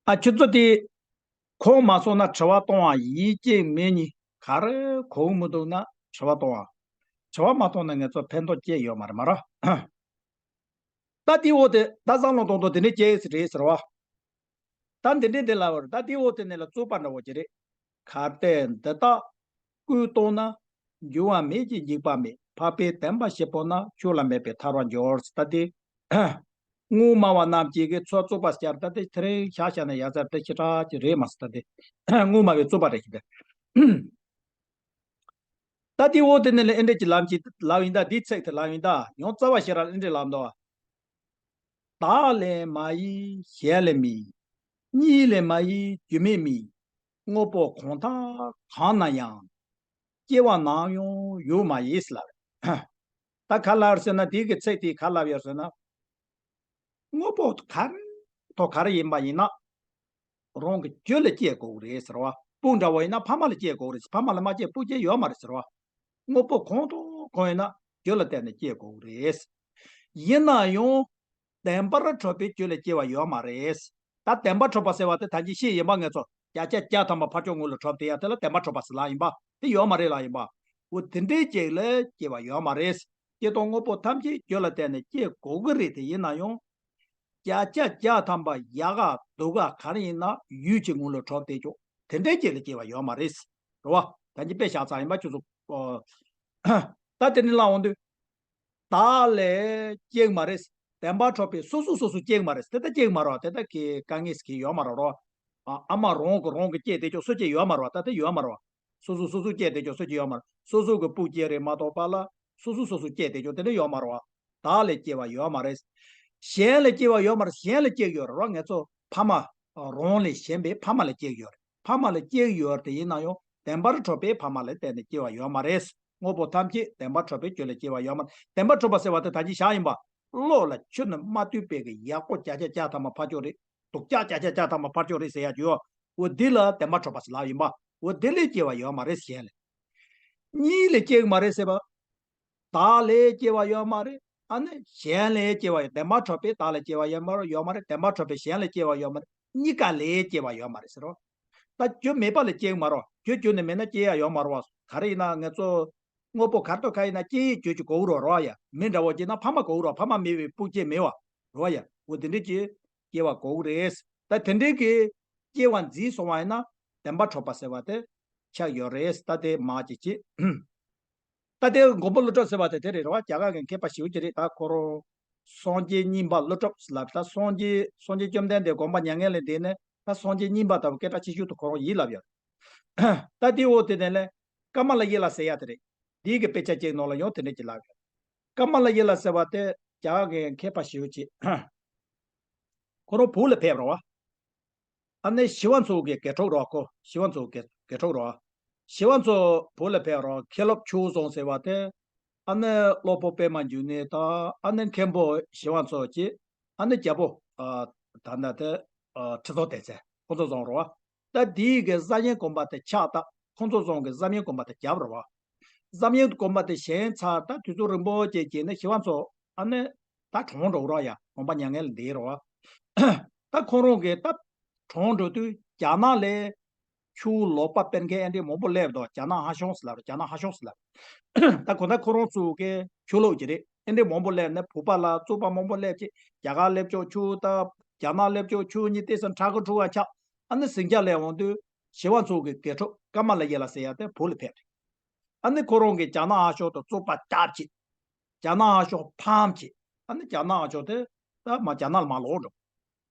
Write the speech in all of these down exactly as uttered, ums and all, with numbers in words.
ཨ་ཁྱོད་ཚོ་དེ་གོ་མ་སོང་ན་དྲི་བ་གཏོང་བ་ཡིན། གཅིག་མིན་གཉིས་ག་རེ་གོ་གི་མི་འདུག་ན་དྲི་བ་གཏོང་བ། དྲི་བ་མ་གཏོང་ན་ངེད་ཚོ་ཕན་ཐོགས་ཅི་ཡོད་མ་རེད་མ་རེད། ད་དེའི་འོག་དེ་ད་བསམ་བློ་གཏོང་དོ་དེ་འདྲའི་སྐྱེ་ཡས་རེད་ཟེར་བ། ད་འདི་འདྲའི་འདི་ལ་བར་ད་དེའི་འོག་དེ་ནས་ལ་རྩོད་པ་འདྲ་བོ་ཅི་རེད། གལ་ཏེ་འདི་དག་ཀུན་སྟོང་ན། འགྱུར་བ་མེད་ཅིང་འཇིག་པ་མེད། འཕགས་པའི་བདེན་པ་བཞི་པོ་རྣམས། ཆོས་ལ་མེད་པས་ཐར་བར་འགྱུར། ད་དེ་དངོས་སྨྲ་བ་རྣམས་ཀྱིས་གི་ཚོད་རྩོད་པ་བསྐྱར་ད་དེ་དེ་རིང་ཤ་ཤ་ནས་ཡ་ཚར་དེ་ཤི་ཁྲག་ཅིག་རེད་མ་སྲིད། ད་དེ་དངོས་སྨྲ་བའི་རྩོད་པ་རེད་ཤི་ད། ད་དེའི་འོག་དེ་ནས་ལ་ཨེ་འདྲ་གྱི་ལམ་གྱི་ལམ་ཡིན་ད། འདིའི་ཚིག་དེ་ལམ་ཡིན་ད། ཡང་རྩ་བ་ཤེས་རབ་ཨེ་འདྲའི་ལམ་དོ། བདག་ལས་མ་གཡེལ་གཞན་ལས་མིན། གཉིས་ལས་མ་གཡེལ་རྒྱུ་མེད་མིན། དངོས་པོ་གང་དག་གང་ན་ཡང་། སྐྱེ་བ་ནམ་ཡང་ཡོད་མ་ཡིན་ལབ། ད་ག་ལབ་ཟེར་ན་དེའི་གི་ཚིག་དེ་ག་ལབ་ཡོད་ཟེར་ན། དངོས་པོ་ག་རེ་དང་ག་རེ་ཡིན་པ་ཡིན་ན། རང་གི་རྒྱུ་ལ་སྐྱེ་དགོས་ཀྱི་རེད་ཟེར་བ། སྤུན་འདྲ་བོ་ཡིན་ན་ཕ་མ་ལ་སྐྱེ་དགོས་རེད། ཕ་མ་ལ་མ་སྐྱེ་སྤུན་སྐྱེ་ཡོད་མ་རེད་ཟེར་བ། དངོས་པོ་གང་དང་གང་ཡིན་ན་རྒྱུ་ལ་བརྟེན་ནས་སྐྱེ་དགོས་ཀྱི་རེད། ཡིན་ན་ཡང་བདེན་པར་གྲུབ་པའི་རྒྱུ་ལ་སྐྱེ་བ་ཡོད་མ་རེད། ད་བདེན་པར་གྲུབ་པ་ཟེར་བ་དེ་ད་གིན་བཤད་ཡིན་པ་ངེད་ཚོ་བརྒྱ་ཆ་བརྒྱ་ཐམ་པ་ཕར་ཕྱོགས་སྔོན་ལ་གྲུབ་དེ་ཡ་དེ་ལ་བདེན་པར་གྲུབ་པ་ཟེར་ལབ་ཡིན་པ་དེ་ཡོད་མ་རེད་ལབ་ཡིན་པ། འོ་དེ་འདྲའི་ཅིག་ལ་སྐྱེ་བ་ཡོད་མ་རེད། སྐྱེ་སྟངས་དངོས་པོ་ཐམས་ཅད་རྒྱུ་ལ་བརྟེན་ནས་སྐྱེ་དགོས་ཀྱི་རེད། དེ་ཡིན་ན་ཡང་། བརྒྱ་ཆ་བརྒྱ་ཐམ་པ་ཡག་ག་སྡུག་ག་ག་རེ་ཡིན་ན་ཡུལ་གྱི་ངོ་ལ་གྲུབ་བསྡད་ཆོག་དེ་འདྲའི་ཅིག་ལ་སྐྱེ་བ་ཡོད་མ་རེད། རེད་བ། ད་གིན་དཔེ་བཞག་ཚར་ཡིན་པ་ཁྱོད་ཚོ། ད་དེ་ནི་ལ་འོང་དུས། བདག་ལས་སྐྱེ་གི་མ་རེད། བདེན་པར་གྲུབ་པའི་སོ་སོ་སོ་སོ་སྐྱེ་གི་མ་རེད། དེ་ལྟར་སྐྱེ་གི་མ་རེད་བ། དེ་ལྟར་གི་དཀའ་ངལ་ཟེར་གི་ཡོད་མ་རེད་རོ། ཨ་ཨ་མ་རང་གི་རང་གི་སྐྱེས་བསྡད་ཆོག་སུ་སྐྱེས་ཡོད་མ་རེད་བ། ད་དེ་ཡོད་མ་རེད་བ། སོ་སོ་སོ་སོ་སྐྱེས་བསྡད་ཆོག་སུ་སྐྱེས་ཡོད་མ་རེད། སོ་སོ་གི་སྤུ་སྐྱེས་རེད་མ་གཏོགས་པ་ལ་སོ་སོ་སོ་སོ་སྐྱེས་བསྡད་ཆོག་དེ་འདྲ་ཡོད་མ་རེད་བ། བདག་ལས་སྐྱེ་བ་ཡོད་མ་རེད། གཞན་ལས་སྐྱེ་བ་ཡོད་མ་རེད། གཞན་ལས་སྐྱེ་གི་ཡོད་རེད་བ། ངེད་ཚོ་ཕ་མ་རང་ལས་གཞན་པའི་ཕ་མ་ལས་སྐྱེ་གི་ཡོད་རེད། ཕ་མ་ལས་སྐྱེ་གི་ཡོད་རེད། དེ་ཡིན་ན་ཡང་བདེན་པར་གྲུབ་པའི་ཕ་མ་ལ་བརྟེན་ནས་སྐྱེ་བ་ཡོད་མ་རེད། དངོས་པོ་ཐམས་ཅད་བདེན་པར་གྲུབ་པའི་རྒྱུ་ལས་སྐྱེ་བ་ཡོད་མ་རེད། བདེན་པར་གྲུབ་པ་ཟེར་བ་དེ་ད་གིན་བཞག་ཡིན་པ། བློ་ལ་ཆུ་ནི་མ་བཏུད་པའི་གི་ཡག་པོ་བརྒྱ་ཆ་བརྒྱ་ཐམ་པ་ཕར་ཕྱོགས་རེད། སྡུག་ཅག་བརྒྱ་ཆ་བརྒྱ་ཐམ་པ་ཕར་ཕྱོགས་རེད་ཟེར་ཡ་ཅིག་ཡོད། འོ་འདི་ལ་བདེན་པར་གྲུབ་པ་ཟེར་ལབ་ཡིན་པ། འོ་འདི་ལས་སྐྱེ་བ་ཡོད་མ་རེད་གཞན་ལས། གཉིས་ལས་སྐྱེ་གི་མ་རེད་ཟེར་བ། བདག་ལས་སྐྱེ་བ་ཡོད་མ་རེད། ཨ་ནི་གཞན་ལས་སྐྱེ་བ་ཡོད། བདེན་པར་གྲུབ་པའི་བདག་ལས་སྐྱེ་བ་ཡོད་མ་རེད། ཡོད་མ་རེད། བདེན་པར་གྲུབ་པའི་གཞན་ལས་སྐྱེ་བ་ཡོད་མ་རེད། གཉིས་ཀ་ལས་སྐྱེ་བ་ཡོད་མ་རེད་ཟེར་རོ། ད་རྒྱུ་མེད་པ་ལས་སྐྱེ་གི་མ་རོ། རྒྱུ་རྒྱུ་ནས་མེད་ན་སྐྱེ་ཡ་ཡོད་མ་རོ། ག་རེ་ཡིན་ན་ངེད་ཚོ་དངོས་པོ་གར་ཐོག་ཁ་ཡིན་ན་སྐྱེ་ཡི་རྒྱུ་ཅིག་གོ་གི་རོ་རོ་ཡ། མི་འདྲ་བོ་སྐྱེ་ན་ཕ་མ་གོ་གི་རོ། ཕ་མ་མེད་པའི་སྤུ་སྐྱེ་མེད་བ་རོ་ཡ། འོ་དེ་འདྲས་ཀྱི་སྐྱེ་བ་གོ་གི་རེད། ད་དེ་འདྲས་ཀྱི་སྐྱེ་བ་འཛིན་སོང་བ་ཡིན་ན་བདེན་པ་གྲུབ་པ་ཟེར་བ་དེ་ཆགས་ཡོད་རེད། ད་དེ་མ་ཅིག་བྱེད། ད་དེ་མགོན་པོ་ཀླུ་སྒྲུབ་ཟེར་བ་དེ་དེ་རེད་རེད་བ། རྒྱ་གར་གི་མཁས་པ་ཞེ་པོ་ཅིག་རེད། ད་ཁོ་རང་སངས་རྒྱས་གཉིས་པ་ཀླུ་སྒྲུབ་ལབ། ད་སངས་རྒྱས་སངས་རྒྱས་བཅོམ་ལྡན་འདས་དགོངས་པ་མྱ་ངན་ལས་འདས་ནས་ད་སངས་རྒྱས་གཉིས་པ་ལྟ་བུ་སྐད་གྲགས་ཆེ་ཤོས་དེ་ཁོ་རང་ཡིན་ལབ་ཡོད། ད་དེའི་འོག་དེ་ནས་ལས་ཀ་མ་ལ་ཡེ་ལ་ཟེར་ཡ་དེ་རེད། འདིའི་གི་དཔེ་ཆ་གཅིག་ནང་ལ་ཡང་དེ་འདྲས་ཅིག་ལབ་ཡོད། ཀ་མ་ལ་ཡེ་ལ་ཟེར་བ་དེ་རྒྱ་གར་གི་མཁས་པ་ཞེ་པོ་ཅིག་ཁོ་རང་བོད་ལ་ཕེབས་རེད་བ། ཨ་ནི་ཞི་བ་འཚོ་གི་དགེ་ཕྲུག་རོ། ཁོ་ཞི་བ་འཚོ་གི་དགེ་ཕྲུག་རོ། ཞི་བ་འཚོ་བོད་ལ་ཕེབས་རོ། མཁན་སློབ་ཆོས་བཟང་ཟེར་བ་དེ། ཨ་ནི་སློབ་དཔོན་པད་མ་འབྱུང་གནས་དང་ཨ་ནི་མཁན་པོ་ཞི་བ་འཚོ་གཅིག་ཨ་ནི་རྒྱལ་པོ་ཨ་ད་ལྟ་དེ་ཨ་ཁྲི་སྲོང་ལྡེ་བཙན་ཁོང་ཚོ་བཟང་རོ། ད་དེའི་གི་བཟའ་ཡན་དགོན་པ་དེ་ཆགས་ད་ཁོང་ཚོ་བཟང་གི་བཟའ་ཡན་དགོན་པ་དེ་རྒྱབ་རོ། བཟའ་ཡན་དགོན་པ་དེ་བཞེངས་ཚར་ད་དུས་ཚོད་རིང་པོ་ཅིག་གི་ནི་ཞི་བ་འཚོ་ཨ་ནི་ད་གྲོངས་འགྲོ་རོགས་ཡ། དགོངས་པ་མྱ་ངན་ལས་འདས་རོགས། ད་ཁོ་རང་གིས་ད་གྲོངས་འགྲོ་དུས་རྒྱ་ནག་ལས་ཆུ་ལོག་པ་སྤེལ་མཁན་ཨེ་འདྲས་མང་པོ་སླེབས་འདུག་རྒྱ་ནག་ཧ་ཤང་ཟེར་ལབ་རེད། རྒྱ་ནག་ཧ་ཤང་ཟེར་ལབ། ད་གོ་ད་ཁོ་རང་ཚོ་གི་ཆུ་ལོག་ཅིག་རེད། ཨེ་འདྲས་མང་པོ་སླེབས་ནས་བོད་པ་ལ་རྩོད་པ་མང་པོ་སླེབས་ཅིག་རྒྱ་གར་སླེབས་ཆོག་ཆུ་ད་རྒྱ་ནག་སླེབས་ཆོག་ཆུ་གཉིས་ཏེ་སང་ཁྲ་གི་ཁྲུ་བ་ཆགས། ཨ་ནི་ཟིང་ཆ་སླེབས་འོང་དུས་ཞི་བ་འཚོ་གི་དགེ་ཕྲུག་ཀ་མ་ལ་ཡེ་ལ་ཟེར་ཡ་དེ་བོད་ལ་ཕེབས་རེད། ཨ་ནི་ཁོ་རང་གིས་རྒྱ་ནག་ཧ་ཤང་དང་རྩོད་པ་རྒྱབ་ཅིག་རྒྱ་ནག་ཧ་ཤང་ཕམ་བྱས། ཨ་ནི་རྒྱ་ནག་ཧ་ཤང་དེ་ད་མ་རྒྱ་ནག་ལ་མ་ལོག་འགྲོ།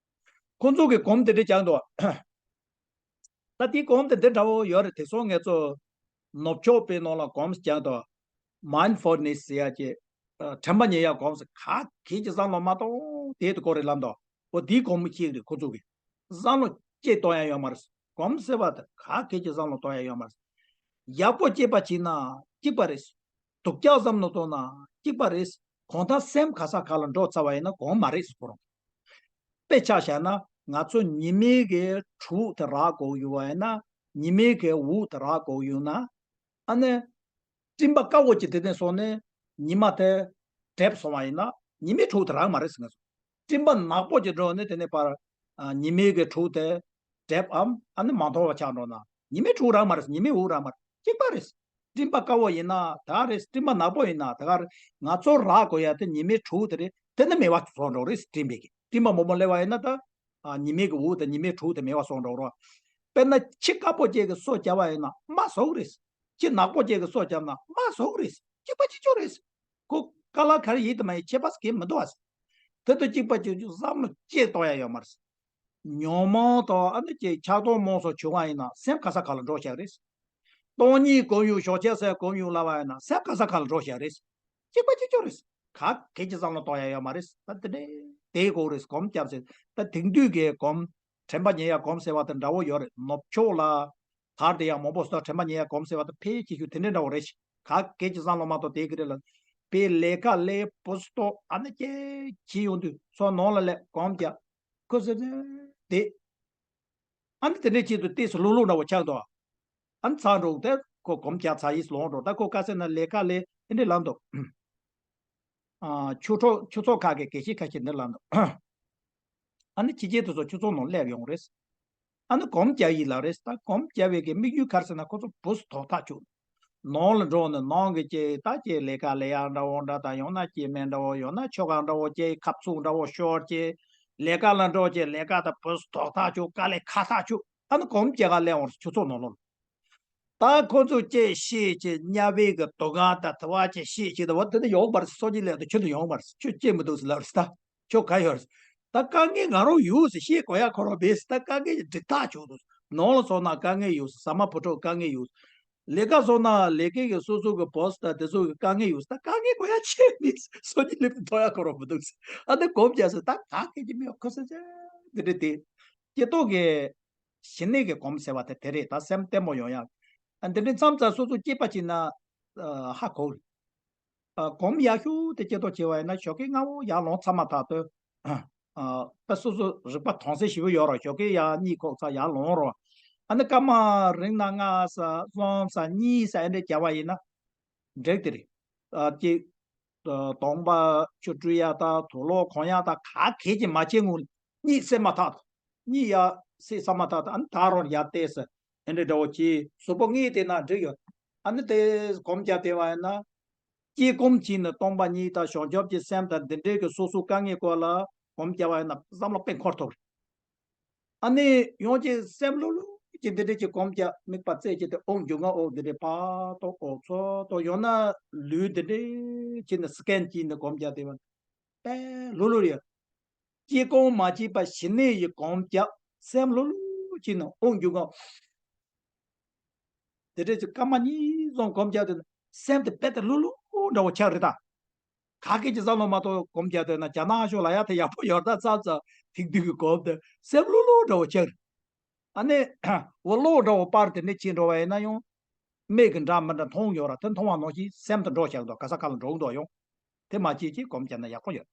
ཁོང་ཚོ་གིས་གོམ་དེ་འདྲ་རྒྱག་འདུག་ད་དེའི་གོམ་དེ་འདི་འདྲ་བོ་ཡོད་རེད། དེང་སང་ངེད་ཚོ་ནུབ་ཕྱོགས་པའི་ནང་ལ་གོམ་རྒྱག་འདུག་མའིན་ཌ་ཕུལ་ནེ་སི་ཟེར་ཡ་ཅིག་དྲན་པ་ཉེར་ཡག་གོམ་ཟེར། ག་གེ་ཅིག་བསམ་བློ་མ་གཏོང་དེ་དེ་སྐོར་རེད་ལབ་འདུག་འོ་དེའི་གོམ་གཅིག་རེད། ཁོ་ཚོ་གིས་བསམ་བློ་ཅིག་གཏོང་ཡ་ཡོད་མ་རེད། གོམ་ཟེར་བ་དེ་ག་གེ་ཅིག་བསམ་བློ་གཏོང་ཡ་ཡོད་མ་རེད། ཡག་པོ་སྐྱེས་པ་བྱས་ན་གཅིག་པ་རེད། སྡུག་ཅག་བསམ་བློ་གཏོང་ན་གཅིག་པ་རེད། གང་ལྟར་སེམས་ག་ས་ག་ལ་འགྲོ་ཚར་བ་ཡིན་ན་གོམ་མ་རེད་ཟེར། ཁོ་རང་དཔེ་ཆ་བཞག་ན་ང་ཚོ་ཉི་མའི་གི་དྲོད་དེ་རག་དགོས་ཡོད་པ་ཡིན་ན། ཉི་མའི་གི་འོད་དེ་རག་དགོས་ཡོད་ན། ཨ་ནི་སྤྲིན་པ་དཀར་པོ་ཅིག་དེ་ནས་སོང་ནས་ཉི་མ་དེ་འགྲིབ་སོང་བ་ཡིན་ན་ཉི་མའི་དྲོད་དེ་རག་མ་རེད་ཟེར། ང་ཚོ་སྤྲིན་པ་ནག་པོ་ཅིག་འགྲོ་ནས་དེ་ནས་ཕར་ ཨ་ཉི་མའི་གི་དྲུག་དེ་འགྲིབ་འམ། ཨ་ནི་མ་མཐོང་བ་ཆགས་འགྲོ་ན། ཉི་མའི་དྲུག་རང་མ་རེད། ཉི་མའི་འུ་རང་མ་རེད། གཅིག་པ་རེད། སྤྲིན་པ་དཀར་པོ་ཡིན་ན་ད་ག་རེད། སྤྲིན་པ་ནག་པོ་ཡིན་ན་ད་ག་རེད། ང་ཚོ་རག་དགོས་ཡ་དེ་ཉི་མའི་དྲུག་དེ་རེད། དེ་ནི་མེད་པ་སོང་འགྲོ་རེད། སྤྲིན་པའི་གི་སྤྲིན་པ་མང་པོ་སླེབས་པ་ཡིན་ན་ད། ཨ་ཉི་མའི་གི་འུ་དེ་ཉི་མའི་དྲུག་དེ་མེད་པ་སོང་འགྲོ་རོགས། དཔེར་ན་ཁྱི་དཀར་པོ་ཅིག་གིས་སོ་བརྒྱབ་པ་ཡིན་ན་རྨ་ཟ་གི་རེད། ཁྱི་ནག་པོ་ཅིག་གིས་སོ་བརྒྱབ་ན་རྨ་ཟ་གི་རེད། གཅིག་པ་གཅིག་རྐྱང་རེད། ཁོ་དཀའ་ལས་ག་རེ་ཡིན་དང་མ་ཡིན་ཁྱད་པར་གང་ཡང་མི་འདུག་ཨ། དེ་དང་གཅིག་པ་གཅིག་རྐྱང་བསམ་བློ་ཅིག་གཏོང་ཡ་ཡོད་མ་རེད། ཉོན་མོངས་དང་ཨ་ནི་ཅིག་ཆགས་སྡང་རྨོངས་གསུམ་བྱུང་བ་ཡིན་ན་སེམས་ག་ས་ག་ལ་འགྲོ་བཞག་རེད། སྟོང་ཉིད་སྒོམ་ཡོང་ཞོགས་ཇ་ཟས་སྒོམ་ཡོང་ལབ་པ་ཡིན་ན་སེམས་ག་ས་ག་ལ་འགྲོ་བཞག་རེད། གཅིག་པ་གཅིག་རྐྱང་རེད། ག་གེ་ཅིག་བསམ་བློ་གཏོང་ཡ་ཡོད་མ་རེད། ད་དེ་འདྲའི་དེའི་སྐོར་རེད། སྒོམ་རྒྱབ་ཟེར། ད་དེང་དུས་ཀྱི་སྒོམ་དྲན་པ་ཉེ་ཡ་སྒོམ་ཟེར་བ་དང་འདྲ་བོ་ཡོད་རེད། ནུབ་ཕྱོགས་ལ་དར་དེ་ཡང་མང་པོ་སོ། དྲན་པ་ཉེ་ཡ་སྒོམ་ཟེར་བ་དང་ཕལ་ཆེ་ཤོས་དེ་འདྲའི་འདྲ་བོ་རེད། ག་གེ་ཅིག་བསམ་བློ་མ་གཏོང་དེ་གི་རེད་ལ། པའི་ལས་ཀ་ལས་བུ་སྟོ་ཨ་ནི་ཀྱེ་བྱེད་ཡོང་དུས་སོ་ནང་ལ་ལས་སྒོམ་རྒྱབ། ཁོ་ཟེར་དེ། ཨ་ནི་དེ་འདྲའི་ཆེད་དུ་ཏོག་ཙམ་ལྷུག་ལྷུག་འདྲ་བོ་ཆགས་འདུག་ཨ་ནི་ཚར་འགྲོ་དེ་ཁོ་སྒོམ་རྒྱག་ཚར་ཡིས་ལོང་འགྲོ། ད་ཁོ་དཀའ་ཚེགས་ན་ལས་ཀ་ལས་དེ་འདྲའི་ལངས་འདུག་ཨ་ཆོས་ཚོགས་ཆོས་ཚོགས་ཁག་གི་དགེ་བཤེས་ཁ་ཤས་འདིར་ལངས་འདུག་ཨ་ནི་ཕྱི་རྒྱལ་དུ་སོགས་ཆོས་ཚོགས་ནང་སླེབས་ཡོང་རེད། ཨ་ནི་སྒོམ་རྒྱག་ཡིན་ལབ་རེད། ད་སྒོམ་རྒྱག་པའི་གི་དམིགས་ཡུལ་ག་རེ་ཟེར་ན་ཁོ་ཚོ་བུ་སུ་དོག་ཐག་ཆོད། ནང་ལ་འགྲོ་ནས་ནང་གི་ཅིག་ད་ཅིག་ལས་ཀ་ལས་ཡག་འདྲ་བོ་འདྲ་དང་ཡང་ན་སྐྱེ་དམན་འདྲ་བོ་ཡང་ན་ཆོ་ག་འདྲ་བོ་ཅིག་ཁབ་ཚུགས་འདྲ་བོ་ཤོར་ཅིག་ལས་ཀ་ལ་འགྲོ་ཅིག་ལས་ཀ་དང་བུ་སུ་དོག་ཐག་ཆོད། དཀའ་ལས་ཁག་ཐག་ཆོད། ཨ་ནི་སྒོམ་རྒྱག་ག་སླེབས་འོང་ཆོས་ཚོགས་ནང་ལོགས་ལ། ད་ཁོ་ཚོ་ཅིག་ཤེས་ཅིག་དམྱལ་བའི་གི་དུག་ཁང་དང་དུ་བ་ཅིག་ཤེས་ཅིག་ད་བ་དེ་ནི་ཡོང་བར་སོ་ཅིག་ལས་དུ་ཁྱོད་དུ་ཡོང་བར་ཁྱོད་ཅེས་མི་འདུག་ཟེར་ལབ་རེད། ད་ཁྱོད་ག་ཡོད་རེད། ད་དཀའ་ངལ་ང་རང་ཡོད་ཟེར་ཤེས་དགོས་ཡ་ཁོ་རང་བས་ད་དཀའ་ངལ་གྱི་འགྲིག་ཐག་ཆོད་འདུག་ནང་ལ་སོང་ན་དཀའ་ངལ་ཡོད་ཟེར། ཟ་མ་བུ་ཕྲུག་དཀའ་ངལ་ཡོད་ཟེར། ལས་ཀ་སོང་ན་ལས་ཀའི་གི་སོ་སོ་གི་བོ་སི་དང་དེ་ཚོ་གི་དཀའ་ངལ་ཡོད་ཟེར། ད་དཀའ་ངལ་དགོས་ཡ་ཆེ་མི་སོ་གཉིས་ལེབ་ཏུ་ཐོག་ཡ་ཁོ་རང་མི་འདུག་ཟེར། ཨ་ནི་སྒོམ་རྒྱག་ཟེར། ད་ག་གེ་ཅི་མེད་ཁོ་ས་ཆ་འདི་འདྲ་དེ་སྐྱེ་ཐོག་གི་ཞི་གནས་ཀྱི་སྒོམ་ཟེར་བ་དེ་དེ་རེད། ད་སེམས་བརྟན་པོ་ཡོང་ཡག་ཨ་འདི་འདྲའི་མཚམས་མཚམས་སོ་སོ་སྐྱེས་པ་ཅིག་ན་ཨ་ཧ་གོ་རེད། ཨ་སྒོམ་ཡག་ཤོས་དེ་སྐྱེ་ཐོག་བྱས་པ་ཡིན་ན་ཞོགས་ཀས་སྔ་བོ་ཡར་ལོངས་ཚར་མ་ཐག་ཏུ་ཨ་ད་སོ་སོ་རིག་པ་དྭངས་གསལ་ཞེ་པོ་ཡོད་ར། ཞོགས་ཀས་ཡར་གཉིད་ཁུག་ཚར་ཡར་ལོངས་ར། ཨ་ནི་སྐར་མ་རིང་ན་ལྔ་ཙམ་གསུམ་ཙམ་གཉིས་ཙམ་ཨེ་འདྲ་བརྒྱབ་པ་ཡིན་ན་འགྲིག་དེ་རེད། ཨ་ཅིག་ཨ་གདོང་པ་ཆུ་བཀྲུ་ཡ་དང་དུག་ལོག་གོན་ཡ་དང་ག་གེ་ཅིག་མ་བྱེད་སྔོན་གཉིད་སད་མ་ཐག་ཏུ། གཉིད་ཡར་སད་ཚར་མ་ཐག་ཏུ་ཨ་ནི་ད་རུང་ཡར་བལྟས་ཟེར། ཨེ་འདྲ་འདྲ་བོ་བྱས་གཟུགས་པོ་ངེས་བལྟས་ན་འགྲིག་ཡོད། ཨ་ནི་དེ་སྒོམ་རྒྱག་བསྡད་པ་ཡིན་ན། སྐྱེ་སྒོམ་བྱས་ནས་སྟོང་པ་ཉིད་དང་བྱང་ཆུབ་ཀྱི་སེམས་དང་འདི་འདྲའི་གི་སོ་སོའི་དཀའ་ངལ་སྐོར་ལ་སྒོམ་རྒྱག་པ་ཡིན་ན་བསམ་བློ་དཔེ་འཁོར་ཐུབ་རེད། ཨ་ནི་ཡང་ཅིག་སེམས་ལྷོད་ལྷོད་ཀྱིས་འདི་འདྲ་ཅིག་སྒོམ་རྒྱག་དམིགས་པ་བཙལ་བྱས་ཏེ་དབུགས་འབྱུང་ལྔ་འོག་འདི་འདྲའི་བར་དོ་འོག་ཚོ་དོ་ཡང་ན་ལུས་འདི་འདྲའི་བྱས་ནས་སི་ཀེན་བྱས་ནས་སྒོམ་རྒྱག་བསྡད་པ་དཔེ་ལྷོད་ལྷོད་ཡོད། སྐྱེ་སྒོམ་མ་བྱས་པ་ཞི་གནས་ཡི་སྒོམ་རྒྱག་སེམས་ལྷོད་ལྷོད་བྱས་ནས་དབུགས་འབྱུང་ལྔ། དེ་འདྲ་ཅིག་སྐར་མ་གཉིས་ཙམ་སྒོམ་རྒྱག་དུས་སེམས་དེ་དཔེ་དེ་ལྷོད་ལྷོད་འདྲ་བོ་ཆགས་རེད་ད། ག་གེ་ཅིག་བསམ་བློ་མ་གཏོང་སྒོམ་རྒྱག་དུས་ན་རྒྱ་ནག་ཤོག་ལ་ཡ་དེ་ཡག་པོ་ཡོད་ད་བསམ་ཙང་དེང་དུས་ཀྱི་སྒོམ་དེ་སེམས་ལྷོད་ལྷོད་འདྲ་བོ་ཆགས་རེད། ཨ་ནི་འོ་ལྷོད་འདྲ་བོ་པར་དེ་འདྲ་ཕྱིན་འགྲོ་བ་ཡིན་ན་ཡང་། མིག་གིས་འདྲ་མི་འདྲ་མཐོང་ཡོད་ར། དེ་མཐོང་བ་ནང་བཞིན་སེམས་དེ་འགྲོ་བཞག་འདུག་ག་ས་ག་ལ་འགྲོ་གི་འདུག་ཡང་། དེ་མ་བྱེད་ཅིག་སྒོམ་བརྒྱབ་ན་ཡག་པོ་ཡོད།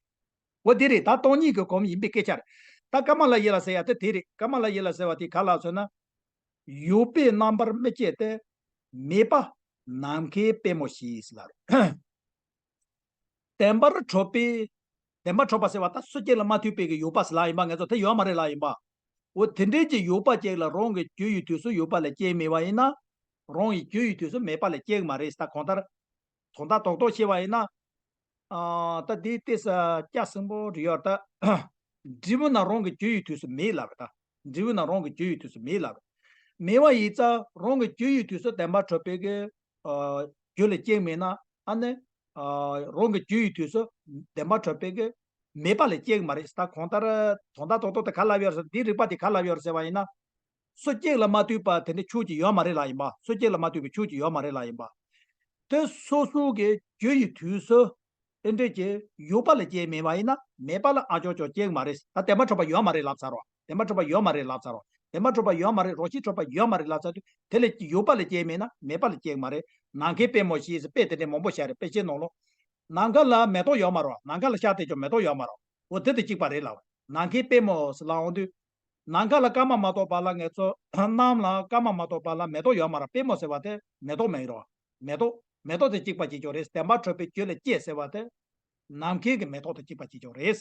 འོ་དེ་རེད། ད་སྟོང་ཉིད་ཀྱི་སྒོམ་ཡིན་པའི་སྐད་ཆ་རེད། ད་ཀ་མ་ལ་ཡེ་ལ་ཟེར་ཡ་དེ་དེ་རེད། ཀ་མ་ལ་ཡེ་ལ་ཟེར་བ་དེ་ག་ལ་ཟེར་ན། ཡོད་པའི་རྣམ་པར་མི་སྐྱེ་སྟེ། མེད་པ་ནམ་མཁའི་པད་མོ་བཞིན་ཟེར་ལ་རེད། བདེན་པར་གྲུབ་པའི། བདེན་པར་གྲུབ་པ་ཟེར་བ་ད་སུ་གཅིག་ལ་མ་ཐུག་པའི་གི་ཡོད་པ་ཟེར་ལ་ཡིན་པ། ང་ཚོ་དེ་ཡོད་མ་རེད་ལ་ཡིན་པ། འོ་དེ་འདྲའི་གི་ཡོད་པ་ཅིག་ལ་རང་གི་རྒྱུ་ཡི་དུས་སུ་ཡོད་པ་ལས་སྐྱེས་མེད་པ་ཡིན་ན། རང་གི་རྒྱུ་ཡི་དུས་སུ་མེད་པ་ལས་སྐྱེས་མ་རེད། ད་གང་ལྟར་དོན་དག་རྡོག་རྡོག་བཤད་པ་ཡིན་ན། ཨ་ད་དེའི་ཏོག་ཙམ་སྐྱ་སེང་པོ་རེ་ཡོད་ད། འབྲས་བུ་ན་རང་གི་རྒྱུ་ཡི་དུས་སུ་མེད་ལབ་རེད་ད། འབྲས་བུ་ན་རང་གི་རྒྱུ་ཡི་དུས་སུ་མེད་ལབ་རེད། མེད་པ་ཡིན་ཙང་རང་གི་རྒྱུ་ཡི་དུས་སུ་བདེན་པར་གྲུབ་པའི་གི་ཨ་རྒྱུ་ལས་སྐྱེས་མེད་ན། ཨ་ནི་ཨ་རང་གི་རྒྱུ་ཡི་དུས་སུ་བདེན་པར་གྲུབ་པའི་གི་མེད་པ་ལས་སྐྱེས་མ་རེད། ད་གང་ལྟར་དོན་དག་རྡོག་རྡོག་དེ་ག་ལབ་ཡོད་རེད་ཟེར། འདིའི་རིགས་པ་དེ་ག་ལབ་ཡོད་རེད་ཟེར་བ་ཡིན་ན། སུ་གཅིག་ལ་མ་ལྟོས་པ་དེ་འདྲ་ཆོས་ཅིག་ཡོད་མ་རེད་ལ་ཡིན་པ། སུ་གཅིག་ལ་མ་ལྟོས་པའི་ཆོས་ཅིག་ཡོད་མ་རེད་ལ་ཡིན་པ། དེ་སོ་སོ་གི་རྒྱུ་ཡི་དུས་སུ་ཨེ་འདྲ་ཅིག་ཡོད་པ་ལ་སྐྱེས་མེད་པ་ཡིན་ན། མེད་པ་ལ་ཨ་ཅོ་ཅོ་སྐྱེས་མ་རེད། ད་བདེན་པར་གྲུབ་པ་ཡོད་མ་རེད་ལབ་ཚར་རོ། བདེན་པར་གྲུབ་པ་ཡོད་མ་རེད་ལབ་ཚར་རོ། བདེན་པར་གྲུབ་པ་ཡོད་མ་རེད། རང་བཞིན་གྲུབ་པ་ཡོད་མ་རེད་ལབ་ཚར་དུས་དེ་ལས་ཡོད་པ་ལ་སྐྱེས་མེད་ན་མེད་པ་ལ་སྐྱེས་མ་རེད། ནམ་མཁའི་པད་མོ་བཞིན་ཟེར་དཔེ་དེ་འདྲ་མང་པོ་བཤད་རེད། དཔེ་ཆའི་ནང་ལོགས། ནམ་མཁའ་ལ་མེ་ཏོག་ཡོད་མ་རེད། ནམ་མཁའ་ལ་ཤར་བལྟས་ཀྱང་མེ་ཏོག་ཡོད་མ་རེད། འོ་དེ་དང་གཅིག་པ་རེད་ལབ། ནམ་མཁའི་པད་མོ་ཟེར་ལབ་འོང་དུས། ནམ་མཁའ་ལ་སྐར་མ་མ་གཏོགས་པ་ལ་ང་ཚོ་གནམ་ལ་སྐར་མ་མ་གཏོགས་པ་ལ་མེ་ཏོག་ཡོད་མ་རེད། པད་མོ་ཟེར་བ་དེ་མེ་ཏོག་མིན་རོ། མེ་ཏོག་མེ་ཏོག་དང་གཅིག་པ་གཅིག་རྐྱང་རེད། བདེན་པར་གྲུབ་པའི་རྒྱུ་ལས་སྐྱེས་ཟེར་བ་དེ་ནམ་མཁའི་གི་མེ་ཏོག་དང་གཅིག་པ་གཅིག་རྐྱང་རེད།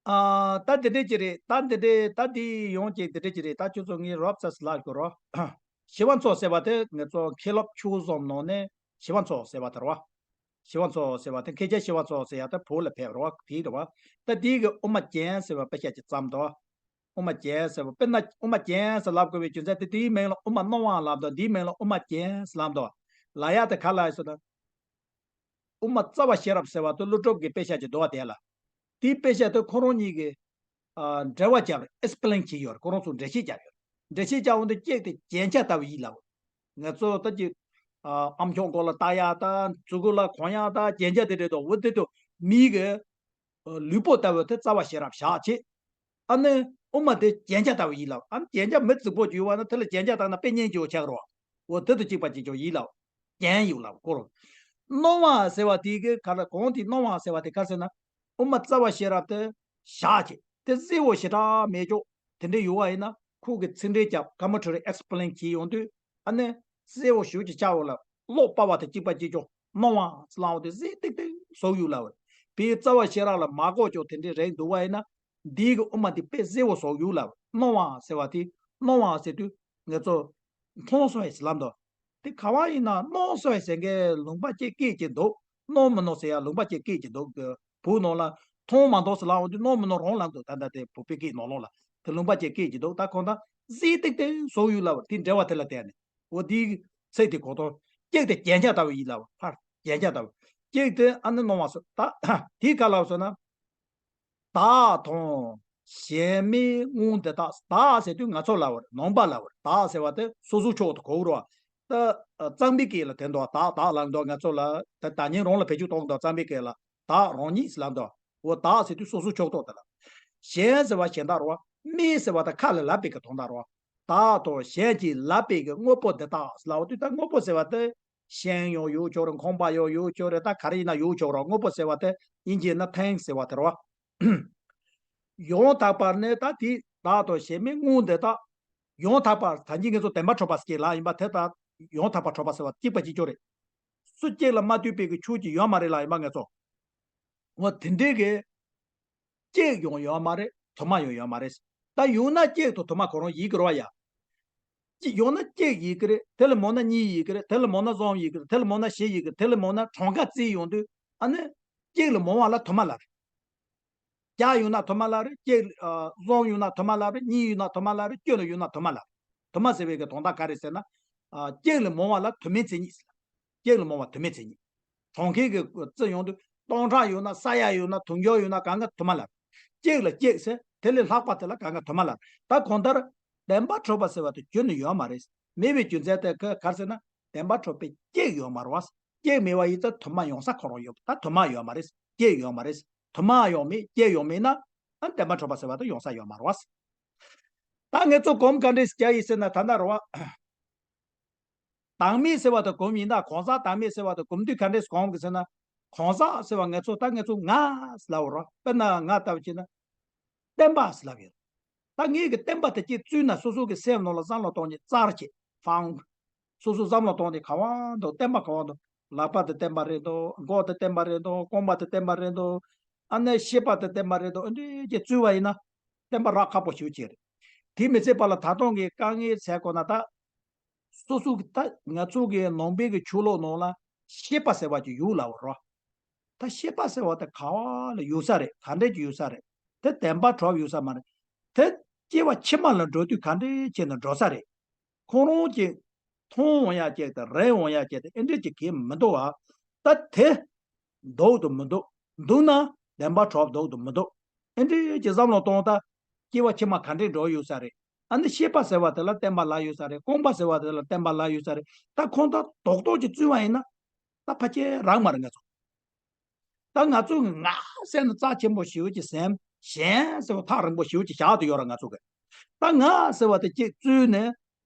ཨ། ད་འདི་འདྲས་ཅིག་རེད། ད་འདི་འདྲས། ད་འདི་ཡོངས་ཀྱི་འདི་འདྲས་ཅིག་རེད། ད་ཁྱོད་ཚོ་ངས་རོབ་ཙམ་ལབ་དགོས་རོ། ཞི་བ་འཚོ་ཟེར་བ་དེ་ང་ཚོ་མཁན་སློབ་ཆོས་གསུམ་ནང་ནས་ཞི་བ་འཚོ་ཟེར་བ་དེ་རེད་བ། ཞི་བ་འཚོ་ཟེར་བ་དེ་མཁན་ཆེན་ཞི་བ་འཚོ་ཟེར་ཡ་དེ་བོད་ལ་ཕེབས་རེད་བ། དེ་རེད་བ། ད་དེའི་གི་དབུ་མ་རྒྱན་ཟེར་བ་དཔེ་ཆ་ཅིག་བརྩམས་འདུག། དབུ་མ་རྒྱན་ཟེར་བ། དཔེར་ན་དབུ་མ་རྒྱན་ཟེར་ལབ་དགོས་པའི་རྒྱུ་མཚན་དེ། དེའི་མིང་ལ་དབུ་མ་སྣང་བ་ལབ་འདུག། འདིའི་མིང་ལ་དབུ་མ་རྒྱན་ཟེར་ལབ་འདུག། ལབ་ཡ་དེ་ག་ལ་ཡིན་ཟེར་ན། དབུ་མ་རྩ་བ་ཤེས་རབ་ཟེར་བ་དེ་ཀླུ་སྒྲུབ་ཀྱི་དཔེ་ཆ་ཅིག་འདུག་བ། དེ་ལ། དེའི་དཔེ་ཆ་དེ་ཁོ་རང་གཉིས་ཀྱིས་ཨ་འགྲེལ་བ་བརྒྱབ་རེད། ཨེགས་པི་ལེན་བྱས་ཡོད་རེད། ཁོ་རང་ཚོས་འགྲེལ་བཤད་བརྒྱབ་ཡོད་རེད། འགྲེལ་བཤད་བརྒྱབ་འོང་དུས་ཅིག་དེ་རྒྱན་ཆ་ལྟ་བུ་ཡིན་ལབ། ང་ཚོ་ད་ཅིག་ཨ་ཨ་མཆོག་མགོ་ལ་བཏགས་ཡ་དང་མཛུ་གུ་ལ་གོན་ཡ་དང་རྒྱན་ཆ་དེ་འདྲ་འདུག། འོ་དེ་དུ་མིའི་གི་ལུས་པོ་ལྟ་བུ་དེ་རྩ་བ་ཤེས་རབ་བཞག་བྱས། ཨ་ནི་དབུ་མ་དེ་རྒྱན་ཆ་ལྟ་བུ་ཡིན་ལབ། ཨ་ནི་རྒྱན་ཆ་མི་རྫིག་པོ་ཅིག་ཡོད་པ་ན་དེ་ལ་རྒྱན་ཆ་བཏགས་ན་དཔེ་སྙིང་རྗེ་བོ་ཆགས་རོགས། འོ་དེ་དང་གཅིག་པ་གཅིག་རྐྱང་ཡིན་ལབ། རྒྱན་ཡོད་ལབ་ཁོ་རང་། སྣང་བ་ཟེར་བ་དེ་གི་ག་ལ། གོང་དེ་སྣང་བ་ཟེར་བ་དེ་ག་ཟེར་ན། དབུ་མ་རྩ་བ་ཤེས་རབ་དེ་བཞག་བྱས་དེ་གསལ་བོ་ཞེ་དྲག་མེད་ཀྱོག་དེ་འདྲ་ཡོད་པ་ཡིན་ན། ཁོ་གི་ཚིག་འགྲེལ་རྒྱབ། ཀ་མ་ཊ་རི་ཨེགས་པི་ལེན་བྱེད་ཡོང་དུས། ཨ་ནི་གསལ་བོ་ཞེ་པོ་ཅིག་ཆགས་ཡོད་ལབ། ཀློག་པ་བ་དང་གཅིག་པ་གཅིག་རྐྱང་། སྣང་བ་ཟེར་ལབ་པ་དེ་གསལ་ཏིག་ཏིག་བཟོ་ཡོད་ལབ། དཔེ་རྩ་བ་ཤེས་རབ་ལ་མ་གོ་ཀྱོག་དེ་འདྲའི་རིགས་འདུག་པ་ཡིན་ན། འདིའི་གི་དབུ་མ་འདི་དཔེ་གསལ་བོ་བཟོ་ཡོད་ལབ། སྣང་བ་ཟེར་བ་དེ། སྣང་བ་ཟེར་དུས་ང་ཚོ་མཐོང་སོང་ཡ་ཟེར་ལབ་འདུག། དེ་ག་བ་ཡིན་ན། སྣང་སོང་ཡ་ཟེར་མཁན་ལུང་པ་ཅིག་སྐད་ཅིག་འདུག། སྣང་མི་སྣང་ཟེར་ཡ་ལུང་པ་ཅིག་སྐད་ཅིག་འདུག། བོད་ནང་ལ་མཐོང་མ་མཐོང་ཟེར་ལབ་འོང་དུས་སྣང་མི་སྣང་རང་ལབ་འདུག། ད་ལྟ་དེ་བོད་པའི་སྐད་ནང་ལོགས་ལ་དེ་ལུང་པ་ཅིག་སྐད་ཅིག་འདུག། ད་ཁོང་ད་གསལ་ཏིག་ཏིག་བཟོ་ཡོད་ལབ། དེ་འགྲེལ་བ་དེ་ལ་བལྟས་ནས། འོ་དེའི་ཚིག་དེ་གོ་དོན། ཅིག་དེ་རྒྱན་ཆ་ལྟ་བུ་ཡིན་ལབ། ཕར་རྒྱན་ཆ་ལྟ་བུ། ཅིག་དེ་ཨ་ནི་སྣང་བ་ཟེར། ད་དེ་ག་ལབ་ཟེར་ན། བདག་དང་གཞན་མའི་དངོས་འདི་དག། བདག་ཟེར་དུས་ང་ཚོ་ལབ་པ་རེད། ནང་པ་ལབ་པ་རེད། བདག་ཟེར་བ་དེ་སོ་སོ་ཕྱོགས་དེ་གོ་རོགས། ད་གཙང་པའི་སྐད་ལ་དེ་འདུག། བདག་བདག་ལབ་འདུག། ང་ཚོ་ལ་ད་ད་ཉིན་རང་ལ་བེད་སྤྱོད་གཏོང་འདུག། གཙང་པའི་སྐད་ལ་བདག་རང་ཉིད་ཟེར་ལབ་འདུག། འོ་བདག་ཟེར་དུས་སོ་སོ་ཕྱོགས་གཏོགས་དེ་ལ། གཞན་ཟེར་བ་གཞན་དག་རེད་བ། མའི་ཟེར་བ་དེ་ཁ་ལ་ལབ་པའི་གི་དོན་དག་རེད་བ། བདག་དང་གཞན་གྱིས་ལབ་པའི་གི་དངོས་པོ་འདི་དག་ཟེར་ལབ་པ་དུས། ད་དངོས་པོ་ཟེར་བ་དེ་ཤིང་ཡང་ཡོད་ཆོག་རེད། ཁང་པ་ཡང་ཡོད་ཆོག་རེད། ད་ག་རེ་ཡིན་ན་ཡོད་ཆོག་རེད། དངོས་པོ་ཟེར་བ་དེ་དབྱིན་ཇིའི་ནང་ན་ཐིང་ཟེར་བ་དེ་རེད་བ། ཡང་དག་པར་ནི་ད་དེ་བདག་དང་གཞན་མའི་དངོས་འདི་དག། ཡང་དག་པར། ད་གིན་ངེད་ཚོ་བདེན་པར་གྲུབ་པ་ཟེར་ལབ་ཡིན་པ་དེ་དང་ཡང་དག་པར་གྲུབ་པ་ཟེར་བ་གཅིག་པ་གཅིག་རྐྱང་རེད། སུ་གཅིག་ལ་མ་ལྟོས་པའི་གི་ཆོས་ཅིག་ཡོད་མ་རེད་ལབ་ཡིན་པ་ངེད་ཚོ། འོ་དེ་འདྲའི་གི་གཅིག་ཡང་ཡོད་མ་རེད། དུ་མ་ཡང་ཡོད་མ་རེད། ད་ཡོད་ན་གཅིག་དང་དུ་མ་ཁོ་རང་ཡིན་གྱི་རེད་བ་ཡ། གཅིག་ཡོད་ན་གཅིག་ཡིན་གྱི་རེད། དེ་ལས་མང་ན་གཉིས་ཡིན་གྱི་རེད། དེ་ལས་མང་ན་གསུམ་ཡིན་གྱི་རེད། དེ་ལས་མང་ན་བཞི་ཡིན་གྱི་རེད། དེ་ལས་མང་ན་གྲངས་ཀ་བརྩིས་ཡོང་དུས། ཨ་ནི་གཅིག་ལས་མང་བ་ལ་དུ་མ་ལབ་རེད། བརྒྱ་ཡོད་ན་དུ་མ་ལབ་རེད། གཅིག་ཨ་གསུམ་ཡོད་ན་དུ་མ་ལབ་རེད། གཉིས་ཡོད་ན་དུ་མ་ལབ་རེད། བཅུ་ལ་ཡོད་ན་དུ་མ་ལབ་རེད། དུ་མ་ཟེར་བའི་གི་དོན་དག་ག་རེ་ཟེར་ན། ཨ་གཅིག་ལས་མང་བ་ལ་དུ་མའི་མཚན་ཉིད་ཟེར། གཅིག་ལས་མང་བ་དུ་མའི་མཚན་ཉིད། གྲངས་ཀའི་གི་བརྩི་ཡོང་དུས་སྟོང་ཕྲག་ཡོད་ན། ས་ཡ་ཡོད་ན། དུང་ཕྱུར་ཡོད་ན། གང་ག་དུ་མ་ལབ། གཅིག་ལ་གཅིག་ཟེར། དེ་ལས་ལྷག་པ་དེ་ལ་གང་ག་དུ་མ་ལབ། ད་གང་ལྟར་བདེན་པར་གྲུབ་པ་ཟེར་བ་དེ་རྒྱུན་ནས་ཡོད་མ་རེད། མེད་པའི་རྒྱུ་མཚན་དེ་ག་ག་རེ་ཟེར་ན། བདེན་པར་གྲུབ་པའི་གཅིག་ཡོད་མ་རེད་བ། གཅིག་མེད་པ་ཡིན་ཙང་དུ་མ་ཡོང་ས་ཁོ་རང་ཡོད། ད་དུ་མ་ཡོད་མ་རེད། གཅིག་ཡོད་མ་རེད། དུ་མ་ཡང་མེད། གཅིག་ཡང་མེད་ན། ཨ་བདེན་པར་གྲུབ་པ་ཟེར་བ་དེ་ཡོང་ས་ཡོད་མ་རེད་བ། ད་ངེད་ཚོ་སྒོམ་ག་འདྲས་རྒྱག་ཡིན་ཟེར་ན། ད་ལྟ་རེད་བ། བདག་མེད་ཟེར་བ་དེ་སྒོམ་ཡིན་ན། གང་ཟག་བདག་མེད་ཟེར་བ་དེ་སྒོམ་དུས་ག་འདྲས་སྒོམ་གི་ཟེར་ན། གང་ཟག་ཟེར་བ་ངེད་ཚོ། ད་ངེད་ཚོ་ང་ཟེར་ལབ་པ་རེད་བ། དཔེར་ན་ང་ལྟ་བུ་བྱས་ན་བརྟན་པ་ཟེར་ལབ་ཡོད། ད་ངེད་ཀྱི་བརྟན་པ་དེ་གཅིག་བཙུགས་ན། སོ་སོ་གི་སེམས་ནང་ལ་བསམ་བློ་གཏོང་ནས་བཙལ་བྱས། ཧྥང་། སོ་སོ་བསམ་བློ་གཏོང་ནས་ག་བ་འདུག། བརྟན་པ་ག་བ་འདུག། ལག་པ་དེ་བརྟན་པ་རེད་འདུག། མགོ་དེ་བརྟན་པ་རེད་འདུག། རྐང་པ་དེ་བརྟན་པ་རེད་འདུག། ཨ་ནི་ཤེས་པ་དེ་བརྟན་པ་རེད་འདུག། འདི་འདྲས་ཅིག་བཙུགས་པ་ཡིན་ན་བརྟན་པ་རག་ཁག་པོ་ཞེ་པོ་ཅིག་རེད། དེ་མི་ཚད་པ་ལ་ད་ལྟ་གི་དཀའ་ངལ་ཟེར་དགོས་ན། ད་སོ་སོ་གི། ད་ང་ཚོ་གི་ནང་པའི་གི་ཆོས་ལུགས་ནང་ལ་ཤེས་པ་ཟེར་བ་ཅིག་ཡོད་ལབ་པ་རེད། ད་ཤེས་པ་ཟེར་བ་དེ་ག་བ་ལ་ཡོད་ས་རེད། ག་འདྲས་ཅིག་ཡོད་ས་རེད། དེ་བདེན་པར་གྲུབ་ཡོད་ས་མ་རེད། དེ་སྐྱེ་བ་ཕྱི་མ་ལ་འགྲོ་དུས་ག་འདྲས་བྱས་ནས་འགྲོ་ས་རེད། ཁོ་རང་གི་མཐོང་འོང་ཡ་གཅིག་དང་རེག་འོང་ཡ་གཅིག་དང་ཨེ་འདྲས་ཅིག་གང་མི་འདུག་བ། ད་དེ་འདུག་དང་མི་འདུག། འདུག་ན་བདེན་པར་གྲུབ། འདུག་དང་མི་འདུག། ཨེ་འདྲས་ཅིག་བསམ་བློ་གཏོང་། ད་སྐྱེ་བ་ཕྱི་མ་ག་འདྲས་འགྲོ་ཡོད་ས་རེད། ཨ་ནི་ཤེས་པ་ཟེར་བ་དེ་ལ་བརྟན་པ་ལབ་ཡོད་ས་རེད། རྐང་པ་ཟེར་བ་དེ་ལ་བརྟན་པ་ལབ་ཡོད་ས་རེད། ད་ཁོང་ད་རྡོག་རྡོག་ཅིག་བཙུགས་པ་ཡིན་ན། ད་ཕལ་ཆེར་རག་མ་རེད་ང་ཚོ། ད་ང་ཚོ་ང་ཟེར་ན་རྩ་ཆེན་པོ་ཞེ་པོ་ཅིག་ཟེར། གཞན་ཟེར་བ་ཐག་རིང་པོ་ཞེ་པོ་ཅིག་བཞག་བསྡད་ཡོད་རེད་ང་ཚོ་གིས། ད་ང་ཟེར་བ་དེ་གཅིག་བཙུགས་ནས་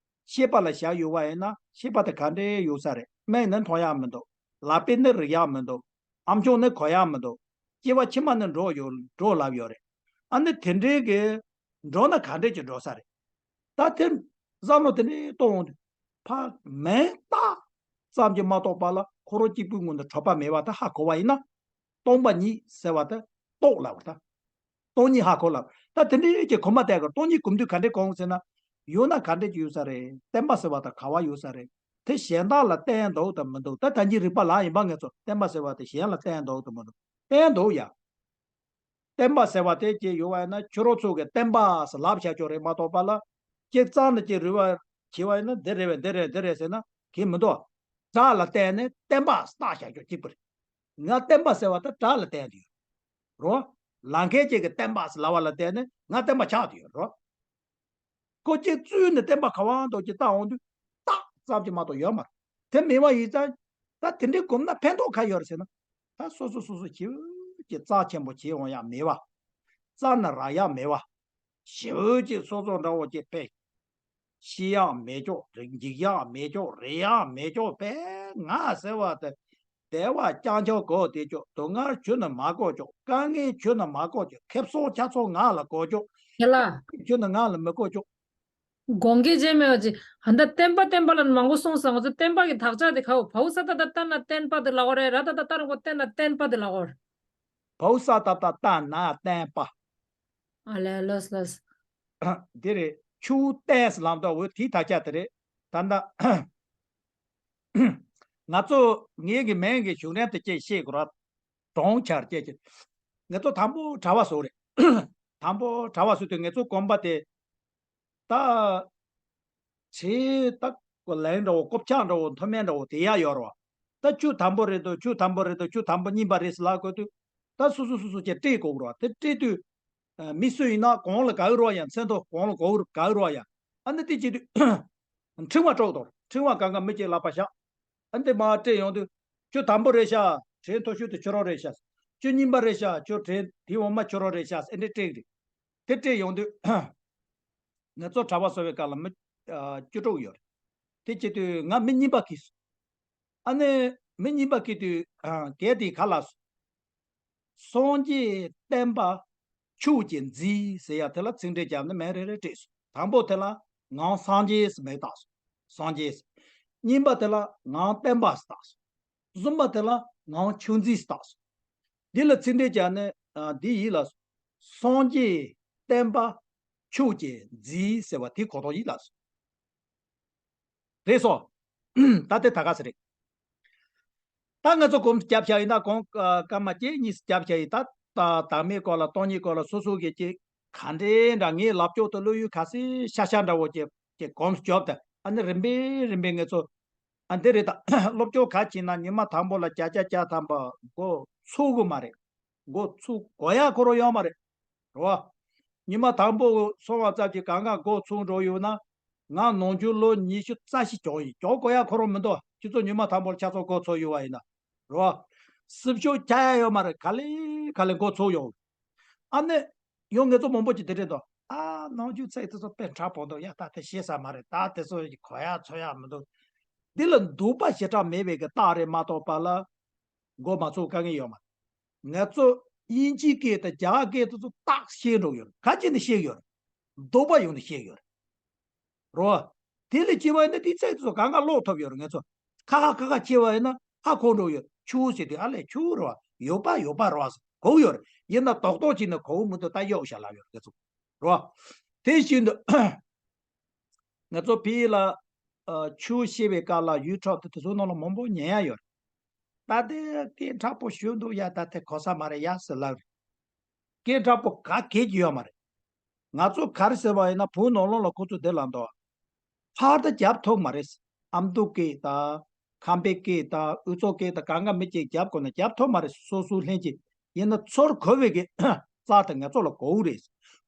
ཤེས་པ་ལ་བཞག་ཡོད་པ་ཡིན་ན། ཤེས་པ་དེ་ག་འདྲས་ཡོད་ས་རེད། མིག་ནི་མཐོང་ཡག་མི་འདུག། ལག་པས་ནི་རེག་ཡག་མི་འདུག། ཨ་མཆོག་ནི་གོ་ཡག་མི་འདུག། སྐྱེ་བ་ཕྱི་མ་ནི་འགྲོ་ཡོད། འགྲོ་ལབ་ཡོད་རེད། ཨ་ནི་དེ་འདྲའི་གི་འགྲོ་ན་ག་འདྲས་ཀྱི་འགྲོ་ས་རེད། ད་དེ་བསམ་བློ་དེ་འདྲས་གཏོང་འོང་དུས། ཕ་མིང་བཏགས་ཙམ་གྱིས་མ་གཏོགས་པ་ལ་ཁོ་རང་གཅིག་པུའི་ངོས་ནས་གྲུབ་པ་མེད་པ་དེ་ཧ་གོ་བ་ཡིན་ན། སྟོང་པ་ཉིད་ཟེར་བ་དེ་རྟོགས་ལབ་པ་རེད། ད་ སྟོང་ཉིད་ཧ་གོ་ལ། ད་དེ་འདྲའི་གི་གོ་མ་བལྟས་གར་སྟོང་ཉིད་གོམས་དུས་ག་འདྲས་གོམས་ཟེར་ན། ཡོད་ན་ག་འདྲས་ཀྱི་ཡོད་ས་རེད། བརྟན་པ་ཟེར་བ་དང་ག་བ་ཡོད་ས་རེད། དེ་གཞན་དག་ལ་བརྟེན་འདུག་དང་མི་འདུག་ད་ད་གིན་རིག་པ་ལ་ཡིན་པ་ངེས་སོ། བརྟན་པ་ཟེར་བ་དེ་གཞན་ལ་བརྟེན་འདུག་དང་མི་འདུག་བརྟེན་འདུག་ཡ། བརྟན་པ་ཟེར་བ་དེ་ཅིག་ཡོད་པ་ཡིན་ན་ཁྱོད་རང་ཚོ་གི་བརྟན་པ་ཟེར་ལབ་བྱ་ཆོག་རེད་མ་གཏོགས་པ་ལ། ཅིག་རྩ་ནས་ཅིག་རུལ་བ་བྱས་པ་ཡིན་ན་འདི་རེད་པས་འདི་རེད་འདི་རེད་ཟེར་ན་གི་མི་འདུག་སྒྲ་ལ་བརྟེན་ནས་བརྟན་པ་བཏགས་བྱ་ཆོག་གཅིག་པུ་རེད། ང་བརྟན་པ་ཟེར་བ་ད་སྒྲ་ལ་བརྟེན་དུ་ཡོད། རོ། ལ་མཁན་ཅིག་གི་བརྟན་པ་ཟེར་ལབ་པ་ལ་བརྟེན་ནས་ང་བརྟན་པ་ཆགས་དུ་ཡོད་རོ། ཁོ་ཅིག་བཙུན་ནས་བརྟན་པ་ག་བ་འདུག་ཅིག་བལྟ་འོང་དུས་རྟགས་ཙམ་ཅིག་མ་གཏོགས་ཡོད་མ་རེད། དེ་མེད་པ་ཡིན་ཙང་། ད་དེ་འདྲའི་གོམས་ན་ཕན་ཐོགས་ག་ཡོད་རེད་ཟེར་ན། ད་སོ་སོ་སོ་སོ་ཞེ་པོ་ཅིག་རྩ་ཆེན་པོ་བྱེད་འོང་ཡག་མེད་པ། རྩ་ནས་རག་ཡག་མེད་པ། ཞེ་པོ་ཅིག་སོ་སོ་འདྲ་བོ་ཅིག་དཔེ། ཤི་ཡག་མེད་ཅོག་རེད། འཇིག་ཡག་མེད་ཅོག་རེད། ཡག་མེད་ཅོག་དཔེ་ང་ཟེར་བ་དེ། བདེ་བ་རྐྱང་རྐྱང་གོ་བདེ་ཅོག་སྡུག་བསྔལ་ཁྱོན་ནས་མ་གོ་ཅོག་དཀའ་ངལ་ཁྱོན་ནས་མ་གོ་ཅོག་ཁེ་སང་ཆ་ཚང་ང་ལ་གོ་ཅོག་དེ་ལ། ཁྱོན་ནས་ང་ལ་མི་གོ་ཅོག་དགོངས་འགལ་བྱས་མེད་པ་ཅིག་ཧ་ད་བརྟན་པ་བརྟན་པ་ལ་མང་པོ་གསུངས་སོང་། ང་ཚོ་བརྟན་པ་གི་དག་ཆ་དེ་གའོ། བའོ་ས་ད་ད་ལྟ་ན་བརྟན་པ་དེ་ལ་གོ་རེད། ར་ད་ད་ལྟ་ར་གོ་བརྟན་ན་བརྟན་པ་དེ་ལ་གོ་རེད། བའོ་ས་ད་ད་ལྟ་ན་བརྟན་པ། ཨ་ལས་ལོས་ལོས། དེ་རེད། ཆུ་བརྟན་ཟེར་ལབ་འདུག་འོ་དེའི་དག་ཆ་དེ་རེད། ད་ལྟ་ང་ཚོ་ངེད་ཀྱི་མིང་གི་གཞུང་རིང་དེ་སྐད་བཤད་དགོས་ར། གྲོང་ཁྱེར་སྐད་ཀྱི། ང་ཚོ་དང་པོ་གྲྭ་པ་བཟོ་རེད། དང་པོ་གྲྭ་པ་བཟོ་དུས་ང་ཚོ་གོམ་པ་དེ། ད། ཆེ་ད། ལན་འདྲ་བོ་ཀོབ་ཆག་འདྲ་བོ་མཐོ་དམན་འདྲ་བོ་དེ་ཡ་ཡོད་རེད་བ། ད་ཆུ་དམ་པོ་རེད་འདུག་ཆུ་དམ་པོ་རེད་འདུག་ཆུ་དམ་པོ་སྙིམ་པ་རེད་ཟེར་ལབ་དགོས་དུས། ད་སོ་སོ་སོ་སོ་ཀྱི་སྤྲད་དགོས་རེད་བ། དེ་སྤྲད་དུས། མི་སུ་ཡིན་ན་གོང་ལ་ག་རེ་རེད་བ་ཡ། མཚན་ཐོ་གོང་ལ་ག་རེ་ག་རེ་རེད་བ་ཡ། ཨ་ནི་དེ་བྱེད་དུས། ཕྲེང་བ་དཀྲོག་དང་། ཕྲེང་བ་གང་ག་མི་གཅིག་ལ་ཕར་བཞག་ཨ་འདི་མར་སྤྲད་ཡོང་དུས། ཁྱོད་དམ་པོ་རེད་ཤག་དྲན་མཐོ་ཤོས་དེ་ཁྱོད་རང་རེད་ཤག་ཁྱོད་སྙིམ་པ་རེད་ཤག་ཁྱོད་དྲན་དེ་འོ་མ་ཁྱོད་རང་རེད་ཤག་ཨེ་འདྲས་སྤྲད་རེད། དེ་སྤྲད་ཡོང་དུས། ང་ཚོ་གྲྭ་པ་བཟོ་བའི་སྐབས་ལ་མི། བཅུ་དྲུག་ཡོད་རེད། དེ་བྱེད་དུས་ང་མི་གཉིས་པ་གིས། ཨ་ནི། མི་གཉིས་པ་གིས་དུས། གལ་ཏེ་ག་ལ། སངས་རྒྱས་བསྟན་པ་ཕྱུག་ཅིང་མཛེས་ཟེར་ཡ་དེ་ལ་ཚིག་འགྲེལ་བརྒྱབ་ནས་མིང་རེ་རེ་བྲིས་སོང་། དང་པོ་དེ་ལ་ངག་སངས་རྒྱས་ཟེར་མིང་བཏགས་སོང་། སངས་རྒྱས་ཟེར། གཉིས་པ་དེ་ལ་ངག་བསྟན་པ་ཟེར་བཏགས་སོང་། གསུམ་པ་དེ་ལ་ངག་ཕྱུག་མཛེས་ཟེར་བཏགས་སོང་། འདི་ལ་ཚིག་འགྲེལ་བརྒྱབ་ནས་འདི་ཡིན་ལ། སངས་རྒྱས་བསྟན་པ་ཕྱུག་ཅིང་མཛེས་ཟེར་བ་དེ་གོ་དོན་ཡིན་ལ། རེད་སོ། ད་དེ་ད་ག་ཟེ་རེད། ད་ང་ཚོ་གོམས་རྒྱབ་བྱ་ཡིན་ན་གོང་སྐར་མ་གཅིག་གཉིས་རྒྱབ་བྱ་ཡིན་ད། ད་བདག་མེད་སྐོར་ལ་སྟོང་ཉིད་སྐོར་ལ་སོ་སོ་གི་ཅིག་ག་འདྲའི་འདྲ་ངའི་ལབ་ཕྱོགས་དང་བློ་ཡུལ་ག་ཚོད་ཤ་ཤ་འདྲ་བོ་ཅིག་ཅིག་གོམས་རྒྱབ་དེ་ཨ་ནི་རིམ་པས་རིམ་པས་ང་ཚོ། ཨ་འདི་རེད་ད། སློབ་སྦྱོང་ག་བྱེད་ན་ཉི་མ་དང་པོ་ལ་བརྒྱ་ཆ་བརྒྱ་ཐམ་པ་འགོ་ཚུགས་གི་མ་རེད། འགོ་ཚུགས་དགོས་ཡ་ཁོ་རང་ཡོད་མ་རེད། རེད་བ། ཉི་མ་དང་པོ་སོང་བ་ཙམ་གྱིས་གང་ག་འགོ་ཚུགས་འགྲོ་ཡོད་ན། ང་ནམ་རྒྱུན་ལོ་ཉི་ཤུ་རྩ་བཞི་གྱོང་ཡིན། གྱོང་དགོས་ཡ་ཁོ་རང་མི་འདུག་ཁྱེད་ཚོ་ཉི་མ་དང་པོར་ཆ་ཚང་འགོ་ཚུགས་ཡོད་བ་ཡིན་ན། རེད་བ། སྲིབ་ཤོག་ཆགས་ཡ་ཡོད་མ་རེད། ག་ལེ་ག་ལེ་འགོ་ཚུགས་ཡོང་། ཨ་ནི། ཡང་ངེད་ཚོ་མང་པོ་ཅིག་དེ་འདྲས་འདུག་ཨ་ནམ་རྒྱུན་ཚིག་དེ་ཚོ་དཔེ་ཕྲ་པོ་འདུག་ཡ་ད་དེ་ཤེས་ས་མ་རེད། ད་དེ་ཚོ་གོ་ཡ་ཚོར་ཡ་མི་འདུག་འདི་ལ་འདུག་པ་ཞེ་དྲག་མེད་པའི་གི་རྟགས་རེད་མ་གཏོགས་པ་ལ། འགོ་མ་ཚུགས་དཀའ་ངལ་ཡོད་མ་རེད། ང་ཚོ་དབྱིན་ཇིའི་སྐད་དང་རྒྱ་གར་སྐད་དེ་ཚོ་ཏག་ཤེས་འགྲོ་ཡོད་རེད། ག་ཅི་ནས་ཤེས་ཡོད་རེད། འདུག་པ་ཡོང་ནས་ཤེས་ཡོད་རེད། རོ། དེ་ལས་སྐྱེ་བ་ཡིན་ན་དེའི་ཚིག་དེ་ཚོ་གང་ག་ཀློག་ཐུབ་ཡོད་རེད། ང་ཚོ་ཁ་ཁ་ཁ་ཁ་སྐྱེ་བ་ཡིན་ན་ཧ་གོ་འགྲོ་ཡོད། ཆུ་ཟེར་དུས་ཨ་ལས་ཆུ་རེད་བ། ཡོད་པ་ཡོད་པ་རེད་བ་གོ་ཡོད་རེད། ཡིན་ན་རྡོག་རྡོག་ཅིག་ནས་གོ་མི་འདུག་ད་གཡོག་བཞག་ལབ་ཡོད་རེད། ང་ཚོ་རོ། དེ་བཞིན་དུ་ང་ཚོ་ཕི་ལ་ཆུ་བཤད་པའི་སྐབས་ལ་ཡུལ་འཁྲབ་དེ་དེ་ཚོ་ནང་ལ་མང་པོ་ཉན་ཡ་ཡོད་རེད། ད་དེ་སྐད་འཁྲབ་པོ་ཞུ་འདུག་ཡ། ད་དེ་གོ་ས་མ་རེད་ཡ་ཟེར་ལབ་རེད། སྐད་འཁྲབ་པོ་ག་གེ་ཅིག་ཡོད་མ་རེད། ང་ཚོ་ག་རེ་ཟེར་བ་ཡིན་ན་བོད་ནང་ལོགས་ལ་ཁོ་ཚོ་དེ་ལ་འདུག་ཕར་ད་རྒྱབ་ཐུབ་མ་རེད། ཨ་མདོ་སྐད་དང་། ཁམས་པའི་སྐད་དང་། དབུས་གཙང་སྐད་དང་། གང་ག་མི་གཅིག་རྒྱབ་དགོས་ན་རྒྱབ་ཐུབ་མ་རེད། སོ་སོའི་ལྷན་སྐྱེས་ཡིན་ན་ཚུར་གོ་བའི་གི་རྩལ་དེ་ང་ཚོ་ལ་དགོས་རེད།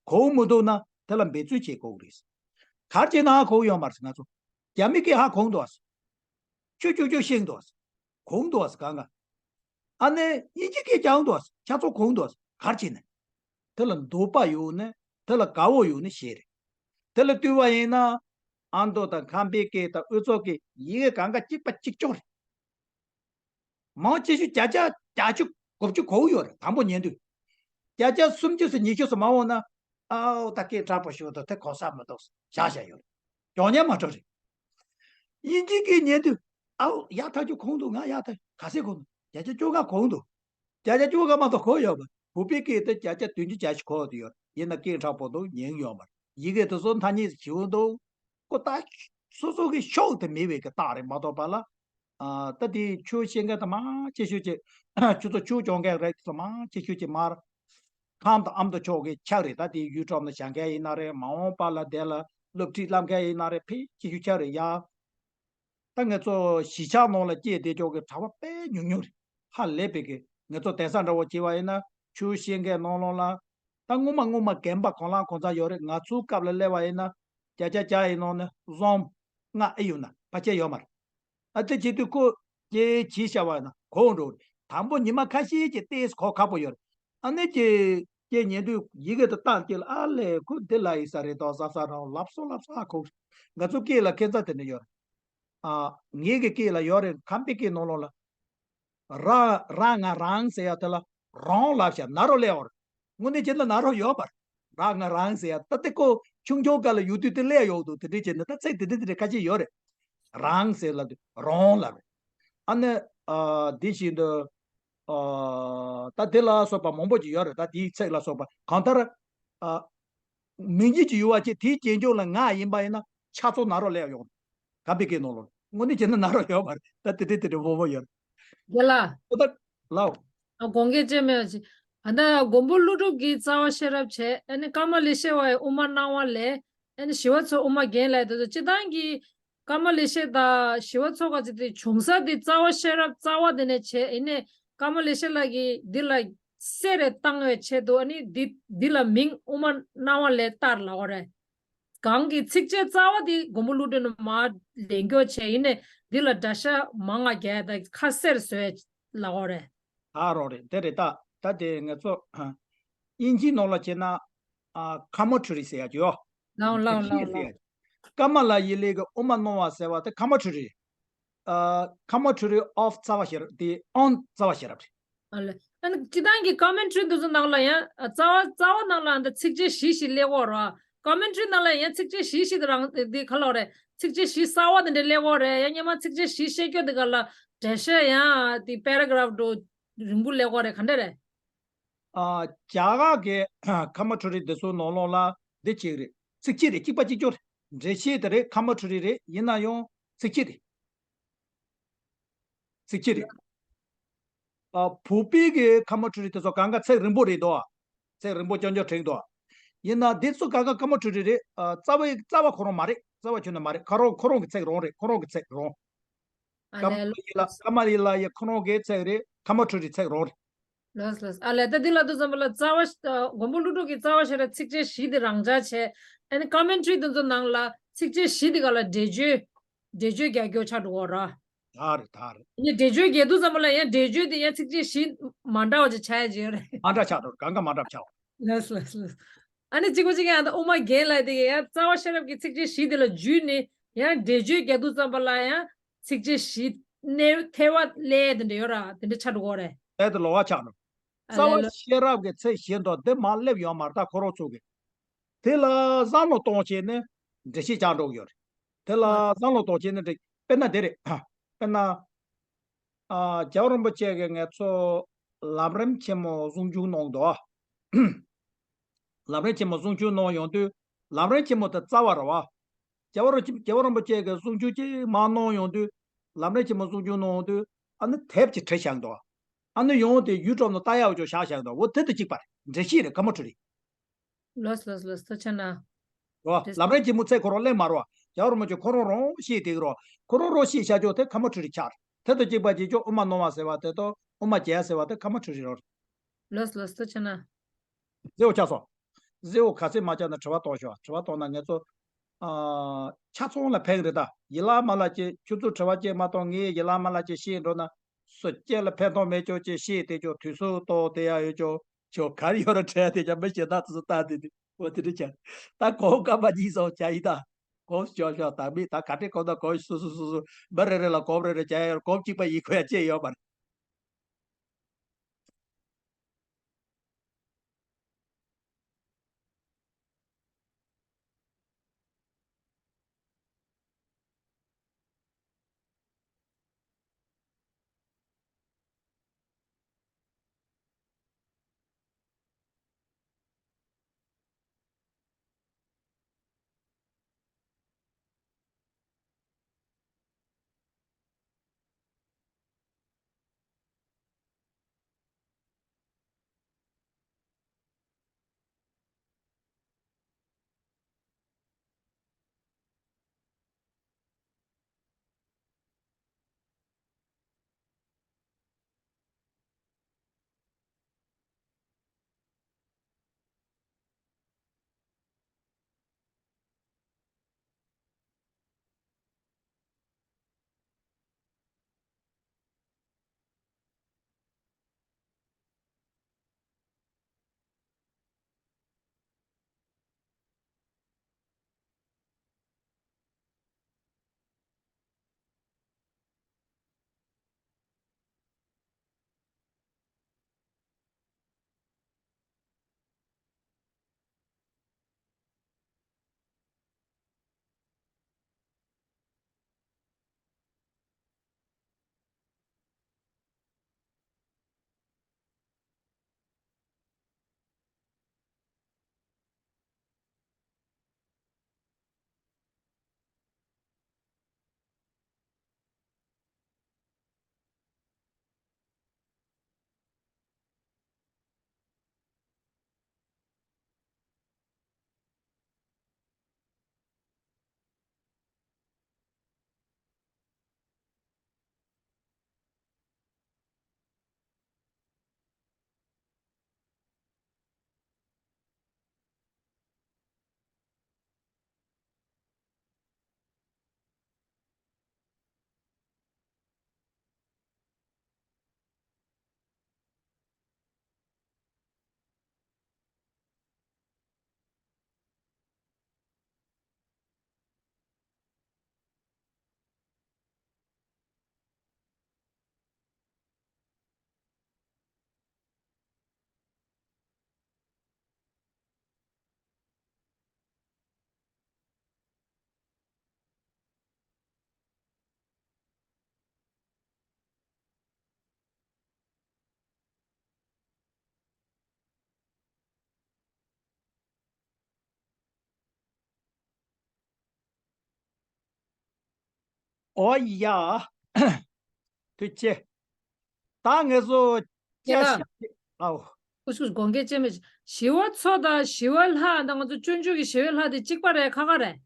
གོ་མི་འདུག་ན་དེ་ལ་འབད་བརྩོན་བྱེད་དགོས་རེད། ག་རེ་བྱས་ན་ཧ་གོ་ཡོད་མ་རེད། ང་ཚོ་རྒྱ་མི་སྐད་ཧ་གོ་འདུག་ཨ། ཆུ་ཆུ་ཆུ་ཤེས་འདུག་ཨ། གོ་འདུག་ཨ། གང་ག་ཨ་ནི་དབྱིན་ཇི་སྐད་རྐྱང་འདུག་ཨ། ཆ་ཚང་གོ་འདུག་ཨ། ག་རེ་བྱས་ནས། དེ་ལ་འདོད་པ་ཡོད་ནི། དེ་ལ་དགའ་བོ་ཡོད་ནི་ཞེ་རེད། དེ་ལ་ལྟོས་པ་ཡིན་ན། ཨ་མདོ་དང་ཁམས་པའི་སྐད་དང་དབུས་གཙང་སྐད་ཡི་གེ་གང་ག་གཅིག་པ་གཅིག་རྐྱང་རེད། མང་ཆེ་ཤོས་བརྒྱ་ཆ་བརྒྱད་ཅུ་གོ་བཅུ་གོ་ཡོད་རེད། དང་པོ་ཉན་དུས། བརྒྱ་ཆ་སུམ་ཅུ་ཙམ་ཉི་ཤུ་ཙམ་མ་འོང་ན། ཨའོ་ད་སྐད་འཁྲབ་པོ་ཞུ་དང་དེ་གོ་ས་མི་འདུག་བཞག་བཞག་ཡོད་རེད། ཀྱང་ཉན་མ་འགྲོ་རེད། དབྱིན་ཇིའི་སྐད་ཉན་དུས། ཨའོ་ཡག་ཐག་ཆོད་གོ་འདུག་ང་ཡག་ཐག་ག་ཚད་གོ་འདུག་བརྒྱ་ཆ་བཅོ་ལྔ་གོ་འདུག་བརྒྱ་ཆ་བཅོ་ལྔ་མ་གཏོགས་གོ་ཡོད་པ། བོད་པའི་སྐད་དེ་བརྒྱ་ཆ་བདུན་ཅུ་གྱ་བཞི་གོ་འདུག་ཡོད། ཡིན་ན་སྐད་འཕྲོག་པོ་འདུག་ཉན་གྱི་ཡོད་མ་རེད། ཡི་གེ་དེ་ཚོ་ཐ་སྙད་ཞིག་འདུག་ཁོ་ད་སོ་སོ་གི་ཤོག་དེ་མེད་པའི་གི་རྟགས་རེད་མ་གཏོགས་པ་ལ། ཨ་ད་དེ་ཆོས་བཤད་མཁན་དེ་མང་ཆེ་ཤོས་ཀྱི་ཁྱོད་ཚོ་ཆོས་སྐྱོང་མཁན་རེད་དེ་ཚོ་མང་ཆེ་ཤོས་ཀྱི་མར་ཁམས་དང་ཨ་མདོ་ཕྱོགས་ཀྱི་ཆགས་རེད། ད་དེ་ཡུལ་གྲམ་ལ་བཞག་མཁན་ཡིན་ན་རེད། མ་འོངས་པ་ལ་དེ་ལ་སློབ་ཁྲིད་བསླབ་མཁན་ཡིན་ན་རེད། ཕལ་ཆེ་ཤོས་ཆགས་རེད་ཡ། ད་ང་ཚོ་གཞིས་ཆགས་ནང་ལ་སྐྱེས་བསྡད་ཆོག་གི་གྲྭ་པ་དཔེ་ཉུང་ཉུང་རེད། ཧ་ལས་པའི་གི་ང་ཚོ་གདན་ས་འདྲ་བོ་བྱས་པ་ཡིན་ན་ཆོས་བཤད་མཁན་ནང་ལོགས་ལ། ད་སྔོན་མ་སྔོན་མ་རྒན་པ་གང་ལ་གང་འཚམ་ཡོད་རེད། ང་ཚོའི་སྐབས་ལ་སླེབས་པ་ཡིན་ན་བརྒྱ་ཆ་བརྒྱ་ཡི་ནང་ནས་བཟང་ལྔ་ཨེ་ཡོད་ན་ཕལ་ཆེར་ཡོད་མ་རེད། ཨ་དེ་བྱེད་དུས་ཁོ་སྐྱེས་བྱས་བྱ་བ་ཡིན་ན་གོ་འགྲོ་རེད། དང་པོ་ཉི་མ་ཁ་ཤས་ཀྱི་ཏོག་ཙམ་གོ་ཁག་པོ་ཡོད་རེད། ཨ་ནི་ཀྱེ་ཀྱེ་ཉན་དུས་ཡི་གེ་དེ་བཏང་ཀྱེ་ལ་ཨ་ལས་ཁོ་འདི་ལ་ཡི་ས་རེད་དོ་ཟབ་ས་རང་ལབ་སོ་ལབ་ས་ཨ་ཁོ། ང་ཚོ་སྐད་ལ་ཁྱད་མཚར་དེ་འདྲ་ཡོད་རེད། ཨ་ངེད་ཀྱི་སྐད་ལ་ཡོད་རེད། ཁམས་པའི་སྐད་ནང་ལོགས་ལ། ར་ར་ང་རང་ཟེར་ཡ་དེ་ལ་རང་ལབ་བྱ་ན་རོ་སླེབས་ཡོད་རེད། དངོས་གནས་བྱས་ན་ན་རོ་ཡོད་པ་རེད། ར་ང་རང་ཟེར་ཡ་ད་དེ་ཁོ་ཆུང་ཆུང་སྐབས་ལ་ཡོད་དུས་དེ་སླེབས་ཡོད་འདུག་དེ་འདྲས་བྱས་ན་ད་ཚིག་དེ་འདྲས་དེ་འདྲས་ཁ་ཤས་ཡོད་རེད། རང་ཟེར་ལབ་དུས་རང་ལབ་རེད། ཨ་ནི་ཨ་འདི་བཞིན་དུ་ཨ་ད་དེ་ལ་སོགས་པ་མང་པོ་ཅིག་ཡོད་རེད། ད་དེའི་ཚིག་ལ་སོགས་པ་གང་ལྟར་ཨ་མིང་རྒྱུད་ཀྱི་ཡུལ་བ་ཅིག་དེའི་རྗེས་འཇུག་ལ་ང་ཡིན་པ་ཡིན་ན་ཆ་ཚང་ན་རོ་སླེབས་ཡོང་། ག་པའི་སྐད་ནང་ལོགས་དངོས་གནས་བྱས་ན་ན་རོ་ཡོད་པ་རེད། ད་དེ་འདྲས་དེ་འདྲས་བོ་བོ་ཡོད་རེད། རྒན་ལགས། ཨོ་ད་ལའོ། ཨ་དགོངས་འགལ་ཅན་མེད་པ་ཅིག་ཨ་ད་མགོན་པོ་ཀླུ་སྒྲུབ་ཀྱི་རྩ་བ་ཤེས་རབ་བྱས། ཨ་ནི་ཀ་མ་ལེ་ཤེ་བ་ཡི་དབུ་མ་སྣང་བ་ལས། ཨ་ནི་ཞི་བ་འཚོ་དབུ་མ་རྒྱན་ལས་དེ་ཚོ་སྤྱི་བཏང་གི་ཀ་མ་ལེ་ཤེ་དང་ཞི་བ་འཚོ་ག་ཅིག་དེ་བྱུང་ས་དེ་རྩ་བ་ཤེས་རབ་རྩ་བ་དེ་ནས་བྱས། ཡིན་ནའི་ཀ་མ་ལེ་ཤེ་ལགས་ཀྱིས་འདི་ལ་གསེར་རེ་བཏང་བའི་ཆེད་དུ་ཨ་ནི་འདི་འདི་ལ་མིང་དབུ་མ་སྣང་བ་ལས་བཏགས་ལབ་པ་རེད། གང་གི་ཚིགས་བཅད་རྩ་བ་དེ་མགོན་པོ་ཀླུ་སྒྲུབ་ནས་མར་ལེན་སྐྱོར་བྱས། ཡིན་ནའི་འདི་ལ་སྒྲ་ཤ་མང་ང་རྒྱག་དང་ཁ་གསལ་བཟོས་ལབ་པ་རེད། ད་རོགས་རེད། དེ་རེད། ད་ད་དེ་ང་ཚོ་ཨ་དབྱིན་ཇིའི་ནང་ལ་བྱས་ན་ཨ་ཀ་མ་ཊ་རི་ཟེར་ཡ་ཅིག་ཡོད། ལའོ་ལའོ་ལའོ་ལའོ། ཀ་མ་ལ་ཡི་ལས་ཀྱི་དབུ་མ་སྣང་བ་ཟེར་བ་དེ་ཀ་མ་ཊ་རི་རེད། ཨ་ཀ་མ་ཊ་རི་ཨོཕ་རྩ་བ་ཤེས་རབ་དེ་ཨོན་རྩ་བ་ཤེས་རབ་རེད། ཨ་ལས། ཨ་ནི་སྤྱི་བཏང་གི་ཀོ་མེན་ཊ་རི་འདི་ཚོ་ནང་ལ་ཡང་ཨ་རྩ་བ་རྩ་བ་ནང་ལ་ཨ་ད་ཚིགས་བཅད་བཞི་ཞིག་སླེབས་ཀྱི་ཡོད་རེད། ཀོ་མེན་ཊ་རི་ནང་ལ་ཡང་ཚིགས་བཅད་བཞི་ཞིག་དེ་རང་དེ་ག་ལོག་རེད། ཚིགས་བཅད་བཞི་གསར་བ་དེ་འདྲ་སླེབས་ཀྱི་ཡོད་རེད། ཡང་སྔོན་མ་ཚིགས་བཅད་བཞི་བཤད་རྒྱུ་དེ་ག་ལ་འགྲེལ་བཤད་ཡང་དེ་པེ་ར་གྷ་རབ་འདྲ་རིང་པོ་སླེབས་ཀྱི་ཡོད་རེད། ག་འདྲ་རེད། ཨ་རྒྱ་གར་གྱི་ཀོ་མེན་ཊ་རི་འདི་ཚོ་ནང་ལོགས་ལ་འདི་གཅིག་རེད། ཚིགས་བཅད་རེད། གཅིག་པ་གཅིག་གྱུར་རེད། འགྲེལ་བཤད་དེ་རེད། ཀོ་མེན་ཊ་རི་རེད། ཡིན་ན་ཡང་ཚིགས་བཅད་རེད། ཚིགས་བཅད་རེད། ཨ་བོད་པའི་གི་ཀོ་མེན་ཊ་རི་དེ་ཚོ་གང་ག་ཚིག་རིང་པོ་རེད་དོ། ཚིག་རིང་པོ་རྐྱང་རྐྱང་བྲིས་འདུག་ཡིན་ན་འདི་ཚོ་གང་ག་ཀོ་མེན་ཊ་རི་རེད། ཨ་རྩ་བའི་རྩ་བ་ཁོ་རང་མ་རེད། རྩ་བ་ཁྱོན་ནས་མ་རེད། ཁོ་རང་ཁོ་རང་གི་ཚིག་རང་རེད། ཁོ་རང་གི་ཚིག་རང་། ཨ་ཀ་མ་ལེ་ལ་ཡི་ལ་ཀ་མ་ལེ་ལ་ཡི་ཁོ་རང་གི་ཚིག་རེད། ཀོ་མེན་ཊ་རི་ཚིག་རང་རེད། ལགས་ལགས། ཨ་ལས། ད་འདི་ལ་དུས་ཙམ་པ་ལ་རྩ་བ་ཨ་མགོན་པོ་ཀླུ་སྒྲུབ་ཀྱི་རྩ་བ་ཤེས་རབ་ཚིགས་བཅད་བཞི་དེ་རང་འཇགས་བྱས། ཨ་ནི་ཀོ་མེན་ཊ་རི་དེ་ཚོ་ནང་ལ་ཚིགས་བཅད་བཞི་དེ་ག་ལ་འགྲེལ་བརྗོད་འགྲེལ་བརྗོད་རྒྱག་རྒྱུ་ཆགས་འགྲོ་གི་ཡོད་རེད། ད་རེད། ད་རེད། ཨ་ནི་འགྲེལ་བརྗོད་རྒྱག་དུས་ཙམ་པ་ལ་ཡང་འགྲེལ་བརྗོད་དེ་ཡང་ཚིགས་བཅད་བཞི་མ་འདྲ་བ་ཅིག་ཆགས་ཡ་ཅིག་ཡོད་རེད། མ་འདྲ་ཆགས་འགྲོ། གང་ག་མ་འདྲ་ཆགས། ལགས་ལགས་ལགས། ཨ་ནི་གཅིག་པ་གཅིག་ཡང་ད་དབུ་མ་རྒྱན་ལབ་དེ་གི་ཡང་རྩ་བ་ཤེས་རབ་ཀྱི་ཚིགས་བཅད་བཞི་དེ་ལ་འཇུས་ནས་ཡང་འགྲེལ་བརྗོད་རྒྱག་དུས་ཙམ་པ་ལ་ཡང་ཚིགས་བཅད་བཞི་ནས་ཐལ་བ་སླེབས་དེ་འདྲ་ཡོད་ར། དེ་འདྲ་ཆགས་འགྲོ་གི་ཡོད་རེད། ཨེ་དེ་ལོགས་ཀ་ཆགས་འགྲོ། ཨ་རྩ་བ་ལས་ལས། ཤེས་རབ་ཀྱི་ཚིག་བཞི་འདུག་འདི་མར་སླེབས་ཡོད་མ་རེད། ད་ཁོ་རང་ཚོ་གི་དེ་ལ་བསམ་བློ་གཏོང་བྱས་ནས་འགྲེལ་བཤད་རྒྱག་འགྲོ་གི་ཡོད་རེད། དེ་ལ་ཨ་བསམ་བློ་གཏོང་བྱས་ནས་འགྲེལ། དཔེར་ན་དེ་རེད། དཔེར་ན། ཨ་རྒྱལ་བ་རིན་པོ་ཆེ་གིས་ང་ཚོ་ལམ་རིམ་ཆེན་མོ་གསུང་ཆོས་གནང་འདུག་ལམ་རིམ་ཆེན་མོ་གསུང་ཆོས་གནང་ཡོང་དུས་ལམ་རིམ་ཆེན་མོ་དེ་རྩ་བ་རེད་བ། རྒྱལ་བ་རིན་རྒྱལ་བ་རིན་པོ་ཆེ་གིས་གསུང་ཆོས་ཅིག་མར་གནང་ཡོང་དུས་ལམ་རིམ་ཆེན་མོ་གསུང་ཆོས་གནང་ཡོང་དུས་ཨ་ནི་དེབ་ཅིག་བྲིས་བཞག་འདུག་ཨ་ནི་ཡང་དེ་ཡུལ་གྲམ་ནས་ལྟ་ཡག་ཅིག་བཞག་བཞག་འདུག་འོ་དེ་དང་གཅིག་པ་རེད། འགྲེལ་བཤད་རེད། ཀ་མ་ཊ་རི། ལགས་ལགས་ལགས། ཐུགས་རྗེ་གནང་། རོ། དེ་ལམ་རིམ་གྱི་མུ་ཚད་ཁོ་རང་གླེང་མ་རོ། རྒྱལ་བ་རིན་པོ་ཆེ་ཁོ་རང་རང་བཤད་དེ་གི་རོ། ཁོ་རང་རང་བཤད་བྱ་ཆོག་དེ་ཀ་མ་ཊ་རི་ཆགས། དེ་དང་གཅིག་པ་གཅིག་ཆོག་དབུ་མ་སྣང་བ་ཟེར་བ་དེ་དང་དབུ་མ་རྒྱན་ཟེར་བ་དེ་ཀ་མ་ཊ་རི་རོ། ལགས་ལགས། ཐུགས་རྗེ་གནང་། མཛེས་པོ་ཆགས་སོང་། མཛེས་པོ་ག་ཚད་མ་ཆགས་ན་དྲི་བ་གཏོང་ཤོག་དྲི་བ་གཏོང་ན་ངེད་ཚོ། ཨ། ཆ་ཚང་ལ་ཕན་གི་རེད་ད། ཡིད་ལ་མ་ལ་ཅིག་ཁྱོད་ཚོ་དྲི་བ་ཅིག་མ་གཏོང་། ངས་ཡིད་ལ་མ་ལ་ཅིག་བཤད་འགྲོ་ན། སུ་སྐྱེ་ལ་ཕན་ཐོགས་མེད་ཆོག་ཅེས་བཤད་དེ་ཆོག་དུས་སུ་གཏོགས་དེ་ཡ་ཡོད་ཆོག་ཆོག་གར་ཡོད་ར་འཕྲད་དེ་ཀྱང་མི་ཞེ་ད་ཙི་ཙི་ལྟ་དེ་དེ་འོ་དེ་འདྲ་ཆགས། ད་གོམ་ཀ་མ་གཉིས་སོང་བྱ་ཡི་ད། གོམ་ཤོག་ཤོག་ད་མི་ད་ག་ཏྲེ་གོམ་ད་གོམ་སུ་སུ་སུ་སུ་མི་རེ་རེ་ལ་གོམ་རེ་རེ་བྱ་ཡ་གོམ་གཅིག་པ་ཡིན་ཁོ་ཡ་ཅེས་ཡོད་པ་རེད། ཨོ་ཡ། ཐུགས་རྗེ་ཆེ། ད་ངེད་ཚོ་ཅི་ལ། ཅི་ཞིག་ཨའོ། ཁུ་ཤུ་དགོངས་འགལ་ཅན་མེད། ཞི་བ་འཚོ་དང་ཞི་བ་ལྷ་དང་ང་ཚོ་སྤྱོད་འཇུག་གི་ཞི་བའི་ལྷ་དེ་གཅིག་པ་རེད། ཁ་ཁ་རེད།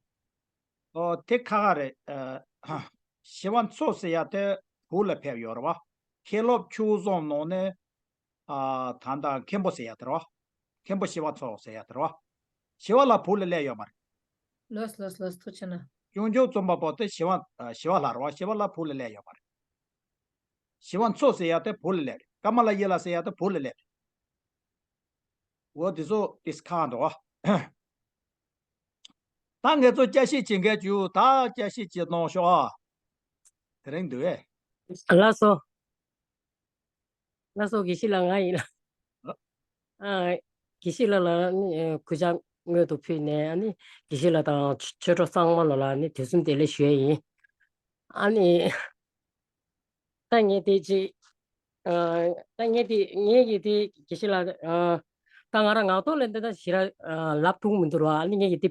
ཨོ་དེ་ཁ་ཁ་རེད། ཨ། ཞི་བ་འཚོ་ཟེར་ཡ་དེ་བོད་ལ་ཕེབས་ཡོད་རེད་བ། མཁན་སློབ་ཆོས་གསུམ་ནང་ནས། ཨ། ད་ལྟ་མཁན་པོ་ཟེར་ཡ་དེ་རེད་བ། མཁན་པོ་ཞི་བ་འཚོ་ཟེར་ཡ་དེ་རེད་བ། ཞི་བ་ལྷ་བོད་ལ་སླེབས་ཡོད་མ་རེད། ལོས་ལོས་ལོས་ཐུགས་རྗེ་ཆེ་གནང་། སྐྱབས་མགོན་རྩོམ་པ་པོ་དེ་ཞི་བ། ཨ། ཞི་བ་ལྷ་རེད་བ། ཞི་བ་ལྷ་བོད་ལ་སླེབས་ཡོད་མ་རེད། ཞི་བ་འཚོ་ཟེར་ཡ་དེ་བོད་ལ་སླེབས་རེད། ཀ་མ་ལ་ཡི་ལ་ཟེར་ཡ་དེ་བོད་ལ་སླེབས་རེད། འོ་དེ་ཚོ་དེ་ཁག་འདུག་ཨ། ད་ངེད་ཚོ་བསྐྱར་ཞིབ་བྱེད་མཁན་བྱུང་། ད་བསྐྱར་ཞིབ་བྱེད་གནང་ཤོག་ཨ། དེ་རིང་འདུག་ཨེ། ལགས་སོ། ལགས་སོ། དགེ་བཤེས་ལགས་ང་ཡིན་ལ། ཨ། དགེ་བཤེས་ལགས་ལ་ནི་གུས་ཕྱག་སྔོན་དུ་ཕུལ་ནས། ཨ་ནི་དགེ་བཤེས་ལགས་དང་ཆོས་གྲོགས་ཚང་མ་ལ་ལ་ནི་དུས་གསུམ་བདེ་ལེགས་ཞུ་ཡས་ཡིན། ཨ་ནི། ད་ངས་དེ་ཅི། ཨ། ད་ངས་དེ་ངས་ཀྱི་དེ་དགེ་བཤེས་ལགས། ཨ། ད་ང་རང་ངག་ཐོག་ལ་འདི་ད་ཞེ་དྲག་ཨ། ལབ་ཐུབ་མི་འདུག་ར། ཨ་ནི་ངས་ཀྱི་དེ་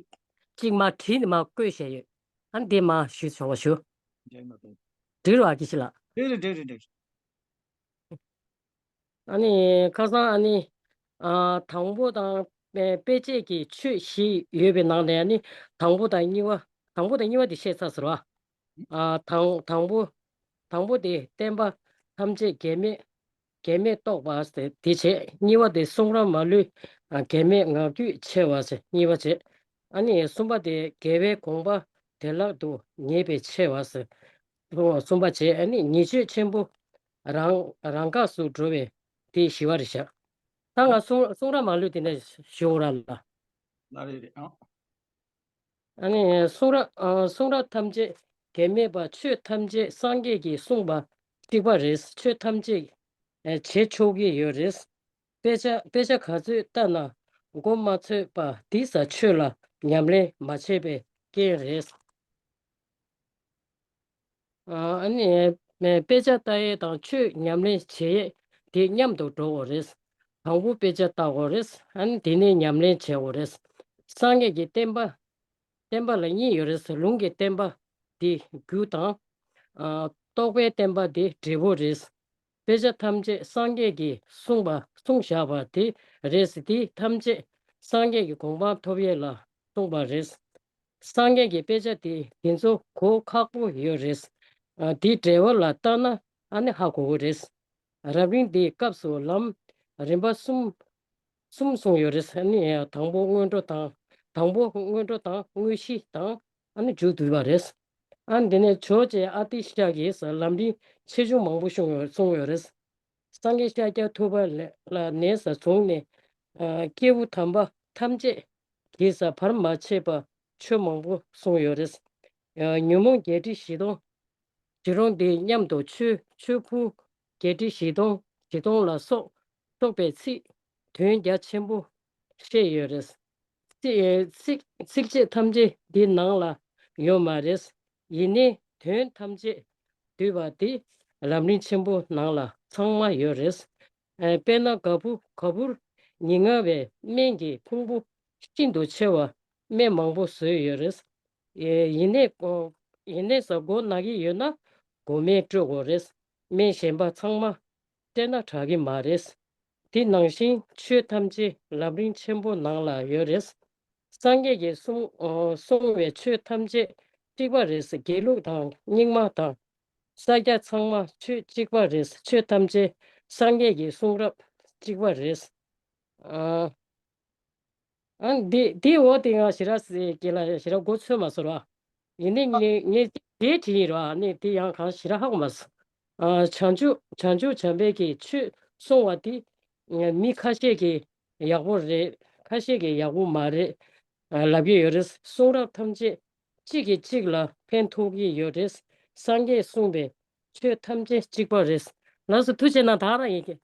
གཅིག་མ་བྲིས་ནས་མ་བཀོད་བཞག་ཡོད། ཨ་ནི་དེ་མ་ཞུ་ཆོག་པ་ཞུ། འགྲིག་ར་དགེ་བཤེས་ལགས། འགྲིག་རེད་འགྲིག་རེད་འགྲིག་རེད། ཨ་ནི་ཁ་སང་ཨ་ནི། ཨ། དང་པོ་དང་། ཨེ། དཔེ་བྱད་ཀྱི་ཆོས་བཞི་ཡོད་པའི་ནང་ནས། ཨ་ནི་དང་པོ་དང་གཉིས་པ། དང་པོ་དང་གཉིས་པ་དེ་བཤད་ཚར་ཟེར་བ། ཨ། དང་དང་པོ། དང་པོ་དེ་བསྟན་པ་ཐམས་ཅད་གེགས་མེད། གེགས་མེད་རྟོགས་པ་ཟེར་དེ་བྱས། གཉིས་པ་དེ་གསུང་རབ་མ་ལུས། ཨ། གེགས་མེད་ངག་རྒྱུད་ཆེ་བ་ཟེར་གཉིས་པ་བྱས། ཨ་ནི་གསུམ་པ་དེ་རྒྱལ་བའི་དགོངས་པ་བདེ་བླག་ཏུ་ངེས་པའི་ཆེ་བ་ཟེར། གསུམ་པ་བྱས། ཨ་ནི་ཉེས་སྤྱོད་ཆེན་པོ་རང་རང་འགགས་སུ་འགྲོ་བའི་དེ་བཞི་པ་རེད་བཞག་ད་ང་གསུང་གསུང་རབ་མ་ལུས་དེ་ནས་ཞུ་ར་ལ། ལ་རེད་རེད་ཨང་། ཨ་ནི་གསུང་རབ། ཨ། གསུང་རབ་ཐམས་ཅད་གེགས་མེད་པ། ཆོས་ཐམས་ཅད་སངས་རྒྱས་ཀྱིས་གསུངས་པ་གཅིག་པ་རེད། ཆོས་ཐམས་ཅད་བྱེད་ཆོག་གི་ཡོད་རེད། དཔེ་ཆ་དཔེ་ཆ་ག་ཚོད་ལྟ་ན་མགོ་མ་ཚོས་པ་འདི་ས་ཆོས་ལ་ཉམས་ལེན་མ་བྱས་པའི་རྐྱེན་རེད། ཨ་ནི་དཔེ་ཆ་ལྟ་ཡས་དང་ཆོས་ཉམས་ལེན་བྱེད་ཡས་དེ་མཉམ་དུ་འགྲོ་དགོས་རེད། དང་པོ་དཔེ་ཆ་ལྟ་དགོས་རེད། ཨ་ནི་དེ་ནས་ཉམས་ལེན་བྱེད་དགོས་རེད། སངས་རྒྱས་ཀྱི་བསྟན་པ། བསྟན་པ་ལ་གཉིས་ཡོད་རེད། ལུང་གི་བསྟན་པ་དེ་རྒྱུ་དང་། ཨ། རྟོགས་པའི་བསྟན་པ་དེ་འབྲས་བུ་རེད། དཔེ་ཆ་ཐམས་ཅད་སངས་རྒྱས་ཀྱིས་གསུངས་པ་གསུངས་བཞག་པ་དེ་རེད། དེ་ཐམས་ཅད་སངས་རྒྱས་ཀྱི་གོ་འཕང་ཐོབ་ཡས་ལ་གསུངས་པ་རེད། སངས་རྒྱས་ཀྱི་དཔེ་ཆ་དེ་དེ་ཚོ་གོ་ཁག་པོ་ཡོད་རེད། ཨ། དེ་འགྲེལ་པ་ལ་ལྟ་ན་ཨ་ནི་ཧ་གོ་གི་རེད། རབ་རིམ་འདིའི་སྐབས་སུ་ལམ་རིམ་པ་གསུམ་གསུམ་གསུངས་ཡོད་རེད། ཨ་ནི་དང་པོ་སྔོན་འགྲོ་དང་། དང་པོ་སྔོན་འགྲོ་དང་དངོས་གཞི་དང་། ཨ་ནི་མཇུག་བསྡུས་པ་རེད། ཨ་ནི་དེ་ནས་ཇོ་བོ་རྗེ་ཨ་ཏི་ཤ་གིས་ལམ་རིམ་ཆེ་ཆུང་མང་པོ་གསུངས་ཡོད་གསུངས་ཡོད་རེད། སངས་རྒྱས་ཤཱཀྱ་ཐུབ་པ་ལ་ནས་བཟུང་ནས། ཨ། སྐྱེས་བུ་དམ་པ་ཐམས་ཅད་ཀྱིས་བར་མ་ཆད་པ་ཆོས་མང་པོ་གསུངས་ཡོད་རེད། ཨ། ཉོན་མོངས་བརྒྱད་ཁྲི་བཞི་སྟོང་། བྱེ་རོང་དེ་མཉམ་དུ་ཆོས་ཆོས་ཕུང་བརྒྱད་ཁྲི་བཞི་སྟོང་བཞི་སྟོང་ལ་སོགས་སོགས་པའི་ཚིག་དོན་རྒྱ་ཆེན་པོ་བཤད་ཡོད་རེད། ཚིག་ཚིག་ཚིགས་བཅད་ཐམས་ཅད་འདི་ནང་ལ་ཡོད་མ་རེད། ཡིན་ནའི་དོན་ཐམས་ཅད་བསྡུས་པ་འདི་ལམ་རིམ་ཆེན་པོ་ནང་ལ་ཚང་མ་ཡོད་རེད། ཨ། དཔེར་ན་ག་བུར་ག་བུར་ཉིན་ལྔ་བའི་སྨན་གྱི་ཕུང་པོ་ཤིན་ཏུ་ཆེ་བ་སྨན་མང་པོ་བཟོས་ཡོད་རེད། ཨེ། ཡིན་ནའི་ཡིན་ནའི་ས་མགོ་ན་གི་ཡོད་ན་མགོ་སྨན་སྤྲོད་དགོས་རེད། སྨན་གཞན་པ་ཚང་མ་སྤྲད་ན་དྲག་གི་མ་རེད། དེ་ནང་བཞིན་ཆོས་ཐམས་ཅད་ལམ་རིམ་ཆེན་པོ་ནང་ལ་ཡོད་རེད། སངས་རྒྱས་ཀྱིས་གསུངས་གསུངས་པའི་ཆོས་ཐམས་ཅད་གཅིག་པ་རེད། དགེ་ལུགས་དང་རྙིང་མ་དང་། ས་སྐྱ་ཚང་མ་ཆོས་གཅིག་པ་རེད། ཆོས་ཐམས་ཅད་སངས་རྒྱས་ཀྱི་གསུང་རབ་གཅིག་པ་རེད། ཨ། ཨ། འདི་འདི་འོ་དེ་ང་ཞེ་དྲག་ཟེར་གྱི་ལ་ཞེ་དྲག་མགོ་ཚོད་མ་སོང་ར། ཡིན་ནའི་ངས་ངས་དེ་བྲིས་ཡིན་ར། ཨ་ནི་དེ་ཡང་གང་ཞེ་དྲག་ཧ་གོ་མ་སོང་། ཨ། བྱང་ཆུབ་བྱང་ཆུབ་བྱམས་པའི་གི་ཆོས་གསུང་བ་དེ་མི་ཁ་ཤས་ཀྱིས་ཡག་པོ་རེད། ཁ་ཤས་ཀྱིས་ཡག་པོ་མ་རེད། ཨ། ལབ་ཀྱི་ཡོད་རེད། གསུང་རབ་ཐམས་ཅད་གཅིག་གིས་གཅིག་ལ་ཕན་ཐོགས་ཀྱི་ཡོད་རེད། སངས་རྒྱས་གསུངས་པའི་ཆོས་ཐམས་ཅད་གཅིག་པ་རེད། ལགས་སོ། ཐུགས་རྗེ་གནང་། ད་རང་ཡིན་གྱི།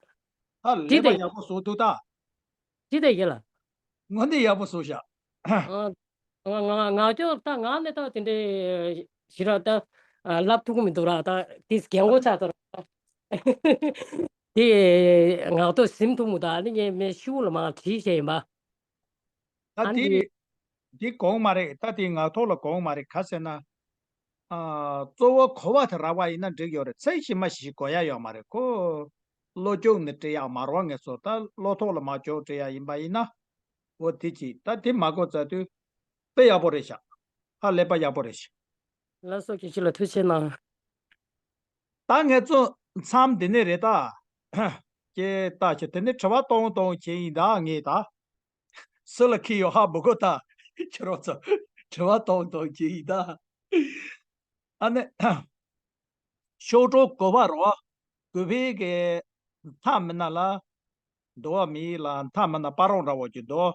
ཨ། འདི་ལས་པ་དེ་ཡག་པོ་བཟོ་འདུག་ད། འདི་དེ་ཡིན་ལ། དངོས་གནས་ཡག་པོ་བཟོ་བཞག་ཨ། ང་ང་ང་ཅོག་ད་ང་ནི་ད་དེ་འདྲའི་ཞེ་དྲག་ད་ལབ་ཐུབ་ཀྱི་མི་འདུག་ར། ད་དེ་རྒན་གོག་ཆགས་ཚར། དེ་ངག་ཐོག་ཟིན་ཐུབ་མི་འདུག་ཨ་ནི་ངས་མི་ཤུགས་ལ་མང་བྲིས་བྱས་ཡིན་པ། ད་ཨ་འདི་ནི་འདི་དགོངས་མ་རེད། ད་དེ་ངག་ཐོག་ལ་དགོངས་མ་རེད། ག་ཟེར་ན། ཨ། གཙོ་བོ་གོ་བ་དེ་རག་པ་ཡིན་ན་འགྲིག་ཡོད་རེད། ཚིག་ཞིབ་མ་ཞིབ་གོ་ཡ་ཡོད་མ་རེད་ཁོ། བློ་སྐྱོང་ནས་བྲིས་ཡག་མ་རེད་བ། ངེད་ཚོ་ད་བློ་ཐོག་ལ་མར་འཇོག་བྲིས་ཡག་ཡིན་པ་ཡིན་ན། འོ་དེ་གཅིག་ད་དེ་མ་གོ་ཚར་དུས་དཔེ་ཡག་པོ་རེད་ཤག་ཧ་ལས་པ་ཡག་པོ་རེད་ཤག་ལགས་སོ། དགེ་བཤེས་ལགས་ཐུགས་རྗེ་གནང་། ད་ངེད་ཚོ་མཚམས་འདི་ནས་རེད་ད། ཀྱེ་ལྟ་ཞིག་དེ་ནས་དྲི་བ་གཏོང་གཏོང་བྱེད་ཡིན་ད་ངས་ད། སུ་ལ་ཁེལ་ཡོད་ཧ་མི་གོ་ད། ཁྱེད་རང་ཚོ་དྲི་བ་གཏོང་གཏོང་བྱེད་ཡིན་ད། ཨ་ནི། གཤོག་སྒྲོ་གོ་བ་རོ། གོ་བའི་གི་མཐའ་མི་ན་ལ། འདོ་བ་མི་ལ་མཐའ་མི་ན་པ་རོང་འདྲ་བོ་ཅིག་འདོ།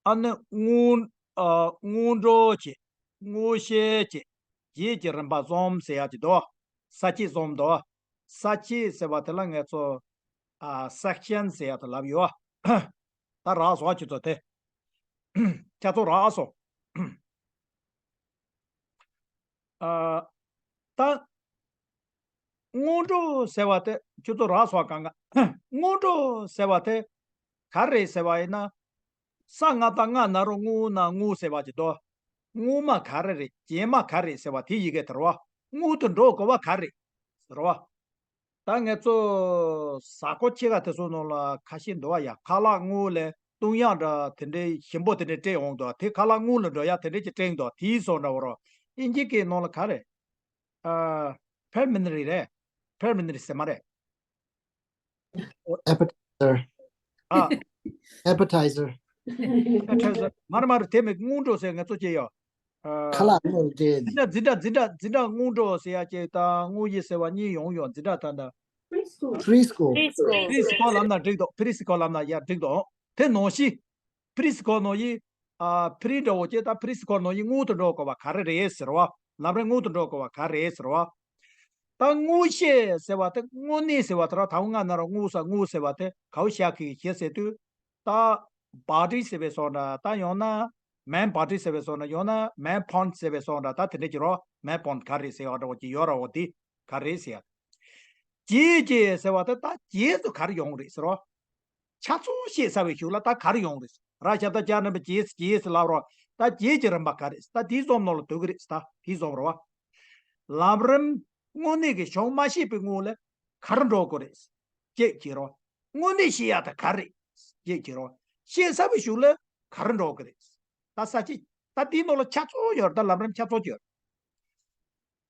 ཨ་ནི་སྔོན། ཨ། སྔོན་འགྲོ་བྱེད། སྔོན་བཤད་བྱེད། རྗེས་ཀྱི་རིམ་པ་བཟུང་ཟེར་ཡ་ཅིག་འདོ། ས་བཅད་བཟུང་འདོ། ས་བཅད་ཟེར་བ་དེ་ལ་ངས་ཚོ། ཨ། སེག་ཤན་ཟེར་ཡ་དེ་ལབ་ཡོད། ད་རག་སོང་ཁྱོད་ཚོ་དེ། ཁྱེད་ཚོ་རག་སོང་། ཨ། ད། སྔོན་འགྲོ་ཟེར་བ་དེ་ཁྱོད་ཚོ་རག་སོང་གང་ག་སྔོན་འགྲོ་ཟེར་བ་དེ་ག་རེ་ཟེར་བ་ཡིན་ན། ས་ང་བཏགས་སྔ་ན་རོ་སྔོ་ན་སྔོ་ཟེར་བ་ཅིག་འདུག་སྔོ་མ་ག་རེ་རེད། རྗེས་མ་ག་རེ་ཟེར་བ་དེ་ཡི་གེ་དེ་རེད་བ། སྔོན་དུ་འགྲོ་དགོས་པ་ག་རེ་ཟེར་བ། ད་ངེད་ཚོ་ཟ་ཁོ་ཆེ་ག་དེ་ཚོ་ནང་ལ་ཁ་ཤས་འདུག་བ་ཡ། ཁ་ལག་སྔོ་ལས་བཏུང་ཡག་འདྲ་དེ་འདྲའི་ཞིམ་པོ་དེ་འདྲའི་སྤྲད་འོང་འདུག་དེ་ཁ་ལག་སྔོ་ལ་འགྲོ་ཡ་དེ་འདྲའི་ཅིག་སྤྲད་འདུག་དེའི་སོགས་འདྲ་བོ་རོ། ཨིན་ཇི་སྐད་ནང་ལ་ག་རེ། ཨ། ཕེ་རི་མི་ནི་རི་རེད། ཕེ་རི་མི་ནི་རི་ཟེར་མ་རེད། Appetizer. ཨ། Appetizer. Appetizer. མ་རེད་མ་རེད། དེ་མིན་སྔོན་འགྲོ་ཟེར་ངེད་ཚོ་སྐྱེས་ཡོད། ཨ། ཁ་ལག་སྔོ་སྟེ། འཛིན་གྲྭ་འཛིན་གྲྭ་འཛིན་གྲྭ་འཛིན་གྲྭ་སྔོན་འགྲོ་ཟེར་ཡ་སྐྱེས་དང་དངོས་གཞི་ཟེར་བ་གཉིས་ཡོང་ཡོད། འཛིན་གྲྭ་ད་ལྟ། Preschool. Preschool. Preschool. Preschool ལབ་ན་འགྲིག་འདུག Preschool ལབ་ན་ཡ་འགྲིག་འདུག་དེ་ནང་བཞིན། Preschool ནང་བཞིན། ཨ། ཕི་རི་འདྲ་བོ་ཅིག་ད་Preschool ནང་བཞིན་སྔོན་དུ་འགྲོ་དགོས་པ་ག་རེ་རེད་ཟེར་བ། ལམ་རིམ་སྔོན་དུ་འགྲོ་དགོས་པ་ག་རེ་རེད་ཟེར་བ། ད་སྔོན་བཤད་ཟེར་བ་དེ་དངོས་གནས་ཟེར་བ་དེ་ར་ད་སྔ་ན་ར་སྔོ་ས་སྔོ་ཟེར་བ་དེ་གའུ་ཤ་ཁི་ཤེ་ཟེར་དུས། ད་བ་ཏི་ཟེར་བའི་སོགས་འདྲ། ད་ཡང་ན་མན་བ་ཏི་ཟེར་བའི་སོགས་འདྲ། ཡང་ན་མན་ཕོན་ཟེར་བའི་སོགས་འདྲ། ད་དེ་འདྲ་ཅིག་རོ། མན་ཕོན་ག་རེ་ཟེར་བ་འདྲ་བོ་ཅིག་ཡོད་ར་བོ་དེ་ག་རེ་ཟེར་ཡ། རྗེས་ཀྱི་ཟེར་བ་དེ་ད་རྗེས་སུ་ག་རེ་ཡོང་རེད་ཟེར་རོ། ཆ་ཚང་བཤད་ཚར་བའི་གཞུག་ལ་ད་ག་རེ་ཡོང་རེད། ར་ཞབས་ད་ཅ་རྣམ་པ་རྗེས་རྗེས་སུ་ལབ་རོ། ད་རྗེས་ཀྱི་རིམ་པ་ག་རེད། ད་དེའི་རྩོམ་ནང་ལ་འདུག་གི་རེད། ད་དེའི་རྩོམ་རོ། ལམ་རིམ་དངོས་གནས་ཀྱི་བྱུང་མ་ཤེས་པའི་སྔོན་ལ་ག་རེ་འགྲོ་དགོས་རེད། ཅེས་བྱེད་རོ། དངོས་གནས་ཤེས་ཡ་ད་ག་རེད། ཅེས་བྱེད་རོ། ཤེས་ཚར་བའི་གཞུག་ལ་ག་རེ་འགྲོ་དགོས་རེད། ད་ས་ཅི། ད་དེའི་ནང་ལ་ཆ་ཚང་ཡོད་རེད། ད་ལམ་རིམ་ཆ་ཚང་ཡོད་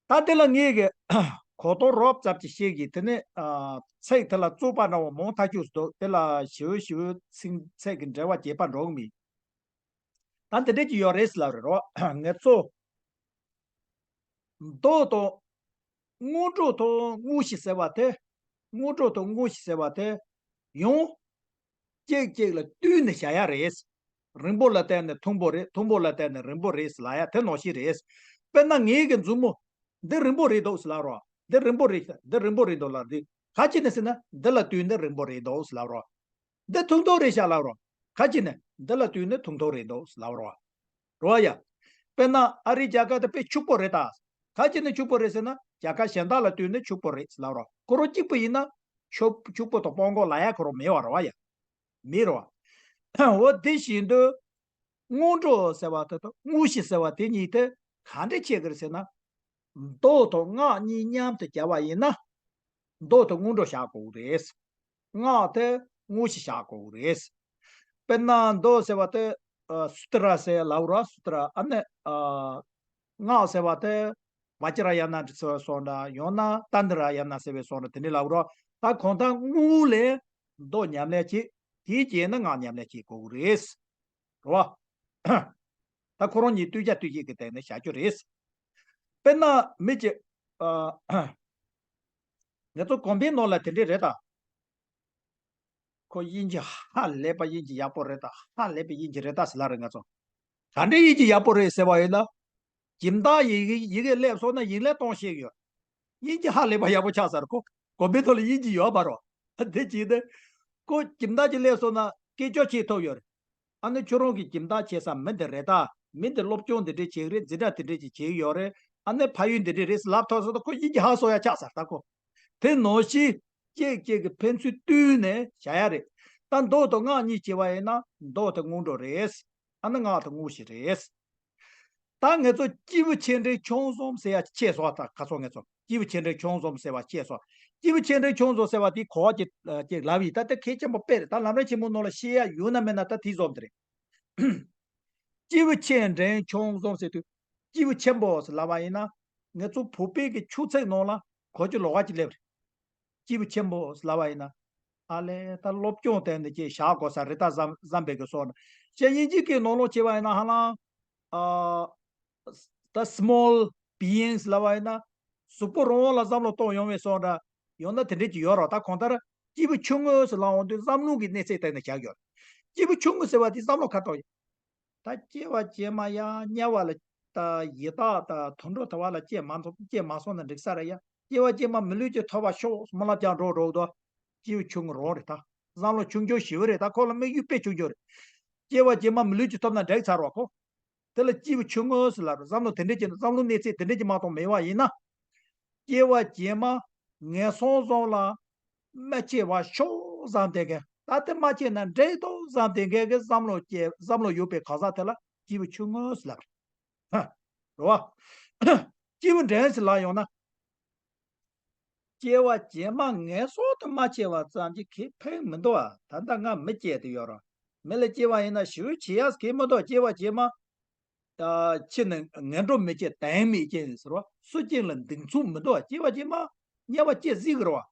རེད། ད་དེ་ལ་ངས་གི་གོ་རྟོགས་རོབ་ཙམ་ཅིག་བཤད་གི། དེ་ནས་ཨ། ཚིག་དེ་ལ་རྩོད་པ་འདྲ་བོ་མང་ཐག་ཆོད་འདུག་དེ་ལ་ཞེ་པོ་ཞེ་པོ་ཚིག་ཚིག་གི་འགྲེལ་བ་རྒྱས་པ་འགྲོ་གི་མེད། ད་འདི་འདྲས་ཀྱི་ཡོད་རེད་ཟེར་ལབ་རེད་རོ། ངེད་ཚོ་མདོ་དང་སྔོན་འགྲོ་དང་དངོས་གཞི་ཟེར་བ་དེ། སྔོན་འགྲོ་དང་དངོས་གཞི་ཟེར་བ་དེ་ཡང་གཅིག་གཅིག་ལ་བསྟུན་ནས་བྱ་ཡ་རེད། རིང་པོ་ལ་བརྟེན་ནས་ཐུང་པོ་རེད། ཐུང་པོ་ལ་བརྟེན་ནས་རིང་པོ་རེད་ཟེར་ལབ་ཡ་དེ་ནང་བཞིན་རེད། དཔེར་ན་ངའི་གི་མཛུབ་མོ་འདི་རིང་པོ་རེད་འདུག་ཟེར་ལབ་རོགས། འདི་རིང་པོ་རེད། འདི་རིང་པོ་རེད་འདུག་ལབ་དུས་ག་ཅི་ནས་ཟེར་ན་འདི་ལ་བསྟུན་ནས་རིང་པོ་རེད་འདུག་ཟེར་ལབ་རོགས། འདི་ཐུང་ཐུང་རེད་ཤག་ལབ་རོགས། ག་ཅི་ནས་འདི་ལ་བསྟུན་ནས་ཐུང་ཐུང་རེད་འདུག་ཟེར་ལབ་རོགས། རོ་ཡ། དཔེར་ན་ཨ་རིའི་རྒྱལ་ཁབ་དེ་དཔེ་ཕྱུག་པོ་རེད་ད། ག་ཅི་ནས་ཕྱུག་པོ་རེད་ཟེར་ན་རྒྱལ་ཁབ་གཞན་དག་ལ་བསྟུན་ནས་ཕྱུག་པོ་རེད་ཟེར་ལབ་རོགས། ཁོ་རང་གཅིག་པུ་ཡིན་ན་ཕྱུག་ཕྱུག་པོ་དང་དཔུང་ཁག་ལབ་ཡ་ཁོ་རང་མེད་བ་རོ་ཡ། མེད་རོ། འོ་དེ་བཞིན་དུ་སྔོན་འགྲོ་ཟེར་བ་དེ་དང་དངོས་གཞི་ཟེར་བ་དེ་གཉིས་དེ་ག་འདྲ་ཁྱད་གི་རེད་ཟེར་ན། མདོ་དང་སྔགས་གཉིས་མཉམ་དུ་སྦྱར་བ་ཡིན་ན། མདོ་དེ་སྔོན་འགྲོ་བཞག་དགོས་རེད། སྔགས་དེ་དངོས་གཞི་བཞག་དགོས་རེད། དཔེར་ན་མདོ་ཟེར་བ་དེ་ཨ་སུ་ཏྲ་ཟེར་ལབ་ར། སུ་ཏྲ། ཨ་ནི་ཨ་སྔགས་ཟེར་བ་དེ་བཛྲ་ཡ་ན་ཟེར་བའི་སོགས་འདྲ། ཡང་ན་ཏནྟྲ་ཡ་ན་ཟེར་བའི་སོགས་འདྲ་དེ་འདྲ་ལབ་ར། ད་གང་ལྟར་སྔོན་ལ་མདོ་ཉམས་ལེན་བྱེད། དེའི་རྗེས་ནས་སྔགས་ཉམས་ལེན་བྱེད་དགོས་རེད། རེད་བ། ད་ཁོ་རང་གཉིས་བསྟུན་བྱ་བསྟུན་བྱེད་ཀྱི་སྟེང་ནས་བྱ་རྒྱུ་རེད། དཔེར་ན་མི་གཅིག་ཨ། ངེད་ཚོ་དགོན་པའི་ནང་ལ་དེ་འདྲས་རེད་ད། ཁོ་དབྱིན་ཇི་ཧ་ལས་པ་དབྱིན་ཇི་ཡག་པོ་རེད་ད། ཧ་ལས་པའི་དབྱིན་ཇི་རེད་ད་ཟེར་ལབ་རེད་ང་ཚོ། ག་འདྲའི་དབྱིན་ཇི་ཡག་པོ་རེད་ཟེར་བ་ཡིན་ན། སྦྱིན་བདག་ཡི་གེ་ཡི་གེ་སླེབས་སོང་ན་ཡིན་ལས་གཏོང་ཤེས་ཡོད། དབྱིན་ཇི་ཧ་ལས་པ་ཡག་པོ་ཆགས་ཚར། ཁོ་དགོན་པའི་ཐོག་ལ་དབྱིན་ཇི་ཡོད་མ་རེད། དེ་བྱས་ཏེ། ཁོ་སྦྱིན་བདག་ཅིག་སླེབས་སོང་ན་སྐད་ཅོར་ཅིག་ཐོབ་ཡོད་རེད། ཨ་ནི་ཁྱོད་རང་གི་སྦྱིན་བདག་བྱེད་ས་མི་འདི་རེད་ད། མི་འདི་སློབ་སྦྱོང་འདི་འདྲས་བྱེད་ཀྱི་རེད། འཛིན་གྲྭ་འདི་འདྲས་ཅིག་བྱེད་ཀྱི་ཡོད་རེད། ཨ་ནི་ཕ་ཡུལ་འདི་འདྲས་རེད་ཟེར་ལབ་ཐུབ་སོང་ད་ཁོ་དབྱིན་ཇི་ཧ་སོ་ཡ་ཆགས་ཚར་ད་ཁོ། དེ་ནང་བཞིན་གཅིག་གཅིག་གི་ཕན་ཚུན་བསྟུན་ནས་བྱ་ཡ་རེད། ད་མདོ་དང་སྔགས་གཉིས་བྱེད་པ་ཡིན་ན་མདོ་དེ་སྔོན་འགྲོ་རེད། ཨ་ནི་སྔགས་དེ་དངོས་གཞི་རེད། ད་ངེད་ཚོ་སྐྱེས་བུ་ཆེ་འབྲིང་ཆུང་གསུམ་ཟེར་ཡ་ཆད་སོང་། ད་ཁ་སང་ངེད་ཚོ་སྐྱེས་བུ་ཆེ་འབྲིང་ཆུང་གསུམ་ཟེར་བ་ཆད་སོང་། སྐྱེས་བུ་ཆེ་འབྲིང་ཆུང་གསུམ་ཟེར་བ་དེ་གོ་བ་ཅིག་ཅིག་ལབ་ཡིན། ད་དེ་གལ་ཆེན་པོ་དཔེ་རེད། ད་ལམ་རིམ་ཆེན་མོ་ནང་ལ་བཤད་ཡ་ཡོད་ན་མེད་ན་ད་དེ་བཟོ་འདི་རེད། སྐྱེས་བུ་ཆེ་འབྲིང་ཆུང་གསུམ་ཟེར་དུས། སྐྱེས་བུ་ཆེན་པོ་ཟེར་ལབ་པ་ཡིན་ན། ངེད་ཚོ་བོད་པའི་གི་ཆོས་ཚིག་ནང་ལ་གོ་རྒྱུ་ལོགས་ཀ་ཅིག་སླེབས་རེད། སྐྱེས་བུ་ཆེན་པོ་ཟེར་ལབ་པ་ཡིན་ན། ཨ་ལས་ད་སློབ་སྦྱོང་སྟེང་ནས་ཅིག་བཞག་དགོས་ས་རེད། ད་བཟང་བཟང་པའི་གི་སོགས་ནི། བྱས་དབྱིན་ཇི་གི་ནང་ལོགས་བྱས་པ་ཡིན་ན་ཧ་ལམ། ཨ། ད་small beings ལབ་པ་ཡིན་ན། གཟུགས་པོ་རང་དབང་ལ་བསམ་བློ་གཏོང་ཡོང་བའི་སོགས་འདྲ། ཡང་ན་དེ་འདྲས་ཀྱི་ཡོད་རེད། ད་གང་ལྟར་སྐྱེས་བུ་ཆུང་ངུ་ཟེར་ལབ་འོང་དུས་བསམ་བློ་གི་གནས་ཚད་སྟེང་ནས་བཞག་ཡོད་རེད། སྐྱེས་བུ་ཆུང་ངུ་ཟེར་བ་དེ་བསམ་བློ་ག་ཐོག་ཡོད། ད་སྐྱེ་བ་རྗེས་མ་ཡང་དམྱལ་བ་ལ། ད་ཡི་དྭགས་དང་དུད་འགྲོ་དེ་བ་ལ་སྐྱེས་མ་ཐུབ་སྐྱེས་མ་སོང་ན་འགྲིག་ས་རེད་ཡ། སྐྱེ་བ་རྗེས་མ་མི་ལུས་ཅིག་ཐོབ་པ་ཤོག་སྨོན་ལམ་རྒྱག་འགྲོ་འགྲོ་འདུག་སྐྱེས་བུ་ཆུང་ངུ་རང་རེད་ད། བསམ་བློ་ཆུང་ཆུང་ཞེ་པོ་རེད། ད་ཁོ་ལ་དམིགས་ཡུལ་དཔེ་ཆུང་ཆུང་རེད། སྐྱེ་བ་རྗེས་མ་མི་ལུས་ཅིག་ཐོབ་ན་འགྲིག་ཚར་བ་ཁོ། དེ་ལ་སྐྱེས་བུ་ཆུང་ངུ་ཟེར་ལབ་རེད། བསམ་བློ་དེ་འདྲས་ཀྱི་བསམ་བློ་གནས་ཚད་དེ་འདྲས་ཀྱི་མ་གཏོགས་མེད་པ་ཡིན་ན། སྐྱེ་བ་རྗེས་མ་ངན་སོང་གསུམ་ལ་མ་སྐྱེ་བར་ཤོག་བསམ་བསྡད་མཁན། ད་དེ་མ་སྐྱེས་ན་འགྲིག་འདུག་བསམ་བསྡད་མཁན་གྱི་བསམ་བློ་སྐྱེ་བསམ་བློ་ཡོད་པའི་གང་ཟག་དེ་ལ་སྐྱེས་བུ་ཆུང་ངུ་ཟེར་ལབ་རེད། ཧ། རེད་བ། སྐྱེས་བུ་འབྲིང་ཟེར་ལབ་ཡོང་ན། སྐྱེ་བ་རྗེས་མ་ངན་སོང་དུ་མ་སྐྱེ་བ་ཙམ་གྱིས་ཁེ་ཕན་མི་འདུག་ཨ། ད་ལྟ་ང་མི་སྐྱེས་དུ་ཡོད་ར། མི་ལ་སྐྱེ་བ་ཡིན་ན་ཞེ་པོ་བྱེད་ཡག་གི་མི་འདུག་སྐྱེ་བ་རྗེས་མ། ཨ། ཕྱི་ནས་ངན་འགྲོ་མི་སྐྱེ་དོན་མེད་སྐྱེ་ཟེར་བ་སུ་སྐྱེ་ལ་འདུག་ཚུལ་མི་འདུག་སྐྱེ་བ་རྗེས་མ་དམྱལ་བ་སྐྱེ་སྲིད་ཀྱི་རེད་བ།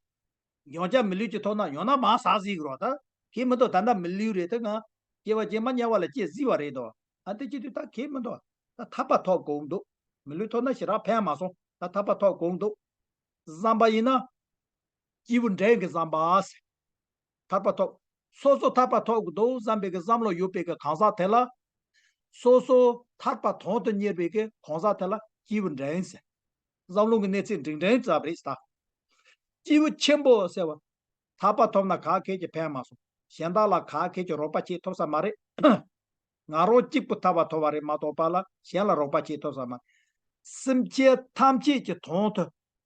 ཡང་བསྐྱར་མི་ལུས་ཅིག་ཐོབ་ན་ཡང་ན་མར་ཟག་སྲིད་ཀྱི་རེད་བ། ད་ཁེ་མི་འདུག་ད་ལྟ་མི་ལུས་རེད་དེ་ང་། སྐྱེ་བ་རྗེས་མ་དམྱལ་བ་ལ་སྐྱེ་སྲིད་པ་རེད་དོ། ཨ་དེ་ཅི་དུས་ད་ཁེ་མི་འདུག་ད་ཐར་པ་ཐོབ་དགོས་འདུག་མི་ལུས་ཐོབ་ན་ཞེ་དྲག་ཕན་མ་སོང་། ད་ཐར་པ་ཐོབ་དགོས་འདུག་བསམ་པ་ཡིན་ན། སྐྱེས་བུ་འབྲིང་གི་བསམ་པ། ཐར་པ་ཐོབ། སོ་སོ་ཐར་པ་ཐོབ་དགོས་འདུག་བསམ་པའི་གི་བསམ་བློ་ཡོད་པའི་གི་གང་ཟག་དེ་ལ། སོ་སོ་ཐར་པ་དོན་དུ་གཉེར་བའི་གི་གང་ཟག་དེ་ལ་སྐྱེས་བུ་འབྲིང་ཟེར། བསམ་བློ་གི་གནས་ཚད་འབྲིང་འབྲིང་ཙམ་རེད་ད། སྐྱེས་བུ་ཆེན་པོ་ཟེར་བ། ཐར་པ་ཐོབ་ན་ག་གེ་ཅིག་ཕན་མ་སོང་། གཞན་དག་ལ་ག་གེ་ཅིག་རོགས་པ་བྱེད་ཐུབ་ས་མ་རེད། ང་རང་གཅིག་པུ་ཐར་པ་ཐོབ་པ་རེད་མ་གཏོགས་པ་ལ་གཞན་ལ་རོགས་པ་བྱེད་ཐུབ་ས་མ་རེད། སེམས་ཅན་ཐམས་ཅད་ཀྱི་དོན་དུ་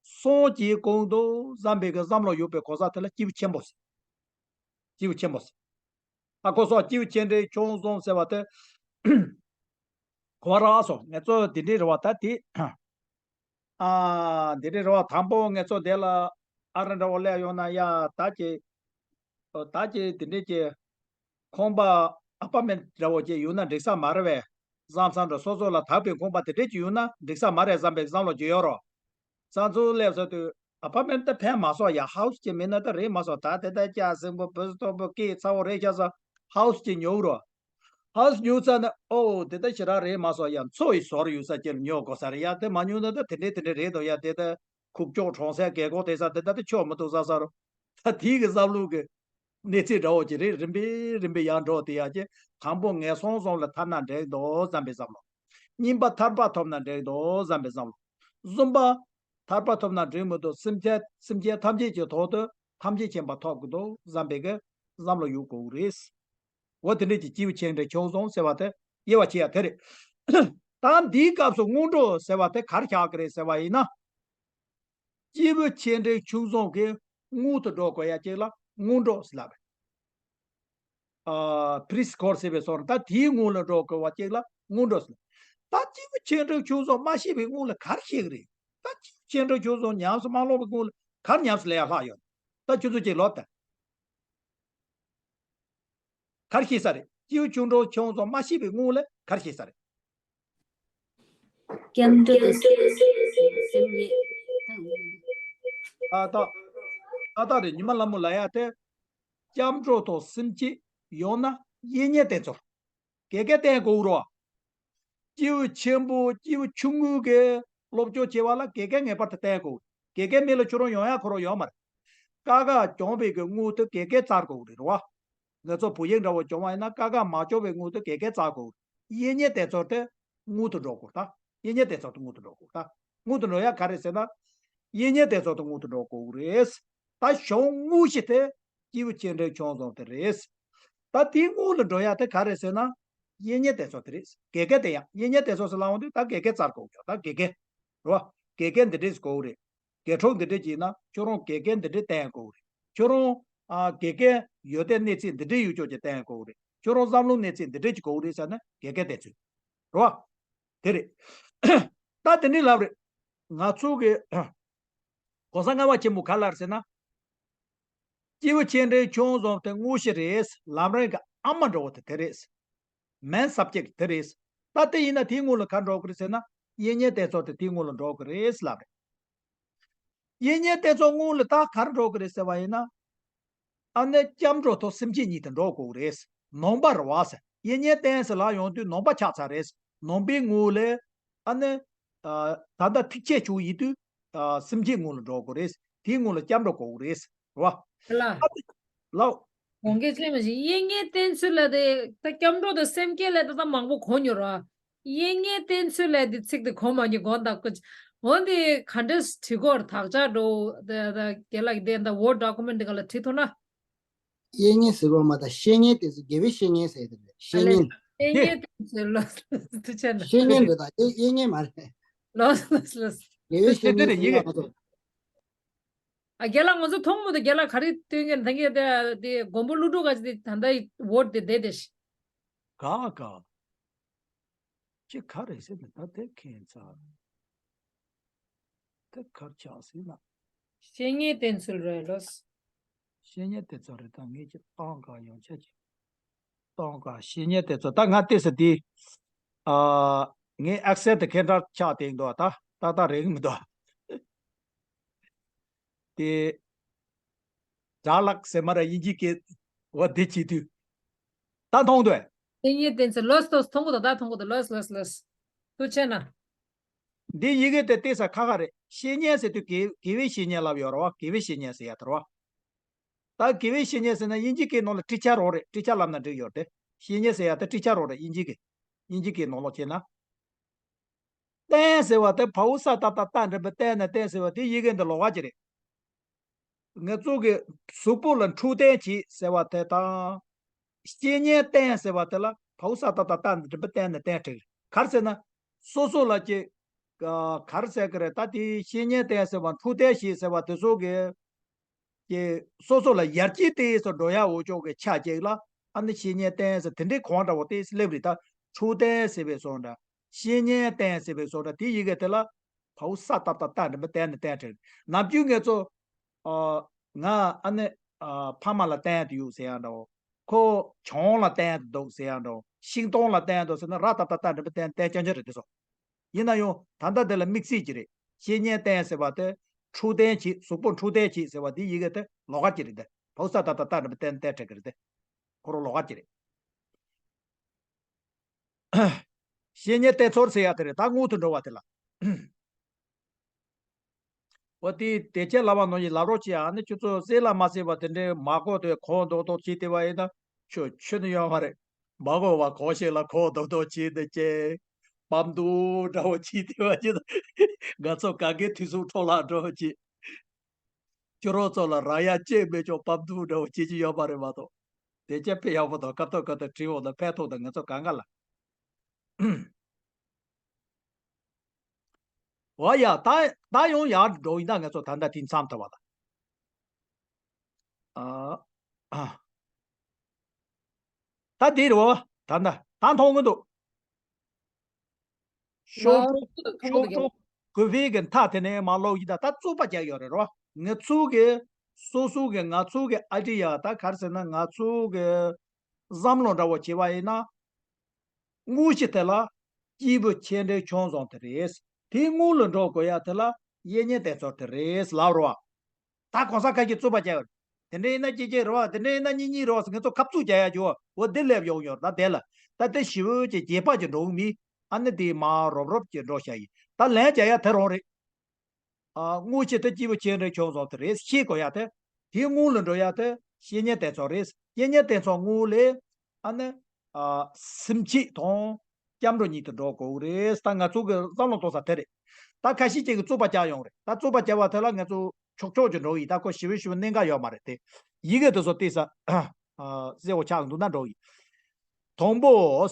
སངས་རྒྱས་དགོས་འདུག་བསམ་པའི་གི་བསམ་བློ་ཡོད་པའི་གོ་ས་དེ་ལ་སྐྱེས་བུ་ཆེན་པོ་ཟེར། སྐྱེས་བུ་ཆེན་པོ་ཟེར། ཨ་ཁོ་སོགས་སྐྱེས་བུ་ཆེ་འབྲིང་ཆུང་གསུམ་ཟེར་བ་དེ། གོ་རག་སོང་། ངེད་ཚོ་དེ་འདྲའི་རེད་བ་ད་དེ། ཨ། འདི་འདྲའི་རེད་བ། དང་པོ་ངེད་ཚོ་དེ་ལ་ཨ་རི་འདྲ་བོ་སླེབས་ཡོང་ན་ཡ་ད་ཀྱི། ད་ཀྱི་དེ་འདྲའི་ཀྱི། ཁང་པ་ཨ་པར་མེན་འདྲ་བོ་ཅིག་ཡོད་ན་འགྲིག་ས་མ་རེད་བས། བསམ་བསམ་འགྲོ་སོ་སོ་ལ་དག་པའི་ཁང་པ་དེ་འདྲས་ཅིག་ཡོད་ན་འགྲིག་ས་མ་རེད་བསམ་པའི་བསམ་བློ་ཅིག་ཡོད་རོ། ཙང་ཚུར་སླེབས་ས་དུས་ཨ་པར་མེན་ད་ཕན་མ་སོང་ཡ། ཧའུ་སི་ཅིག་མིན་ན་ད་རེད་མ་སོང་། ད་དེ་ད་ལྕགས་སྲིན་པོ་བུ་སྟོབས་པོ་སྐད་ཚ་བོ་རེད་ཤག་ས། ཧའུ་སི་ཅིག་ཉོ་རོ། ཧའུ་སི་ཉོ་ཚར་ན་ཨོ་དེ་ད་ཞེ་དྲག་རེད་མ་སོང་ཡ། མཚོ་ཡི་ཟོར་ཡོད་ས་ཅིག་ཉོ་དགོས་ས་རེད་ཡ། དེ་མ་ཉོ་ན་ད་དེ་འདྲས་དེ་འདྲས་རེད་དོ་ཡ། དེ་ད། ཁུག་ཀྱོག་གྲོང་གསེབ་རྒད་ཁོག་དེ་ས་དེ་ད་དེ་ཆོག་མི་འདུག་ས་ས་རུ། ད་དེའི་གི་བསམ་བློ་གི་གནས་ཚད་འདྲ་བོ་ཅིག་རེད། རིམ་པས་རིམ་པས་ཡར་འགྲོ་དེ་ཡག་ཅེ། དང་པོ་ངན་སོང་གསུམ་ལ་ཐར་ན་འགྲིག་འདུག་བསམ་པའི་བསམ་བློ། གཉིས་པ་ཐར་པ་ཐོབ་ན་འགྲིག་འདུག་བསམ་པའི་བསམ་བློ། གསུམ་པ་ཐར་པ་ཐོབ་ན་འགྲིག་མི་འདུག་སེམས་ཅན་སེམས་ཅན་ཐམས་ཅད་ཀྱི་ཐོག་ཏུ་ཐམས་ཅད་མཁྱེན་པ་ཐོབ་དགོས་འདུག་བསམ་པའི་གི་བསམ་བློ་ཡོད་དགོས་རེད། འོ་དེ་འདྲས་ཀྱི་སྐྱེས་བུ་ཆེ་འབྲིང་ཆུང་གསུམ་ཟེར་བ་དེ་དབྱེ་བ་ཕྱེ་ཡ་དེ་རེད། ད་འདིའི་སྐབས་སུ་སྔོན་འགྲོ་ཟེར་བ་དེ་ག་རེ་ཆགས་ཀྱི་རེད་ཟེར་བ་ཡིན་ན། སྐྱེས་བུ་ཆེ་འབྲིང་ཆུང་གསུམ་གྱི་སྔོན་དུ་འགྲོ་དགོས་ཡ་གཅིག་ལ་སྔོན་འགྲོ་ཟེར་ལབ་པས། ཨ། པི་རི་སི་ཀོར་ཟེར་བའི་སོར་ད་དེའི་སྔོན་ལ་འགྲོ་དགོས་པ་གཅིག་ལ་སྔོན་འགྲོ་ཟེར། ད་སྐྱེས་བུ་ཆེ་འབྲིང་ཆུང་གསུམ་མ་ཤེས་པའི་སྔོན་ལ་ག་རེ་ཤེས་ཀྱི་རེད། ད་སྐྱེས་བུ་ཆེ་འབྲིང་ཆུང་གསུམ་ཉམས་སུ་མ་བླངས་པའི་སྔོན་ལ་ག་རེ་ཉམས་སུ་ལེན་ཡ་ལྷག་ཡོད། ད་ཁྱོད་ཚོ་གཅིག་ལབ་དང་། ག་རེ་ཤེས་ས་རེད། སྐྱེས་བུ་ཆུང་འགྲོ་ཆུང་གསུམ་མ་ཤེས་པའི་སྔོན་ལ་ག་རེ་ཤེས་ས་རེད། སྐྱབས་འགྲོ་དང་སེམས་བསྐྱེད་དང་། ཨ་ད། ཨ་ད་རེད། ཉི་མ་ལྷ་མོ་ལ་ཡ་དེ། སྐྱབས་འགྲོ་དང་སེམས་བསྐྱེད་ཡང་ན་དབྱིག་གཉེན་དེ་ཚོར། དགེ་རྒན་བསྟེན་དགོས་རོ། སྐྱེས་བུ་ཆེན་པོ་སྐྱེས་བུ་ཆུང་ངུ་གི་སློབ་སྦྱོང་བྱེད་པ་ལ་དགེ་རྒན་ངེས་པར་དུ་བསྟེན་དགོས། དགེ་རྒན་མེད་ལ་ཁྱོད་རང་ཡོང་ཡ་ཁོ་རང་ཡོད་མ་རེད། ཀ་ཁ་སྦྱོང་བའི་གི་སྔོན་དུ་དགེ་རྒན་བཙལ་དགོས་རེད་རོ། ང་ཚོ་བུ་ཡིག་འདྲ་བོ་སྦྱོང་བ་ཡིན་ན་ཀ་ཁ་མ་སྦྱོང་བའི་སྔོན་དུ་དགེ་རྒན་བཙལ་དགོས། དབྱིག་གཉེན་དེ་ཚོར་དེ་སྔོན་དུ་འགྲོ་དགོས་ད། དབྱིག་གཉེན་དེ་ཚོར་དེ་སྔོན་དུ་འགྲོ་དགོས་ད། སྔོན་དུ་འགྲོ་ཡ་ག་རེ་ཟེར་ན། དབྱིག་གཉེན་དེ་ཚོར་དེ་སྔོན་དུ་འགྲོ་དགོས་རེད། ད་གཞུང་དངོས་གཞི་དེ་སྐྱེས་བུ་ཆེ་འབྲིང་ཆུང་གསུམ་དེ་རེད། ད་དེའི་སྔོན་ལ་འགྲོ་ཡ་དེ་ག་རེ་ཟེར་ན། དབྱིག་གཉེན་དེ་ཚོ་དེ་རེད། དགེ་རྒན་དེ་ཡང་དབྱིག་གཉེན་དེ་ཚོ་ཟེར་ལབ་འོང་དུས་ད་དགེ་རྒན་བཙལ་དགོས་ཀྱང་ད་དགེ་རྒན། རེད་བ། དགེ་རྒན་འདི་འདྲས་དགོས་རེད། དགེ་ཕྲུག་འདི་འདྲས་ཀྱིས་ན་ཁྱོད་རང་དགེ་རྒན་འདི་འདྲས་བསྟེན་དགོས་རེད། ཁྱོད་རང་ཨ་དགེ་རྒན་ཡོད་དེ་གནས་ཚད་འདི་འདྲས་ཡོད་ཅོག་ཅིག་བསྟེན་དགོས་རེད། ཁྱོད་རང་བསམ་བློ་གནས་ཚད་འདི་འདྲས་ཀྱི་དགོས་རེད་ཟེར་ན་དགེ་རྒན་དེ་ཚོས། རེད་བ། དེ་རེད། ད་དེ་འདྲའི་ལབ་རེད། ང་ཚོ་གི་གོང་ས་ལྔ་པ་ཆེན་པོ་ག་ལབ་ཟེར་ན། སྐྱེས་བུ་ཆེ་འབྲིང་ཆུང་གསུམ་དེ་དངོས་གཞི་རེད། ལམ་རིམ་གྱི་ཨ་མ་འདྲ་བོ་དེ་དེ་རེད། མེན་སབ་ཇེག་དེ་རེད། ད་དེ་ཡིན་ན་དེའི་སྔོན་ལ་ག་འགྲོ་གི་རེད་ཟེར་ན། དབྱིག་གཉེན་བསྟེན་ཚུལ་དེ་དེའི་སྔོན་ལ་འགྲོ་གི་རེད་ལབ་རེད། དབྱིག་གཉེན་བསྟེན་ཚུལ་སྔོན་ལ་ད་ག་རེ་འགྲོ་གི་རེད་ཟེར་བ་ཡིན་ན། ཨ་ནི་སྐྱབས་འགྲོ་དང་སེམས་བསྐྱེད་གཉིས་དེ་འགྲོ་དགོས་ཀྱི་རེད། ནང་པ་རེད་བ་ཟེར། དབྱིག་གཉེན་བསྟེན་ཟེར་ལབ་ཡོང་དུས་ནང་པ་ཆགས་ཚར་རེད། ནང་པའི་ངོས་ལ་ཨ་ནི། ཨ། ད་ལྟ་ཐུགས་བསྐྱེད་བྱུང་ཡིན་དུས། ཨ། སེམས་བསྐྱེད་སྔོན་ལ་འགྲོ་དགོས་རེད། དེའི་སྔོན་ལ་སྐྱབས་འགྲོ་དགོས་ཀྱི་རེད། རེད་བ། ལ། ལའོ། གོང་གི་ཅི་མ་ཞིག་དབྱིག་གཉེན་བསྟེན་ཚུལ་ལ་དེ་ད་སྐྱབས་འགྲོ་དང་སེམས་བསྐྱེད་ལ་དེ་ད་མང་པོ་གོ་མྱོང་ར། དབྱིག་གཉེན་བསྟེན་ཚུལ་ལ་དེ་ཚིག་དེ་གོ་མ་མྱོང་། གོ་ད་ཀུ་འོན་ཏེ་ག་འདྲས་བྲིས་སྐོར་དག་ཆ་འགྲོ་དེ་ད་རྒན་ལགས་ཀྱི་དེ་ད་ཝོར་ཌོ་ཀུ་མེན་ཊི་ག་ལ་བྲིས་ཐུབ་ན། དབྱིག་གཉེན་ཟེར་བ་མ་ད་བཤེས་གཉེན་དེ་ཚོ་དགེ་བའི་བཤེས་གཉེན་ཟེར་དེ་རེད། བཤེས་གཉེན། བཤེས་གཉེན་དེ་ཚོ་ལ་ཐུགས་ཆེ་ན། བཤེས་གཉེན་རེད། ད་དེ་དབྱིག་གཉེན་མ་རེད། ལོས་ལོས་ལོས། དགེ་བའི་བཤེས་གཉེན་ཟེར་ཡ་མ་གཏོགས། ཨ། རྒན་ལགས་ང་ཚོ་མཐོང་མོ་དང་རྒན་ལགས་ག་རེ་སྟོན་གྱི་ད་གིན་དེ་དེ་མགོན་པོ་ཀླུ་སྒྲུབ་ག་ཅི་དེ་ད་ལྟ་ཝོར་ཌོ་དེ་བསྡད་དེ་ཤི། ག་ག་ཅི་ག་རེད་ཟེར་ནས་ད་དེ་ཁྱད་མཚར། དེ་གར་ཆགས་ཟིན་ན། བཤེས་གཉེན་བསྟེན་ཚུལ་རེད་ལོས། བཤེས་གཉེན་བསྟེན་ཚུལ་རེད། ད་ངས་ཀྱི་གཏོང་ག་ཡོང་ཆ་ཀྱི། གཏོང་ག་བཤེས་གཉེན་བསྟེན་ཚུལ། ད་ང་ལྟས་ས་དེ། ཨ། ངའི་ཨེག་སེན་ཊི་དེ་ཁེ་འདྲ་ཆགས་བསྡད་འདུག་ད་ད་ད་རེད་མི་འདུག་དེ། དྲ་ལག་ཟེར་མ་ར་དབྱིན་ཇི་སྐད། འོ་དེ་བྱེད་དུས། ད་མཐོང་འདུག་བཤེས་གཉེན་བསྟེན་ཚུལ་ལོས་ལོས། མཐོང་གི་འདུག་ད་མཐོང་གི་འདུག་ལོས་ལོས་ལོས། ཐུགས་ཆེ་ན། འདི་ཡི་གེ་དེ་བལྟས་ས་ཁ་ཁ་རེད། བཤེས་གཉེན་ཟེར་དུས་དགེ་དགེ་བའི་བཤེས་གཉེན་ལབ་ཡོད་རེད་བ། དགེ་བའི་བཤེས་གཉེན་ཟེར་ཡ་དེ་རེད་བ། ད་དགེ་བའི་བཤེས་གཉེན་ཟེར་ན་དབྱིན་ཇི་སྐད་ནང་ལ་ཊི་ཆར་རོ་རེད། ཊི་ཆར་ལབ་ན་འགྲིག་ཡོད་རེད་དེ། བཤེས་གཉེན་ཟེར་ཡ་དེ་ཊི་ཆར་རོ་རེད། དབྱིན་ཇི་སྐད། དབྱིན་ཇི་སྐད་ནང་ལོགས་བྱས་ན། བསྟེན་ཟེར་བ་དེ་བའོ་ས་ཏ་བཏགས་བཏགས་འགྲེང་བུ་བསྟེན་ན་བསྟེན་ཟེར་བ་དེ་ཡི་གེ་འདི་ལོགས་ཀ་ཅིག་རེད། ང་ཚོ་གི་གཟུགས་པོ་ལ་འཕྲོད་བསྟེན་བྱེད་ཟེར་བ་དེ་དང་། བཤེས་གཉེན་བསྟེན་ཟེར་བ་དེ་ལ་བའོ་ས་ཏ་བཏགས་བཏགས་འགྲེང་བུ་བསྟེན་ན་བསྟེན་འགྲིག་ག་རེ་ཟེར་ན། སོ་སོ་ལ་ཅིག་ཨ། ག་རེ་ཟེར་གི་རེད། ད་དེ་བཤེས་གཉེན་བསྟེན་ཟེར་བ་འཕྲོད་བསྟེན་བྱེད་ཟེར་བ་དེ་ཚོ་གི་ཀྱི་སོ་སོ་ལ་ཡར་རྒྱས་ཏོག་ཙམ་འགྲོ་ཡ་འོ་ཅོག་གི་ཆ་ཅིག་ལ་ཨ་ནི་བཤེས་གཉེན་བསྟེན་ཟེར་དེ་འདྲའི་གོང་འདྲ་བོ་ཏོག་ཙམ་སླེབས་རེད། ད་འཕྲོད་བསྟེན་ཟེར་བའི་བཟོ་འདྲ། བཤེས་གཉེན་བསྟེན་ཟེར་བའི་བཟོ་འདྲ། དེ་ཡི་གེ་དེ་ལ་བའོ་ས་ཏ་བཏགས་བཏགས་འགྲེང་བུ་བསྟེན་ན་བསྟེན་འགྲིག་ནམ་རྒྱུན་ངེད་ཚོ། ཨ། ང་ཨ་ནི། ཨ། ཕ་མ་ལ་བསྟེན་དུ་ཡོད་ཟེར་ཡ་འདྲ་བོ། ཁོ་ཆང་ལ་བསྟེན་དུ་འདུག་ཟེར་ཡ་འདྲ་བོ། ཤིང་སྡོང་ལ་བསྟེན་དུ་ཟེར་ན་ར་ཏ་བཏགས་རྟ་འགྲེང་བུ་བསྟེན་བསྟེན་རྐྱང་རྐྱང་རེད་དེ་ཚོ། ཡིན་ན་ཡང་ད་ལྟ་དེ་ལ་དམིགས་བསལ་གྱི་རེད། བཤེས་གཉེན་བསྟེན་ཟེར་བ་དེ་འཕྲོད་བསྟེན་བྱེད། གཟུགས་པོ་འཕྲོད་བསྟེན་བྱེད་ཟེར་བ་དེ་ཡི་གེ་དེ་ལོགས་ཀ་ཅིག་རེད་དེ། བའོ་ས་ཏ་བཏགས་བཏགས་འགྲེང་བུ་བསྟེན་བསྟེན་འགྲིག་གི་རེད་དེ། ཁོ་རང་ལོགས་ཀ་ཅིག་རེད། བཤེས་གཉེན་བསྟེན་ཚུལ་ཟེར་ཡ་དེ་རེད། ད་སྔོན་དུ་འགྲོ་བ་དེ་ལ། འོ་དེ་དེ་ཆེད་ལབ་པ་ནང་བཞིན་ལབ་རོགས་བྱེད་ཨ། ནི་ཁྱོད་ཚོ་གསལ་ལ་མ་གསལ་བ་དེ་འདྲའི་མ་གོ་དེ་གོ་མདོག་མདོག་བྱས་བསྡད་པ་ཡིན་ན་ཁྱོད་ཆོས་ནི་ཡོད་མ་རེད། མ་གོ་བ་གོ་ཞིག་ལ་གོ་མདོག་མདོག་བྱས་ནས་ཀྱེ། པམ་དུ་འདྲ་བོ་བྱས་བསྡད་པ་ཡིན་ན་ང་ཚོ་ག་གེ་དུས་སུ་འཕྲོ་བརླག་འགྲོ་བྱེད། ཁྱོད་རང་ཚོ་ལ་རག་ཡ་ཅིག་མེད་ཀྱང་པམ་དུ་འདྲ་བོ་བྱེད་ཀྱི་ཡོད་མ་རེད་མ་གཏོགས། དེ་ཅག་ཕན་ཡག་པོ་དང་སྐབས་ཐོག་སྐབས་ཐོག་བྲིས་འོང་ན་ཕན་ཐོགས་དང་ང་ཚོ་གང་ག་ལ། འོ་ཡ། ད་ད་ཡང་ཡར་འགྲོ་ཡིན་ད། ང་ཚོ་ད་ལྟ་དེ་མཚམས་ཐུབ་པ་ལ། ཨ། ཨ། ད་དེ་རེད་བ། ད་ད་ད་མཐོང་གི་འདུག་ཤོག་གྲུ། ཤོག་གྲུ་གུ་ཧྥེ་གི་མཐའ་དེ་ནས་མར་ལོག་ཡིན་ད། ད་རྩོད་པ་རྒྱག་ཡོད་རེད་རོ། ང་ཚོ་གི་སོ་སོ་གི་ང་ཚོ་གི་ཨ་ཏི་ཡ་ད་ག་རེ་ཟེར་ན། ང་ཚོ་གི་བསམ་བློ་འདྲ་བོ་བྱས་པ་ཡིན་ན། དངོས་གཞི་དེ་ལ་སྐྱེས་བུ་ཆེ་འབྲིང་ཆུང་གསུམ་དེ་རེད། དེའི་སྔོན་ལ་འགྲོ་དགོས་ཡ་དེ་ལ་དབྱིག་གཉེན་བསྟེན་ཚུལ་དེ་རེད་ལབ་རོ། ད་གོང་ས་མཁན་གྱིས་རྩོད་པ་བྱས་པ་རེད། དེ་འདྲ་ཡིན་ན་གཅིག་གཅིག་རེད་བ། དེ་འདྲ་ཡིན་ན་གཉིས་གཉིས་རེད་བ་ཟེར་ང་ཚོ་ཁ་བཙུགས་བྱ་ཡ་བྱུང་བ། འོ་འདི་སླེབས་ཡོང་ཡོད་ད། དེ་ལ་ད་དེ་ཞི་བོ་ཅིག་རྒྱས་པ་ཅིག་འགྲོ་གི་མིན། ཨ་ནི་དེ་མར་རོབ་རོབ་ཅིག་འགྲོ་བྱ་ཡིན། ད་ལན་རྒྱག་ཡ་དེ་རང་རེད། ཨ། དངོས་གཞི་དེ་སྐྱེས་བུ་ཆེ་འབྲིང་ཆུང་གསུམ་དེ་རེད། ཤེས་དགོས་ཡ་དེ། དེའི་སྔོན་ལ་འགྲོ་ཡ་དེ་དབྱིག་གཉེན་བསྟེན་ཚུལ་རེད། དབྱིག་གཉེན་བསྟེན་ཚུལ་སྔོན་ལ་ཨ་ནི། ཨ། སེམས་བསྐྱེད་དང་སྐྱབས་འགྲོ་གཉིས་དེ་འགྲོ་དགོས་རེད། ད་ང་ཚོ་གི་བསམ་བློ་གཏོང་ས་དེ་རེད། ད་ཁ་ཤས་ཅིག་གིས་རྩོད་པ་རྒྱག་ཡོང་རེད། ད་རྩོད་པ་རྒྱག་པ་དེ་ལ་ང་ཚོ་ཆོག་ཆོག་ཅིག་འགྲོ་གི་ཡིན། ད་ཁོ་ཞི་བའི་ཞི་བའི་གནད་འགག་ཡོད་མ་རེད་དེ། ཡི་གེ་དེ་ཚོ་བལྟས་ས། ཨ། གསལ་བོ་ཆགས་འདུག་ན་འགྲོ་གི་ཡིན། དང་པོ།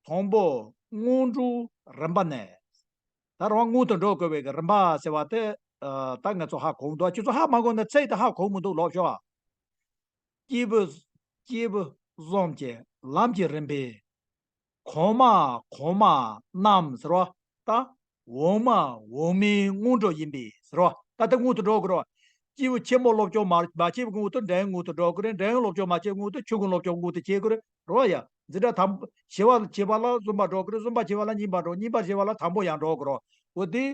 དང་པོ་སྔོན་འགྲོའི་རིམ་པ་ནས། ད་རང་སྔོན་དུ་འགྲོ་དགོས་པའི་གི་རིམ་པ་ཟེར་བ་དེ། ཨ། ད་ང་ཚོ་ཧ་གོ་གི་འདུག་ཁྱོད་ཚོ་ཧ་མ་གོ་ན་ཚིག་དེ་ཧ་གོ་གི་མི་འདུག་ལབ་ཤོག་ཨ། སྐྱེས་བུ། སྐྱེས་བུ་གསུམ་གྱི་ལམ་གྱི་རིམ་པའི་ གོང་མ་གོང་མ་རྣམས་ཟེར་བ། ད་འོག་མ་འོག་མའི་སྔོན་འགྲོ་ཡིན་པས་ཟེར་བ། ད་ལྟ་སྔོན་དུ་འགྲོ་དགོས་རེད་བ། སྐྱེས་བུ་ཆེན་པོ་སློབ་སྦྱོང་མ་མ་བྱས་པའི་སྔོན་དུ་འགྲན་སྔོན་དུ་འགྲོ་དགོས་རེད། འགྲན་སློབ་སྦྱོང་མ་བྱས་སྔོན་དུ་ཆོས་ཀུན་སློབ་སྦྱོང་སྔོན་དུ་བྱེད་དགོས་རེད། རེད་བ་ཡ། འཛིན་གྲྭ་དང་པོ་བྱེ་བ་བྱེ་བ་ལ་གསུམ་པ་འགྲོ་དགོས་རེད། གསུམ་པ་བྱེ་བ་ལ་གཉིས་པ་འགྲོ། གཉིས་པ་བྱེ་བ་ལ་དང་པོ་ཡང་འགྲོ་དགོས་རེད། འོ་དེ།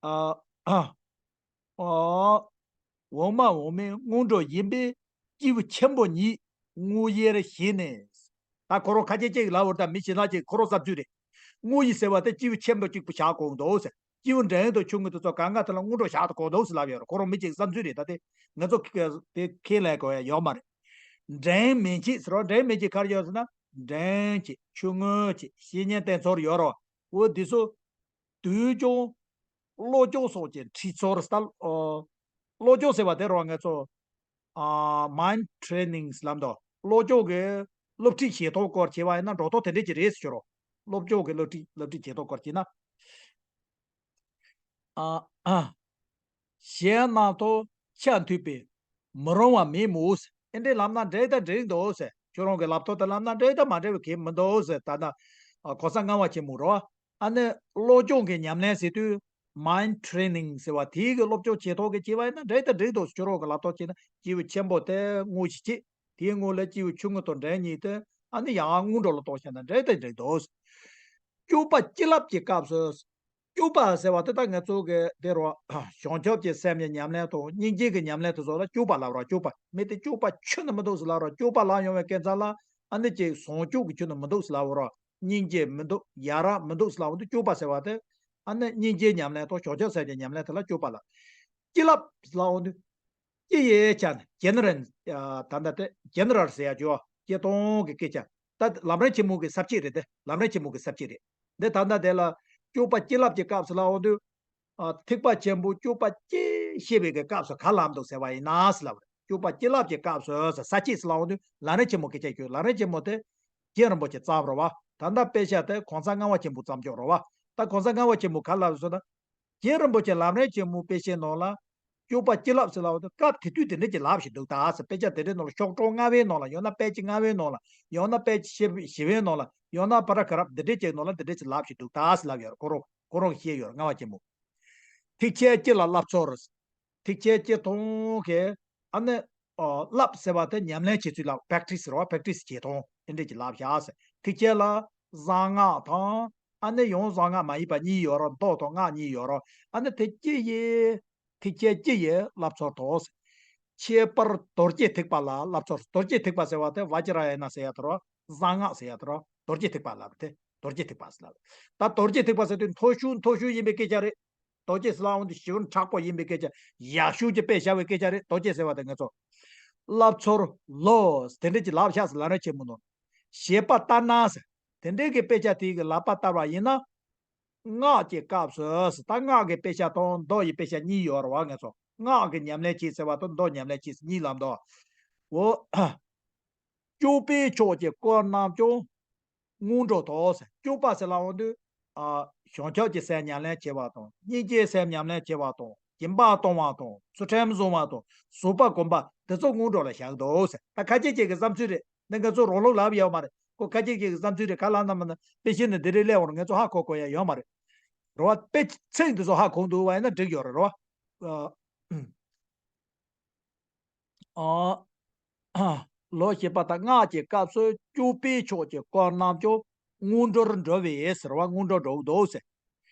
ཨ། ཨ། འོག་མ་འོག་མའི་སྔོན་འགྲོ་ཡིན་པས། སྐྱེས་བུ་ཆེན་པོ་ཉིད་དངོས་དབྱེར་ཞེས་ནས། ད་ཁོ་རང་ཁ་ཆེ་ཅིག་ལབ་འོར་ད་མི་ཞེ་ན་ཅིག་ཁོ་རང་བསམ་ཚུལ་རེད། དངོས་དབྱེ་ཟེར་བ་དེ་སྐྱེས་བུ་ཆེན་པོ་གཅིག་པུ་བཞག་དགོས་འདུག་ཟེར། སྐྱེས་བུ་འབྲིང་དང་ཆུང་ངུ་དེ་ཚོ་གང་ག་དེ་ལ་སྔོན་འགྲོ་བཞག་དགོས་འདུག་ཟེར་ལབ་ཡོད་རེད། ཁོ་རང་མི་གཅིག་བསམ་ཚུལ་རེད། ད་དེ་ང་ཚོ་གི་དེ་ཁས་ལེན་དགོས་ཡ་ཡོད་མ་རེད། འབྲིང་མན་ཆད་ཟེར་བ། འབྲིང་མན་ཆད་ག་རེ་ཡོད་ཟེར་ན། འབྲིང་ཆེ་ཆུང་ངུ་ཆེ་བཤེས་གཉེན་བསྟེན་ཚུལ་ཡོད་རེད་བ། འོ་དེ་ཚོ། དུས་སྦྱོང་། བློ་སྦྱོང་སོགས་ཀྱི་ཁྲིད་ཚུལ་ལྟར། ཨོ། བློ་སྦྱོང་ཟེར་བ་དེ་རང་ང་ཚོ། ཨ། མའིན་ཌི་ཊི་རེ་ནིང་ལབ་འདུག་བློ་སྦྱོང་གི་སློབ་ཁྲིད་བྱེད་སྟངས་སྐོར་བྱས་པ་ཡིན་ན་འགྲོ་སྟངས་དེ་འདྲས་ཀྱི་རེད་ཟེར་རོ། བློ་སྦྱོང་གི་སློབ་ཁྲིད་སློབ་ཁྲིད་བྱེད་སྟངས་སྐོར་བྱས་ན། ཨ། ཨ། གཞན་རྣམས་དང་ཆ་མཐུན་པས་མི་རུང་བ་མེད་མོད། ཨེ་འདྲས་ལབ་ན་འགྲིག་ད་འགྲིག་འདུག་ཟེར། ཁྱོད་རང་གི་ལབ་སྟངས་དེ་ལབ་ན་འགྲིག་ད་མ་འགྲིག་པའི་གེ་མི་འདུག་ཟེར། ད་ལྟ་གོང་ས་ལྔ་པ་ཆེན་མོ་རེད་བ། ཨ་ནི་སློབ་སྦྱོང་གི་ཉམས་ལེན་ཟེར་དུས། མའིན་ཌི་ཊི་རེ་ནིང་ཟེར་བ་དེའི་གི་སློབ་སྦྱོང་བྱེད་ཐོག་གི་བྱས་པ་ཡིན་ན་འགྲིག་ད་འགྲིག་འདུག་ཟེར། ཁྱོད་རང་གི་ལབ་སྟངས་བྱས་ན་སྐྱེས་བུ་ཆེན་པོ་དེ་དངོས་གཞི་བྱེད། དེའི་སྔོན་ལ་སྐྱེས་བུ་ཆུང་ངུ་དང་འབྲིང་གཉིས་དེ། ཨ་ནི་ཡང་སྔོན་འགྲོ་ལ་གཏོང་བྱས་ན་འགྲིག་ད་འགྲིག་འདུག་སྤྱོད་པ་སྤྱི་བསླབ་ཀྱི་སྐབས་སུ། སྤྱོད་པ་ཟེར་བ་དེ་ད་ང་ཚོ་གི་དེ་རོ། བྱང་ཆུབ་ཀྱི་སེམས་ཀྱི་ཉམས་ལེན་དང་སྙིང་རྗེ་གི་ཉམས་ལེན་དེ་ཚོ་ལ་སྤྱོད་པ་ལབ་རོ། སྤྱོད་པ། མི་དེ་སྤྱོད་པ་ཁྱོན་ནས་མི་འདུག་ཟེར་ལབ་རོ། སྤྱོད་པ་ལབ་ཡོང་བའི་སྐབས་ལ། ཨ་ནི་ཅིག་བཟང་སྤྱོད་ཀྱི་ཁྱོན་ནས་མི་འདུག་ཟེར་ལབ་རོ། སྙིང་རྗེ་མི་འདུག་ཡ་རབས་མི་འདུག་ཟེར་ལབ་འདུག་སྤྱོད་པ་ཟེར་བ་དེ། ཨ་ནི་སྙིང་རྗེའི་ཉམས་ལེན་དང་བྱང་ཆུབ་སེམས་ཀྱི་ཉམས་ལེན་དེ་ལ་སྤྱོད་པ་ལབ། སྤྱི་བསླབ་ཟེར་ལབ་འདུག་སྤྱི་ཡི་ཆ་ནས་ཇེ་ནེ་རལ། ད་ལྟ་དེ་ཇེ་ནེ་རལ་ཟེར་ཡ་ཅིག་ཡོད། སྤྱི་སྟངས་ཀྱི་སྐད་ཆ། ད་ལམ་རིམ་ཆེན་མོ་གི་ས་བཅད་རེད་དེ། ལམ་རིམ་ཆེན་མོ་གི་ས་བཅད་རེད། འདི་ད་ལྟ་དེ་ལ་སྤྱོད་པ་སྤྱི་བསླབ་ཀྱི་སྐབས་སུ་ལབ་འོང་དུས། ཨ། ཐེག་པ་ཆེན་པོ་སྤྱོད་པ་སྤྱི་བཤད་པའི་གི་སྐབས་སུ་ག་ལབ་འདུག་ཟེར་བ་ཡིན་ན་ཟེར་ལབ་རེད། སྤྱོད་པ་སྤྱི་བསླབ་ཀྱི་སྐབས་སུ་ཟེར། ས་བཅད་ཟེར་ལབ་འོང་དུས་ལམ་རིམ་ཆེན་མོ་སྐད་ཆ་ཞུ། ལམ་རིམ་ཆེན་མོ་དེ་རྒྱན་རིན་པོ་ཆེ་བརྩམས་རེད་བ། ད་ལྟ་དཔེ་ཆ་དེ་གོང་ས་ལྔ་པ་ཆེན་པོ་བརྩམས་ཆོག་རེད་བ། ད་གོང་ས་ལྔ་པ་ཆེན་པོ་ག་ལབ་ཟེར་ན། རྒྱན་རིན་པོ་ཆེ་ལམ་རིམ་ཆེན་མོ་དཔེ་ཆའི་ནང་ལ། སྤྱོད་པ་སྤྱི་བསླབ་ཟེར་ལབ་པ་དེ་སྐབས་དེ་དུས་དེ་འདྲ་ཅིག་ལབ་བཞིན་འདུག་ད་ཟེར། དཔེ་ཆ་དེ་འདྲའི་ནང་ལ་ཤོག་གྲངས་ལྔ་པའི་ནང་ལ། ཡང་ན་དཔེ་ཆ་ལྔ་པའི་ནང་ལ། ཡང་ན་དཔེ་ཆ་བཞི་བཞི་པའི་ནང་ལ། ཡང་ན་པ་ར་གྷ་རབ་འདི་འདྲའི་ཅིག་ནང་ལ་འདི་འདྲ་ཅིག་ལབ་བཞིན་འདུག་ད་ཟེར་ལབ་ཡོད་རེད། ཁོ་རང་ཁོ་རང་བཤད་ཡོད་རེད། ལྔ་པ་ཆེན་མོ། ཐེག་ཆེན་སྤྱི་ལ་བསླབ་ཚུལ། ཐེག་ཆེན་སྤྱི་དང་གི། ཨ་ནི། ཨ། བསླབ་ཟེར་བ་དེ་ཉམས་ལེན་བྱེད་ཚུལ་ལ་པྲེག་ཊི་སི་རེད་བ། པྲེག་ཊི་སི་བྱེད་སྟངས་དེ་འདྲ་ཅིག་ལབ་བཞག་ཟེར། ཐེག་ཆེན་ལ་གསང་སྔགས་དང་། ཨ་ནི་ཡང་གསང་སྔགས་མ་ཡིན་པ་གཉིས་ཡོད་རེད། མདོ་དང་སྔགས་གཉིས་ཡོད་རེད། ཨ་ནི་དེ་སྤྱི་ཡི། ཐེག་ཆེན་སྤྱི་ཡི་བསླབ་ཚུལ་དང་། ཁྱད་པར་རྡོ་རྗེ་ཐེག་པ་ལ་བསླབ་ཚུལ། རྡོ་རྗེ་ཐེག་པ་ཟེར་བ་དེ་བཛྲ་ཡ་ན་ཟེར་ཡ་དེ་རེད། གསང་སྔགས་ཟེར་ཡ་དེ་རེད། རྡོ་རྗེ་ཐེག་པ་ལབ་དེ། རྡོ་རྗེ་ཐེག་པ་ཟེར་ལབ། ད་རྡོ་རྗེ་ཐེག་པ་ཟེར་དུས་མཐོ་ཤོས་མཐོ་ཤོས་ཡིན་པའི་སྐད་ཆ་རེད། རྡོ་རྗེ་ཟེར་ལབ་འོང་དུས་ཞེ་པོ་མཁྲེགས་པོ་ཡིན་པའི་སྐད་ཆ། ཡག་ཤོས་ཀྱི་དཔེ་བཞག་པའི་སྐད་ཆ་རེད། རྡོ་རྗེ་ཟེར་བ་དེ་ང་ཚོ། བསླབ་ཚུལ་ལོ་དེ་འདྲ་ཅིག་ལབ་བཞག་ཟེར། ལམ་རིམ་ཆེན་མོ་ནང་། བྱེད་པ་ལྟར་ན་ཟེར། དེ་འདྲའི་གི་དཔེ་ཆ་དེའི་གི་ལབ་པ་ལྟར་བ་ཡིན་ན། སྔགས་ཀྱི་སྐབས་སུ་ཟེར། ད་སྔགས་ཀྱི་དཔེ་ཆ་དང་མདོ་ཡི་དཔེ་ཆ་གཉིས་ཡོད་རེད་བ། ང་ཚོ་སྔགས་ཀྱི་ཉམས་ལེན་བྱེད་ཟེར་བ་དང་མདོ་ཉམས་ལེན་བྱེད་ཟེར་གཉིས་ལབ་འདུག་འོ། སྤྱོད་པའི་ཕྱོགས་ཀྱི་སྐོར་རྣམས་ཀྱང་སྔོན་འགྲོ་དང་ཟེར། སྤྱོད་པ་ཟེར་ལབ་འོང་དུས། ཨ། བྱང་ཆུབ་ཀྱི་སེམས་ཉམས་ལེན་བྱེད་པ་དང་། སྙིང་རྗེའི་སེམས་ཉམས་ལེན་བྱེད་པ་དང་། སྦྱིན་པ་གཏོང་བ་དང་། ཚུལ་ཁྲིམས་བཟུང་བ་དང་། བཟོད་པ་སྒོམ་པ་འདི་ཚོ་སྔོན་འགྲོ་ལ་བཞག་འདུག་ཟེར། ད་ཁ་ཅིག་ཅིག་གི་བསམ་ཚུལ་རེད། འདི་ང་ཚོ་རང་ལུགས་ལབ་ཡོད་མ་རེད། ཁོ་ཁ་ཅིག་ཅིག་གི་བསམ་ཚུལ་རེད། ག་ལབ་ན་མིན་ན་དཔེ་ཤེས་ནས་འདི་རེད་ལབ་འོང་ན་ང་ཚོ་ཧ་གོ་དགོས་ཡ་ཡོད་མ་རེད། རེད་བ། དཔེ་ཚིག་འདི་ཚོ་ཧ་གོ་འདུག་བ་ཡིན་ན་འགྲིག་ཡོད་རེད། རེད་བ། ཨ། ཨ། ལོ་ཞེས་པ་དང་སྔགས་ཀྱི་སྐབས་སུ་སྤྱོད་པའི་ཕྱོགས་ཀྱི་སྐོར་རྣམས་ཀྱང་སྔོན་འགྲོར་འགྲོ་བས་ཟེར་བ། སྔོན་འགྲོར་འགྲོ་འདུག་ཟེར།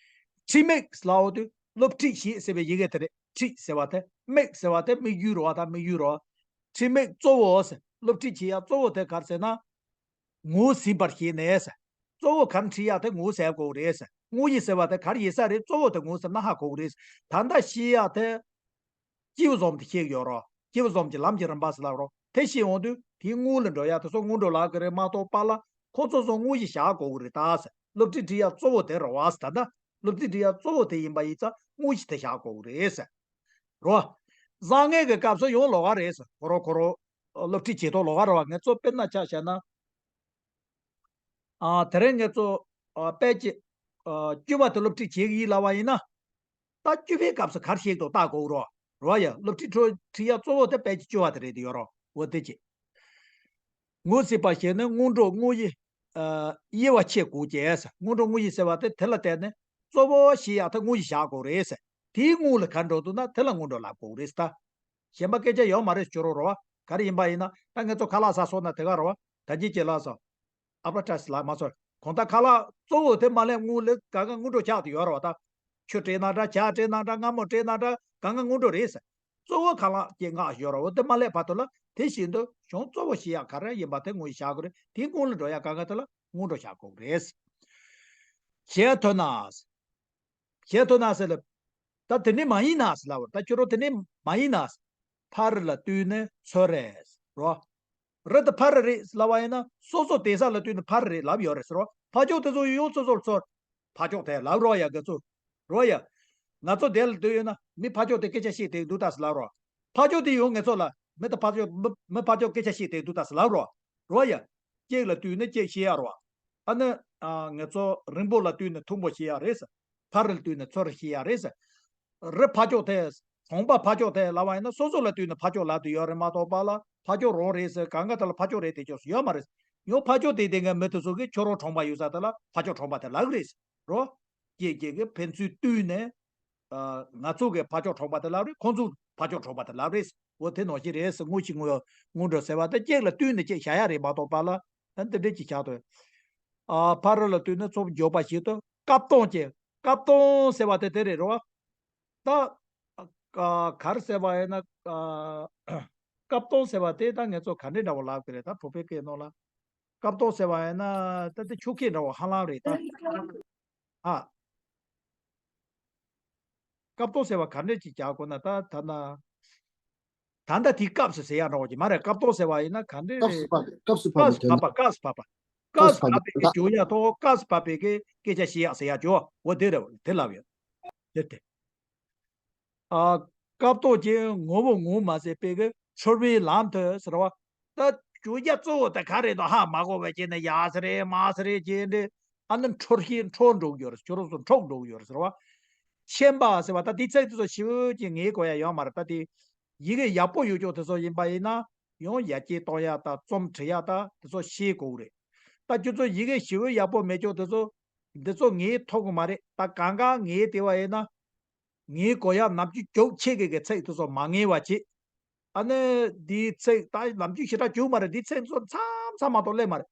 ཁྲིད་དམིགས་ལབ་འོང་དུས་སློབ་ཁྲིད་བྱེད་ཟེར་བའི་ཡི་གེ་དེ་རེད། ཁྲིད་ཟེར་བ་དེ། དམིགས་ཟེར་བ་དེ་དམིགས་ཡུལ་རེད་བ། ད་དམིགས་ཡུལ་རེད་བ། ཁྲིད་དམིགས་གཙོ་བོ་ཟེར། སློབ་ཁྲིད་བྱེད་ཡ་གཙོ་བོ་དེ་ག་རེ་ཟེར་ན། ངོས་ཟིན་པར་བྱས་ནས་ཟེར། གཙོ་བོ་ག་རེ་ཁྲིད་ཡ་དེ་ངོས་ཟིན་དགོས་རེད་ཟེར། དངོས་ཡུལ་ཟེར་བ་དེ་ག་རེ་ཡིན་ས་རེད། གཙོ་བོ་དེ་ངོས་ཟིན་ན་ཧ་གོ་གི་རེད། ད་ལྟ་བཤད་ཡ་དེ། སྐྱེས་བུ་གསུམ་དེ་བཤད་ཀྱི་ཡོད་རེད། སྐྱེས་བུ་གསུམ་གྱི་ལམ་གྱི་རིམ་པ་ཟེར་ལབ་རེད། དེ་བཤད་འོང་དུས་དེའི་སྔོན་ལ་འགྲོ་ཡ་དེ་ཚོ་སྔོན་འགྲོ་ལབ་ཀྱི་རེད་མ་གཏོགས་པ་ལ། ཁོ་ཚོ་ཚོ་དངོས་གཞི་བཞག་དགོས་ཀྱི་རེད་ད་ཟེར། སློབ་ཁྲིད་ཁྲིད་ཡ་གཙོ་བོ་དེ་རེད་བ་ཟེར། ད་ལྟ་སློབ་ཁྲིད་ཁྲིད་ཡ་གཙོ་བོ་དེ་ཡིན་པ་ཡིན་ཙང་དངོས་གཞི་དེ་བཞག་དགོས་ཀྱི་རེད་ཟེར། རེད་བ། བཟང་ངན་གྱི་སྐབས་སུ་ཡང་ལོགས་ཀ་རེད་ཟེར། ཁོ་རང་ཁོ་རང་སློབ་ཁྲིད་བྱེད་སྟངས་ལོགས་ཀ་རེད་བ། ང་ཚོ་དཔེར་ན་ཆ་བཞག་ན། ཨ། དེ་རིང་ང་ཚོ། ཨ། དཔེ་ཆ། ཨ། བཅུ་པ་དེ་སློབ་ཁྲིད་བྱེད་ཀྱི་ཡིན་ལབ་པ་ཡིན་ན། ད་བཅུ་པའི་སྐབས་སུ་ག་རེ་བཤད་འདུག་བལྟ་དགོས་རེད། རེད་ཡ། སློབ་ཁྲིད་ཁྲོད་ཁྲིད་ཡ་གཙོ་བོ་དེ་དཔེ་ཆ་བཅུ་པ་དེ་རེད་དེ་ཡོད་རེད། འོ་དེ་ཅི། ངོས་ཟིན་པར་བྱས་ནས་སྔོན་འགྲོ་དངོས་ཡུལ། དབྱེ་བ་ཕྱེ་དགོས་ཀྱི། སྔོན་འགྲོ་དངོས་གཞི་ཟེར་བ་དེ་དེ་ལ་བརྟེན་ནས་གཙོ་བོ་བཞི་ཡག་ཐ་དངོས་གཞི་བཞག་དགོས་རེད། དེའི་སྔོན་ལ་ག་འགྲོ་འདུག་ན་དེ་ལ་སྔོན་འགྲོ་ལབ་དགོས་རེད་ད། གཞན་པ་སྐད་ཆ་ཡོད་མ་རེད་ཟེར་རོགས་རེད་བ། ག་རེ་ཡིན་པ་ཡིན་ན་ད་ངེད་ཚོ་ཁ་ལག་ཟ་སོང་ན་དེ་ག་རེད་བ། ད་ཅི་ཅི་ལ་སོ། ཨ་པ་ཊ་སི་ལ་མ་སོ། གང་ལྟར་ཁ་ལག་གཙོ་བོ་དེ་མ་ལས་སྔོན་ལ་ག་ག་སྔོན་འགྲོ་ཆགས་དུ་ཡོད་རེད་བ་ད། ཆུ་སྤྲད་ན་འདྲ་ཇ་སྤྲད་ན་འདྲ་མངར་མོ་སྤྲད་ན་འདྲ་ག་ག་སྔོན་འགྲོ་རེད་ཟེར། གཙོ་བོ་ཁ་ལག་ཅེས་ངག་ཡོད་རེད་བ། དེ་མ་ལས་བར་དུ་ལ་དེ་བཞིན་དུ་གཞུང་གཙོ་བོ་བཞི་ཡག་ག་རེ་ཡིན་པ་དེ་དངོས་གཞི་བཞག་དགོས་རེད། དེའི་སྔོན་ལ་འགྲོ་ཡག་ག་ག་དེ་ལ་སྔོན་འགྲོ་བཞག་དགོས་རེད། གཞན་ཐོན་ན། གཞན་ཐོན་ན་ཟེར་ལ། ད་དེ་ནི་མ་ཡིན་ན་ཟེར་ལབ་པ་རེད། ད་ཁྱོད་རང་དེ་ནི་མ་ཡིན་ན། ཕ་རི་ལ་ལྟོས་ནས་ཚོར་རེད་རོ། རི་དེ་ཕ་རི་རེད་ལབ་པ་ཡིན་ན་སོ་སོ་དེ་ས་ལ་ལྟོས་ནས་ཕ་རི་རེད་ལབ་ཡོད་རེད་ཟེར་རོ། ཕ་ཕྱོགས་དེ་ཚོ་ཡོང་སོ་སོར་ཚོར། ཕ་ཕྱོགས་དེ་ལབ་རོ་ཡ་ག་ཚོ། རོ་ཡ། ང་ཚོ་དེ་ལ་ལྟོས་ཡོད་ན་མི་ཕ་ཕྱོགས་དེ་སྐད་ཆ་བཤད་དེ་འདུག་ད་ཟེར་ལབ་རོ། ཕ་ཕྱོགས་དེ་ཡོང་ངེད་ཚོ་ལ་མི་དེ་ཕ་ཕྱོགས་མི་མི་ཕ་ཕྱོགས་སྐད་ཆ་བཤད་དེ་འདུག་ད་ཟེར་ལབ་རོ། རོ་ཡ། གཅིག་ལ་ལྟོས་ནས་གཅིག་བཤད་ཡ་རོ། ཨ་ནི། ཨ། ངེད་ཚོ་རིང་པོ་ལ་ལྟོས་ནས་ཐུང་པོ་བཤད་ཡ་རེད་ཟེར། ཕ་རི་ལ་ལྟོས་ནས་ཚོར་བཤད་ཡ་རེད་ཟེར། རི་ཕ་ཕྱོགས་དེ། གྲོང་པ་ཕ་ཕྱོགས་དེ་ལབ་པ་ཡིན་ན་སོ་སོ་ལ་ལྟོས་ནས་ཕ་ཕྱོགས་ལབ་དུས་ཡོད་རེད་མ་གཏོགས་པ་ལ་ཕ་ཕྱོགས་རང་རེད་ཟེར་གང་ག་དེ་ལ་ཕ་ཕྱོགས་རེད་དེ་ཕྱོགས་སུ་ཡོད་མ་རེད། ཡང་ཕ་ཕྱོགས་དེ་དེ་གའི་མི་དེ་ཚོ་གིས་ཁྱོད་རང་གྲོང་པ་ཡོད་ས་དེ་ལ་ཕ་ཕྱོགས་གྲོང་པ་དེ་ལབ་གི་རེད་ཟེར་རོ། སྐྱེས་སྐྱེས་ཀྱི་ཕན་ཚུན་བསྟུན་ནས། ཨ། ང་ཚོ་གི་ཕ་ཕྱོགས་གྲོང་པ་དེ་ལབ་རེད། ཁོང་ཚོ་ཕ་ཕྱོགས་གྲོང་པ་དེ་ལབ་རེད། འོ་དེ་ནང་བཞིན་རེད་ཟེར། དངོས་གཞི་དངོས་དངོས་འགྲོ་ཟེར་བ་དེ་གཅིག་ལ་བསྟུན་ནས་གཅིག་བཞག་ཡ་རེད་མ་གཏོགས་པ་ལ་ཨ་འདི་འདྲས་ཅིག་བཞག་དོ། ཨ། ཕ་རི་ལ་ལྟོས་ནས་ཚོར་འཇོག་པ་ཞིག་ཏུ་སྐབས་སྟོང་གཅིག་སྐབས་སྟོང་ཟེར་བ་དེ་དེ་རེད་རོ། ད། ཨ། ག་རེ་ཟེར་བ་ཡིན་ན། ཨ། སྐབས་སྟོང་ཟེར་བ་དེ་ད་ངེད་ཚོ་ག་འདྲས་འདྲ་བོ་ལབ་ཀྱི་རེད་ད་བོད་པའི་སྐད་ནང་ལ། སྐབས་སྟོང་ཟེར་བ་ཡིན་ན་ད་དེ་ཆོས་སྐད་འདྲ་བོ་ཧ་ལམ་རེད་ད། ཨ། སྐབས་ཐོག་ཟེར་བ་ག་འདྲས་ཅིག་རྒྱག་དགོས་ན་ད་ད་ན། ད་ལྟ་དེའི་སྐབས་སུ་ཟེར་ཡག་འདྲ་བོ་ཅིག་མ་རེད། སྐབས་ཐོག་ཟེར་བ་ཡིན་ན་ག་འདྲས་སྐབས་རེད། སུ་བབས་པ་སྐབས་སུ་བབས་པའི་སྐབས་སུ་བབས་པ་སྐབས་སུ་བབས་པ། སྐབས་སུ་བབས་པའི་གི་བརྗོད་ཡག་ཐོག་སྐབས་སུ་བབས་པའི་གི་སྐད་ཆ་བཤད་ཡག་ཟེར་ཡག་ཅོ་འོ་དེ་རེད། དེ་ལབ་ཡོད། དེ་དེ། ཨ། སྐབས་ཐོག་ཅིག་ངོ་བོ་ངོ་མ་ཟད་པའི་གི་འཁྲུལ་བའི་ལམ་དུ་ཟེར་བ། ད་བརྗོད་བྱ་གཙོ་བོ་དེ་ག་རེ་འདུག་ཧ་མ་གོ་བའི་རྐྱེན་ནས་ཡ་ཟེར་རེད་མ་ཟེར་རེད་ཅེས་འདྲི། ཨ་ནི་འཁྲུལ་ཞིག་འཁྲུལ་འགྲོ་གི་ཡོད་རེད། ཁྱོད་རང་ཚོ་འཁྲུལ་འགྲོ་གི་ཡོད་རེད་ཟེར་བ། མཁྱེན་པ་ཟེར་བ་ད་དེའི་ཚིག་དེ་ཚོ་ཞིབ་ཅིག་ངེས་དགོས་ཡ་ཡོད་མ་རེད། ད་དེ་ཡི་གེ་ཡག་པོ་ཡོད་ཅོག་དེ་ཚོ་ཡིན་པ་ཡིན་ན་ཡང་ཡར་རྒྱས་གཏོང་ཡ་ད་རྩོམ་འབྲི་ཡ་ད་དེ་ཚོ་ཤེས་དགོས་རེད། ད་ཁྱོད་ཚོ་ཡི་གེ་ཞིབ་ཡག་པོ་མེད་ཅོག་དེ་ཚོ་འདི་ཚོ་ངེས་ཐུབ་གི་མ་རེད། ད་གང་ག་ངེས་བསྡད་པ་ཡིན་ན། ངའི་གོ་ཡག་ནམ་རྒྱུན་རྒྱུགས་ཆེ་གེ་གི་ཚིག་དེ་ཚོ་མ་ངེས་པ་བྱེད། ཨ་ནི་འདིའི་ཚིག་ད་ནམ་རྒྱུན་ཞེ་དྲག་རྒྱུགས་མ་རེད། འདིའི་ཚིག་དེ་ཚོ་མཚམས་མཚམས་མ་གཏོགས་སླེབས་མ་རེད།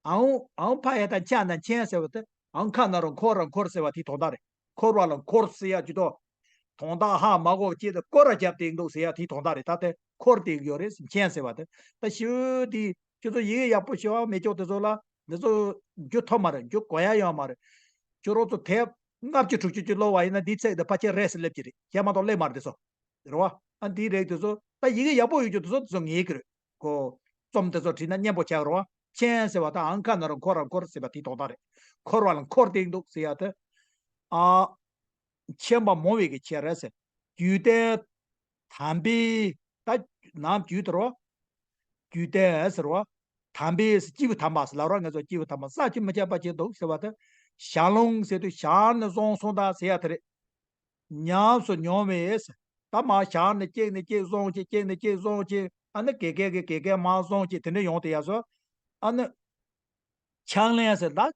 ཨའོ་ཨའོ་ཕ་ཡ་དང་ཁྱ་དང་མཁྱེན་ཟེར་བ་དེ་ཨའོ་ཁ་ན་རོ་འཁོར་ར་འཁོར་ཟེར་བ་དེའི་དོན་དག་རེད། འཁོར་བ་ལ་འཁོར་ཟེར་ཡག་ཅིག་དོ། དོན་དག་ཧ་མ་གོ་བ་ཅིག་དེ་སྐོར་ར་རྒྱབ་བསྡད་འདུག་ཟེར་ཡག་དེའི་དོན་དག་རེད། ད་དེ་འཁོར་བསྡད་ཡོད་རེད། མཁྱེན་ཟེར་བ་དེ་ད་ཞུ་དེ་ཁྱོད་ཚོ་ཡི་གེ་ཡག་པོ་ཤེས་པ་མེད་ཅོག་དེ་ཚོ་ལ་འདི་ཚོ་རྒྱུ་ཐོབ་མ་རེད། རྒྱུ་གོ་ཡག་ཡོད་མ་རེད། ཁྱོད་རང་ཚོ་དེབ་ལྔ་བཅུ་དྲུག་ཅུ་ཅིག་ཀློག་པ་ཡིན་ན་འདིའི་ཚིག་དེ་ཕལ་ཆེར་རེད་ཟེར་སླེབས་ཀྱི་རེད། ཡང་མ་གཏོགས་སླེབས་མ་རེད་དེ་ཚོ། རེད་བ། ཨ་འདིའི་རིགས་དེ་ཚོ་ད་ཡི་གེ་ཡག་པོ་ཡོད་རྒྱུ་དེ་ཚོ་དེ་ཚོ་ངེས་ཀྱི་རེད། ཁོ་རྩོམ་དེ་ཚོ་བྲིས་ན་སྙན་པོ་ཆགས་རེད་བ། མཁྱེན་ཟེར་བ་ད་ཨང་ཁ་ན་རོ་འཁོར་ར་འཁོར་ཟེར་བ་དེའི་དོན་དག་རེད། འཁོར་བ་ལ་འཁོར་བསྡད་འདུག་ཟེར་ཡག་དེ། ཨ། མཁྱེན་པ་མང་བའི་གི་ཁྱེད་རེད་ཟེར། རྒྱུད་སྡེ་དམ་པའི་ད་ནམ་རྒྱུད་དེ་རོ། རྒྱུད་སྡེ་ཟེར་བ། དམ་པའི་སྐྱེས་བུ་དམ་པ་ཟེར་ལབ་རོགས། ང་ཚོ་སྐྱེས་བུ་དམ་པ་ས་ཆུ་མི་ཁྱབ་པ་ཅིག་འདུག་ཟེར་བ་དེ། ཞལ་ལུང་ཟེར་དུས་ཞལ་ནས་བཟུང་སོང་ད་ཟེར་ཡག་དེ་རེད། ཉམས་སུ་མྱོང་བས། ད་མ་ཞལ་ནས་གཅིག་ནས་གཅིག་བཟུང་གཅིག་གཅིག་ནས་གཅིག་བཟུང་གཅིག་ཨ་ནི་དགེ་རྒན་གྱིས་དགེ་རྒན་མར་བཟུང་གཅིག་དེ་འདྲ་ཡོང་དེ་ཡག་སོ། ཨ་ནི། ཕྱག་ལེན་ཟེར་ད།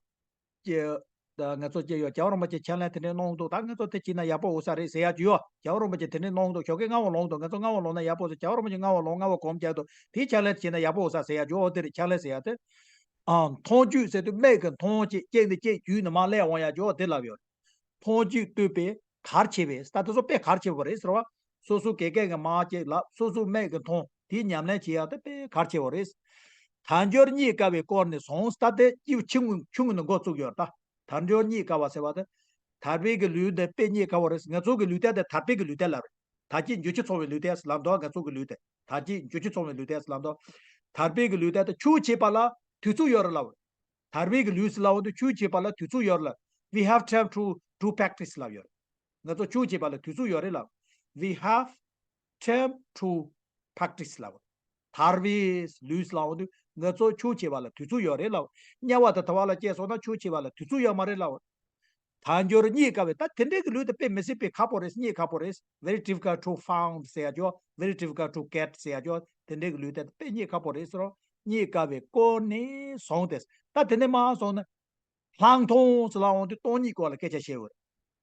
ཀྱེ། ད་ང་ཚོ་ཀྱེ་ཡོད་རྒྱལ་བ་རིན་པོ་ཆེ་ཕྱག་ལེན་དེ་འདྲའི་གནང་འདུག་ད་ང་ཚོ་དེ་བྱས་ན་ཡག་པོ་འོང་ས་རེད་ཟེར་ཡག་ཅིག་ཡོད། རྒྱལ་བ་རིན་པོ་ཆེ་དེ་འདྲའི་གནང་འདུག་ཞོགས་ཀས་སྔ་བོ་ལོངས་འདུག་ང་ཚོ་སྔ་བོ་ལོངས་ན་ཡག་པོ་ཟེར། རྒྱལ་བ་རིན་པོ་ཆེ་སྔ་བོ་ལོངས་སྔ་བོ་གོམས་རྒྱག་འདུག་དེའི་ཕྱག་ལེན་དེ་བྱས་ན་ཡག་པོ་འོང་ས་ཟེར་ཡག་ཅིག་འོ་དེ་རེད། ཕྱག་ལེན་ཟེར་ཡག་དེ། ཨ། མཐོང་བརྒྱུད་ཟེར་དུས་མིག་གིས་མཐོང་གཅིག་གཅིག་ནས་གཅིག་བརྒྱུད་ནས་མར་སླེབས་འོང་ཡག་ཅིག་འོ་དེ་ལབ་ཡོད། མཐོང་བརྒྱུད་བསྟོད་པའི་གལ་ཆེ་བས། ད་དེ་ཚོ་དཔེ་གལ་ཆེ་བ་རེད་ཟེར་བ། སོ་སོའི་དགེ་རྒན་གྱིས་མར་གཅིག་ལབ། སོ་སོའི་མིག་གིས་མཐོང་། དེའི་ཉམས་ལེན་བྱེད་ཡག་དེ་དཔེ་གལ་ཆེ་བ་རེད། དལ་འབྱོར་རྙེད་དཀའ་བའི་སྐོར་ནས་བཟུང་། ད་དེ་སྐྱེས་བུ་ཆུང་ངུ་ཆུང་ངུ་ནས་འགོ་བཙུགས་ཡོད་ད། དལ་འབྱོར་རྙེད་དཀའ་བ་ཟེར་བ་དེ། དལ་བའི་གི་ལུས་འདི་དཔེ་རྙེད་དཀའ་བ་རེད། ང་ཚོ་གི་ལུས་རྟེན་དེ་དལ་བའི་གི་ལུས་རྟེན་ལབ་རེད། དལ་བྱེད་འགྱུར་བཅོས་ཚོར་བའི་ལུས་རྟེན་ལབ་འདུག་ང་ཚོ་གི་ལུས་དེ་དལ་བྱེད་འགྱུར་བཅོས་ཚོར་བའི་ལུས་རྟེན་ལབ་འདུག་དལ་བའི་གི་ལུས་རྟེན་དེ་ཆོས་བྱེད་པ་ལ་དུས་ཚོད་ཡོད་རེད་ལབ་རེད། དལ་བའི་གི་ལུས་ལབ་འོ་དུས་ཆོས་བྱེད་པ་ལ་དུས་ཚོད་ཡོད་རེད་ལབ། We have time to do practice ལབ་ཡོད་རེད། ང་ཚོ་ཆོས་བྱེད་པ་ལ་དུས་ཚོད་ཡོད་རེད་ལབ། We have time to practice ལབ། དལ་བའི་ལུས་ལབ་འོ་དུས་ང་ཚོ་ཆོས་བྱེད་པ་ལ་དུས་ཚོད་ཡོད་རེད་ལབ། དམྱལ་བ་དང་དལ་བ་ལ་སྐྱེས་སོང་ན་ཆོས་བྱེད་པ་ལ་དུས་ཚོད་ཡོད་མ་རེད་ལབ། དལ་འབྱོར་རྙེད་དཀའ་བའི་ད་དེ་འདྲའི་གི་ལུས་དེ་དཔེ་མི་སྲིད་པའི་ཁག་པོ་རེད། རྙེད་ཁག་པོ་རེད། Very difficult to found ཟེར་ཡག་ཅོ། Very difficult to get ཟེར་ཡག་ཅོ། དེ་འདྲའི་གི་ལུས་དེ་དཔེ་རྙེད་ཁག་པོ་རེད་ཟེར་རོ། རྙེད་དཀའ་བའི་སྐོར་ནས་བཟུང་སྟེ། ད་དེ་ནས་མར་སོང་ན། ལྷག་མཐོང་ཟེར་ལབ་འོང་དུས་སྟོང་ཉིད་སྐོར་ལ་སྐད་ཆ་བཤད་ཡོད་རེད།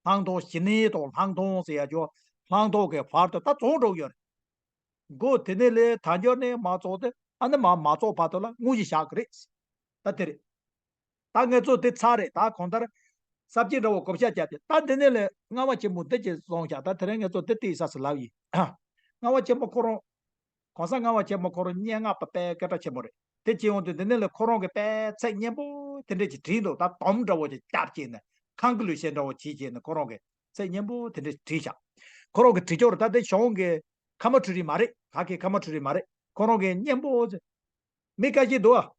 ལྷག་མཐོང་ཞི་གནས་དང་ལྷག་མཐོང་ཟེར་ཡ་ཅོ། ལྷག་མཐོང་གི་བར་དུ་ད་རྫོགས་འགྲོ་གི་ཡོད་རེད། མགོ་དེ་ནས་ལས་དལ་འབྱོར་ནས་མ་རྫོགས་ཏེ་ཨ་ནི་མ་མ་རྫོགས་བར་དུ་ལ་དངོས་གཞི་བཞག་གི་རེད། ད་དེ་རེད། ད་ངེད་ཚོ་དེ་ཚར་རེད། ད་གང་ལྟར་ས་བཅད་འདྲ་བོ་བགོ་བཤའ་བརྒྱབ་སྟེ། ད་འདི་ནས་ལས་ལྔ་བ་ཆེན་མོ་འདི་ཅིག་བཟུང་བཞག་ད་དེ་རིང་ངེད་ཚོ་འདི་བལྟས་ས་སུ་ལབ་ཡིན། ལྔ་བ་ཆེན་མོ་ཁོ་རང་། གོང་ས་ལྔ་བ་ཆེན་མོ་ཁོ་རང་སྙན་ངག་པ་དཔེ་སྐད་གྲགས་ཆེན་པོ་རེད། དེ་བྱས་ཡོང་དུས་འདི་ནས་ལས་ཁོ་རང་གི་དཔེ་ཚིག་སྙན་པོ་དེ་འདྲས་ཅིག་བྲིས་འདུག་ད་དོམ་འདྲ་བོ་ཅིག་བརྒྱབ་བྱས་ནས་ཁང་གི་ལུས་ཤེས་འདྲ་བོ་བྱས་བྱས་ནས་ཁོ་རང་གི་ཚིག་སྙན་པོ་དེ་འདྲས་བྲིས་བཞག་ཁོ་རང་གི་བྲིས་སྐྱོར་ད་དེ་གཞུང་གི་ཁ་མ་ཁྲི་རི་མ་རེད། ག་གི་ཁ་མ་ཁྲི་རི་མ་རེད། ཁོ་རང་གི་སྙན་པོ་ཚེ། མི་ཁ་ཤས་འདུག་ཨ།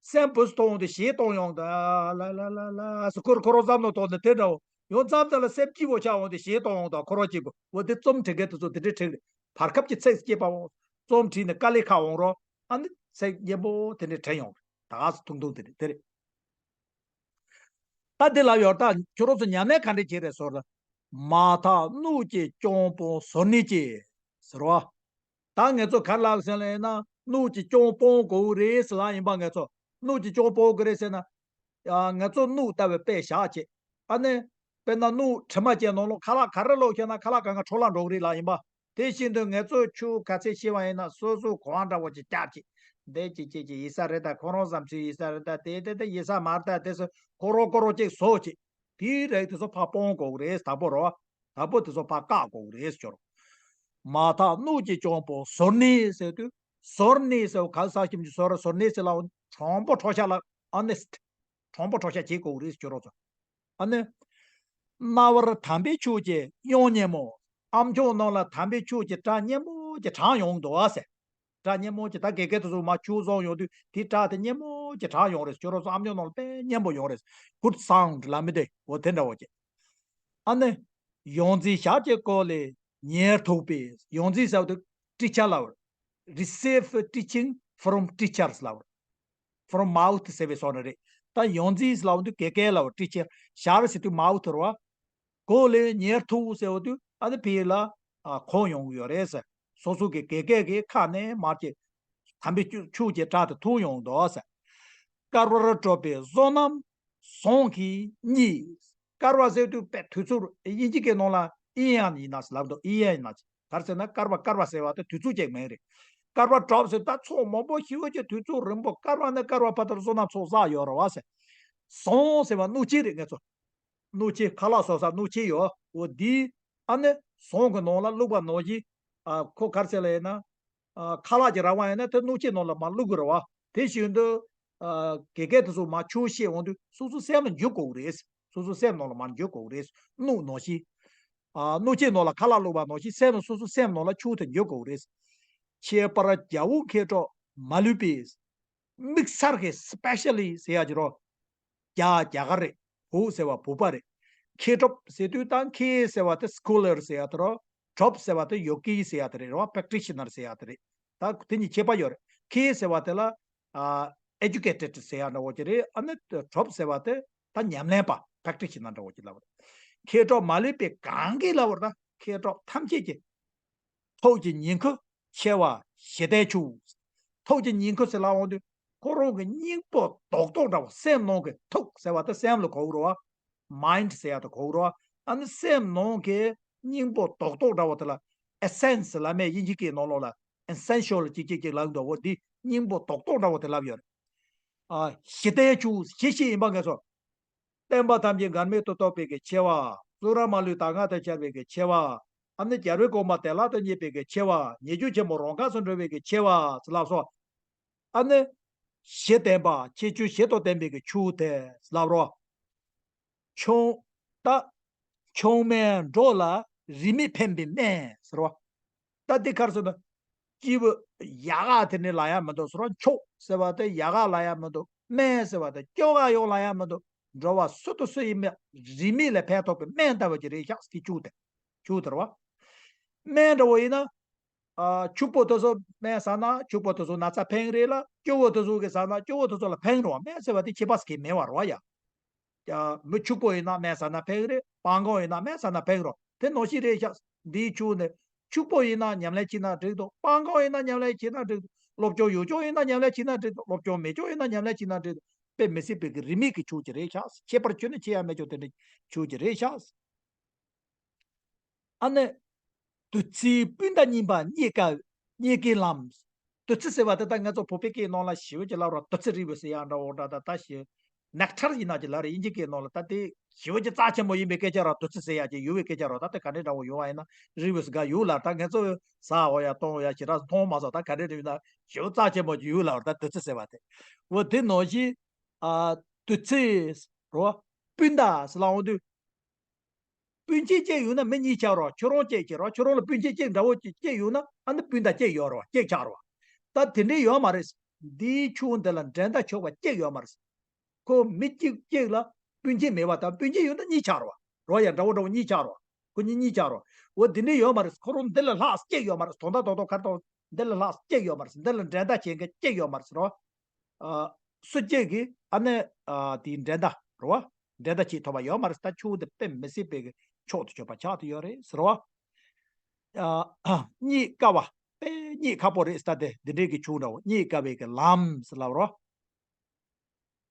སེམས་བུ་སྟོང་དེ་ཞེས་གཏོང་ཡོང་ད་ལ་ལ་ལ་ལ་སུ་ཁོར་ཁོ་རང་བསམ་བློ་གཏོང་ནས་དེ་འདྲ་བོ་ཡོང་ཙམ་ད་ལ་སེམས་སྐྱིད་པོ་ཆགས་འོང་དེ་ཞེས་གཏོང་ཡོང་ད་ཁོ་རང་གཅིག་པོ་འོ་དེ་རྩོམ་འབྲི་མཁན་དེ་ཚོ་དེ་འདྲའི་འབྲི་གི་རེད། བར་སྐབས་ཀྱི་ཚིག་སྐྱེས་པའོ། རྩོམ་བྲིས་ནས་དཀའ་ལས་ཁག་འོང་རོགས་ཨ་ནི་ཚིག་སྙན་པོ་དེ་འདྲའི་འབྲི་ཡོང་རེད། ད་ག་སུ་ཐུང་ཐུང་དེ་རེད་དེ་རེད། ད་འདི་ལ་ཡོད་ད་ཁྱོད་རང་ཚོ་ཉམས་ལེན་ག་འདྲ་བྱེད་རེད་ཟེར་ན། མ་ཐག་གནོད་བྱེད་སྐྱོང་སྤོང་ཟོར་གནས་ཀྱི་ཟེར་བ། ད་ངེད་ཚོ་ག་རེ་ལབ་ཟེར་ལབ་ཡིན་ན་གནོད་ཀྱི་སྐྱོང་སྤོང་དགོས་རེད་ཟེར་ལབ་ཡིན་པ་ངེད་ཚོ་གནོད་ཀྱི་སྐྱོང་སྤོང་དགོས་རེད་ཟེར་ན། ཡ་ངེད་ཚོ་གནོད་ལྟ་བུའི་དཔེ་བཞག་བྱེད། ཨ་ནི། དཔེར་ན་གནོད་དྲི་མ་ཅན་ནང་ལོགས་ཁ་ལག་ག་རེ་ལོག་ཤེ་ན་ཁ་ལག་གང་ག་འཕྲོ་བརླག་འགྲོ་གི་རེད་ལབ་ཡིན་པ། དེ་བཞིན་དུ་ངེད་ཚོ་ཆུ་ག་ཚད་ཤེས་པ་ཡིན་ན་སོ་སོ་གོང་འདྲ་བོ་ཅིག་བརྒྱབ་བྱེད། འདི་ཅིག་ཅིག་ཅིག་ཡིན་ས་རེད་ད་ཁོ་རང་བསམ་ཚུལ་ཡིན་ས་རེད་ད་དེ་དེ་དེ་ཡིན་ས་མ་རེད་ད་དེ་སོ་ཁོ་རང་ཁོ་རང་ཅིག་བཟོ་བྱེད། དེའི་རིགས་དེ་ཚོ་ཕར་སྤོང་དགོས་རེད་དང་པོ་རོ། དང་པོ་དེ་ཚོ་ཕར་བཀག་དགོས་རེད་ཟེར། མ་ཐག་གནོད་བྱེད་སྐྱོང་སྤོང་ཟོར་གནས་ཟེར་དུས། ཟོར་གནས་ཟེར་བ་ག་ས་ཞིམ་གྱི་ཟོར་ཟོར་གནས་ཟེར་ལ་དྲང་པོ་ཁྲོ་ཤ་ལ་honest། དྲང་པོ་ཁྲོ་ཤ་བྱེད་དགོས་རེད་ཟེར་རོགས་ཚོ། ཨ་ནི། རྣ་བར་དམ་པའི་ཆོས་ཀྱི་དབྱངས་སྙན་མོ། ཨམ་ཅོག་ནང་ལ་དམ་པའི་ཆོས་ཀྱི་སྒྲ་སྙན་མོ་ཅིག་གྲགས་ཡོང་འདུག་ཨ་ཟེར། སྒྲ་སྙན་མོ་ཅིག་ད་དགེ་རྒན་དེ་ཚོ་མ་ཆུ་བཟུང་ཡོང་དུས་དེའི་སྒྲ་དེ་སྙན་མོ་ཅིག་གྲགས་ཡོང་རེད་ཟེར་རོགས་ཚོ། ཨམ་ཅོག་ནང་ལ་དཔེ་སྙན་པོ་ཡོང་རེད། good sound ལབ་མི་དེ་འོ་དེ་འདྲ་བོ་ཅིག་ཨ་ནི། ཡོངས་འཛིན་ཞལ་གྱི་སྐོར་ལས་ཉེར་ཐུག་པའི་ཡོངས་འཛིན་ཟེར་བ་དེ་teacher ལབ་པ། receive teaching from teachers ལབ་པ། from mouth ཟེར་བའི་སོགས་ནི་རེད། ད་ཡོངས་འཛིན་ལབ་དུས་དགེ་རྒན་ལབ་པ། teacher ཞལ་ཟེར་དུས་mouth རེད་བ། སྐོར་ལས་ཉེར་ཐུག་ཟེར་བ་དུས་ཨ་ནི་ཕི་ལ་གོ་ཡོང་གི་ཡོད་རེད་ཟེར། སོ་སོ་གི་དགེ་རྒན་གྱི་ཁ་ནས་མར་གྱི་དམ་པའི་ཆོས་ཀྱི་སྒྲ་དེ་ཐོས་ཡོང་འདུག་ཟེར། དཀར་བར་གྲགས་པའི་བསོད་ནམས་ཟོང་གིས་བརྙེས། དཀར་བ་ཟེར་དུས་དཔེ་དུས་ཚོད་དབྱིན་ཇི་གི་ནང་ལ་ཨི་ཡན་ཡིན་ན་ལབ་འདུག་ཨི་ཡན་ཡིན་ན་ག་རེ་ཟེར་ན་དཀར་བ་དཀར་བ་ཟེར་བ་དེ་དུས་ཚོད་ཅིག་མིན་རེད། དཀར་བ་གྲགས་ཟེར་ད་ཚོགས་མང་པོ་ཞེ་པོ་ཅིག་དུས་ཚོད་རིང་པོ་དཀར་བ་ནས་དཀར་བ་བར་དུ་བསོད་ནམས་ཚོགས་བསགས་ཡོད་རེད་བ་ཟེར། ཟོང་ཟེར་བ་སྣུག་ཕྱེ་རེད་ངེད་ཚོ། སྣུག་ཕྱེ་ཁ་ལག་བཟོ་ས་སྣུག་ཕྱེ་ཡོད་འོ་འདི། ཨ་ནི་ཟོང་གི་ནང་ལ་བླུགས་པ་ནང་བཞིན། ཨ་ཁོ་ག་རེ་ཟེར་ལབ་ཡིན་ན། ཨ་ཁ་ལག་ཅིག་རག་པ་ཡིན་ན་དེ་སྣུག་ཕྱེ་ནང་ལ་མར་བླུགས་དགོས་རེད་བ། དེ་བཞིན་དུ། ཨ་དགེ་རྒན་དེ་ཚོ་མར་ཆུ་བཤད་འོང་དུས་སོ་སོ་སེམས་ལ་འཇུག་དགོས་རེད། སོ་སོ་སེམས་ནང་ལ་མར་འཇུག་དགོས་རེད། སྣུག་ནང་བཞིན། ཨ་སྣུག་ཕྱེ་ནང་ལ་ཁ་ལག་བླུགས་པ་ནང་བཞིན་སེམས་ལ་སོ་སོ་སེམས་ནང་ལ་ཆུ་དེ་འཇུག་དགོས་རེད། ཁྱད་པར་རྒྱལ་པོ་མཁས་གྲུབ་མ་ལུས་པའི། དམིགས་བསལ་གྱི་specially ཟེར་ཡ་ཅིག་རོ། རྒྱ་རྒྱ་གར་རེད། བོད་ཟེར་བ་བོད་པ་རེད། མཁས་གྲུབ་ཟེར་དུས་ད་མཁས་ཟེར་བ་དེ་scholar ཟེར་ཡ་དེ་རོ། གྲུབ་ཟེར་བ་དེ་ཡོ་གི་ཟེར་ཡ་དེ་རེད་རོ། practitioner ཟེར་ཡ་དེ་རེད། ད་དེ་གཉིས་ཁྱད་པར་ཡོད་རེད། མཁས་ཟེར་བ་དེ་ལ་ཨ་educated ཟེར་ཡ་འདྲ་བོ་ཅིག་རེད། ཨ་ནི་གྲུབ་ཟེར་བ་དེ་ད་ཉམས་ལེན་པ་practitioner འདྲ་བོ་ཅིག་ལབ་པ་རེད། མཁས་གྲུབ་མ་ལུས་པའི་གང་གིས་ལབ་པ་རེད། ད་མཁས་གྲུབ་ཐམས་ཅད་ཀྱི། ཐུགས་ཀྱི་ཉིང་ཁུ་ཆེ་བ་ཞི་བདེའི་ཆུ། ཐུགས་ཀྱི་ཉིང་ཁུ་ཟེར་ལབ་འོང་དུས་ཁོ་རང་གི་སྙིང་པོ་རྡོག་རྡོག་འདྲ་བོ་སེམས་ནང་གི་ཐུགས་ཟེར་བ་དེ་སེམས་ལ་གོ་གི་རེད་བ། mind ཟེར་ཡ་དེ་གོ་གི་རེད་བ། ཨ་ནི་སེམས་ནང་གི་སྙིང་པོ་རྡོག་རྡོག་འདྲ་བོ་དེ་ལ་essence ལབ་མེད་དབྱིན་ཇི་སྐད་ནང་ལོགས་ལ་essential ཅིག་ཅིག་ཅིག་ལབ་འདུག་འོ་འདི་སྙིང་པོ་རྡོག་རྡོག་འདྲ་བོ་དེ་ལབ་ཡོད་རེད། ཨ་ཞི་བདེའི་ཆུ་ཞི་ཞི་ཡིན་པ་ངེས་སོ། བསྟན་པ་ཐམས་ཅད་འགལ་མེད་དུ་རྟོགས་པའི་གི་ཆེ་བ། གཙུག་ར་མ་ལུས་ད་སྔ་དང་བཅས་པའི་གི་ཆེ་བ། ཨ་ནི་རྒྱལ་བའི་གོ་འཕང་བདེ་བླག་ཏུ་བརྙེས་པའི་གི་ཆེ་བ། ཉེས་སྤྱོད་ཆེན་པོ་རང་འགགས་སུ་འགྲོ་བའི་གི་ཆེ་བ་ལབ་སོ། ཨ་ནི། བཞི་ལྡན་པ་ཁྱད་ཆོས་བཞི་དང་ལྡན་པའི་གི་ཆུ་དེ་ལབ་རོ། ཆུང་། ད། ཆུང་མའི་འགྲོ་ལ་རིས་མེད་ཕན་པའི་སྨན་ཟེར་བ། ད་འདི་ག་རེ་ཟེར་ན། སྐྱེས་བུ་ཡག་ག་དེ་ནི་ལབ་ཡ་མི་འདུག་ཟེར་བ། མཆོག་ཟེར་བ་དེ་ཡག་ག་ལབ་ཡ་མི་འདུག་སྨན་ཟེར་བ་དེ་སྐྱོ་ག་ཡོང་ལབ་ཡ་མི་འདུག་འགྲོ་བ་སུ་དང་སུ་ཡིན་མིན་རིས་མེད་ལ་ཕན་ཐོགས་པའི་སྨན་ལྟ་བུ་ཅིག་རེད་ཤག་དེ་ཆུ་དེ། ཆུ་དེ་རེད་བ། སྨན་འདྲ་བོ་ཡིན་ན། ཨ་ཕྱུག་པོ་དེ་ཚོ་སྨན་ཟ་ན་ཕྱུག་པོ་དེ་ཚོ་ན་ཚ་ཕན་གི་རེད་ལ། སྐྱོ་བོ་དེ་ཚོ་གིས་ཟ་ན་སྐྱོ་བོ་དེ་ཚོ་ལ་ཕན་གི་རེད་བ། སྨན་ཟེར་བ་དེ་ཁྱད་པར་ཟེར་གི་མེད་བ་རེད་བ་ཡ། ཡ། མི་ཕྱུག་པོ་ཡིན་ན་སྨན་ཟ་ན་ཕན་གི་རེད། སྤྲང་ཀ་ཡིན་ན་སྨན་ཟ་ན་ཕན་གི་རེད། དེ་ནང་བཞིན་རེད་ཤག་འདིའི་ཆུ་ནི། ཕྱུག་པོ་ཡིན་ན་ཉམས་ལེན་བྱས་ན་འགྲིག་འདུག་སྤྲང་ཀ་ཡིན་ན་ཉམས་ལེན་བྱས་ན་འགྲིག་འདུག་སློབ་སྦྱོང་ཡོད་ཅོག་ཡིན་ན་ཉམས་ལེན་བྱས་ན་འགྲིག་འདུག་སློབ་སྦྱོང་མེད་ཅོག་ཡིན་ན་ཉམས་ལེན་བྱས་ན་འགྲིག་འདུག་དཔེ་མི་སྲིད་པའི་གི་རིས་མེད་ཀྱི་ཆོས་ཅིག་རེད་ཤག་ཁྱད་པར་ཅི་ནས་ཕྱེ་ཡ་མེད་ཀྱང་དེ་འདྲའི་ཆོས་ཅིག་རེད་ཤག་ཨ་ནི། བདུད་རྩི་སྤུན་ཟླ་གཉིས་པ་རྙེད་དཀའ། རྙེད་དཀའི་ལམ། བདུད་རྩི་ཟེར་བ་དེ་ད་ང་ཚོ་བོད་པའི་སྐད་ནང་ལ་ཞེ་པོ་ཅིག་ལབ་རོགས། བདུད་རྩི་རིལ་བུ་ཟེར་ཡ་འདྲ་བོ་འདྲ། ད་ད་ཞེ། ནེག་ཊར་ཡིན་ན་ཅིག་ལབ་རེད། དབྱིན་ཇི་སྐད་ནང་ལ། ད་དེ་ཞེ་པོ་ཅིག་རྩ་ཆེན་པོ་ཡིན་པའི་སྐད་ཆ་རོ། བདུད་རྩི་ཟེར་ཡ་ཅིག་ཡོད་པའི་སྐད་ཆ་རོ། ད་དེ་ག་འདྲའི་འདྲ་བོ་ཡོད་པ་ཡིན་ན་རིལ་བུ་ཟེར་ག་ཡོད་ལ། ད་ང་ཚོ་ཟ་འོ་ཡ་གཏོང་འོ་ཡ་ཞེ་དྲག་མཐོང་མ་སོང་། ད་ག་འདྲའི་འདྲ་ཡིན་ན་ཞེ་པོ་རྩ་ཆེན་པོ་ཅིག་ཡོད་ལ། ད་བདུད་རྩི་ཟེར་བ་དེ། འོ་དེ་ནང་བཞིན། ཨ། བདུད་རྩི་རོ། སྤུན་ཟླ་ཟེར་ལབ་འོང་དུས། སྤུན་མཆེད་གཅིག་ཡོད་ན་མི་གཉིས་ཆགས་རོགས། ཁྱོད་རང་གཅིག་བྱེད་རོགས། ཁྱོད་རང་ལ་སྤུན་མཆེད་གཅིག་འདྲ་བོ་གཅིག་གཅིག་ཡོད་ན་ཨ་ནི་སྤུན་ཟླ་གཅིག་ཡོད་རོགས། གཅིག་ཆགས་རོགས། ད་དེ་འདྲའི་ཡོད་མ་རེད། འདིའི་ཆོས་འདི་ལ་འགྲན་ཟླ་ཆོག་པ་གཅིག་ཡོད་མ་རེད། ཁོ་མི་གཅིག་གཅིག་ལ་སྤུན་མཆེད་མེད་པ་དང་། སྤུན་མཆེད་ཡོད་ན་གཉིས་ཆགས་རོགས། རོགས་ཡ་འདྲ་བོ་འདྲ་བོ་གཉིས་ཆགས་རོགས། ཁོ་གཉིས་གཉིས་ཆགས་རོགས། འོ་དེ་འདྲའི་ཡོད་མ་རེད། ཁོ་རང་འདི་ལ་ལྷག་གཅིག་ཡོད་མ་རེད། དོན་དག་རྡོག་རྡོག་ཁ་རྡོག་འདི་ལ་ལྷག་གཅིག་ཡོད་མ་རེད། འདི་ལ་འགྲན་ཟླ་བྱེད་མཁན་གཅིག་ཡོད་མ་རེད་རོགས། ཨ། སུ་གཅིག་གིས་ཨ་ནི། ཨ། དེའི་འགྲན་ཟླ་རེད་བ། འགྲན་ཟླ་བྱེད་ཐུབ་པ་ཡོད་མ་རེད། ད་ཆོས་འདི་དཔེ་མི་སྲིད་པའི་གི་མཆོག་ཏུ་གྱུར་པ་ཆགས་ཏེ་ཡོད་རེད་ཟེར་བ། ཨ། རྙེད་དཀའ་བ། དཔེ་རྙེད་ཁག་པོ་རེད། ད་དེ་འདི་འདྲའི་གི་ཆོས་འདྲ་བོ། རྙེད་དཀའ་བའི་གི་ལམ་ཟེར་ལབ་རོགས།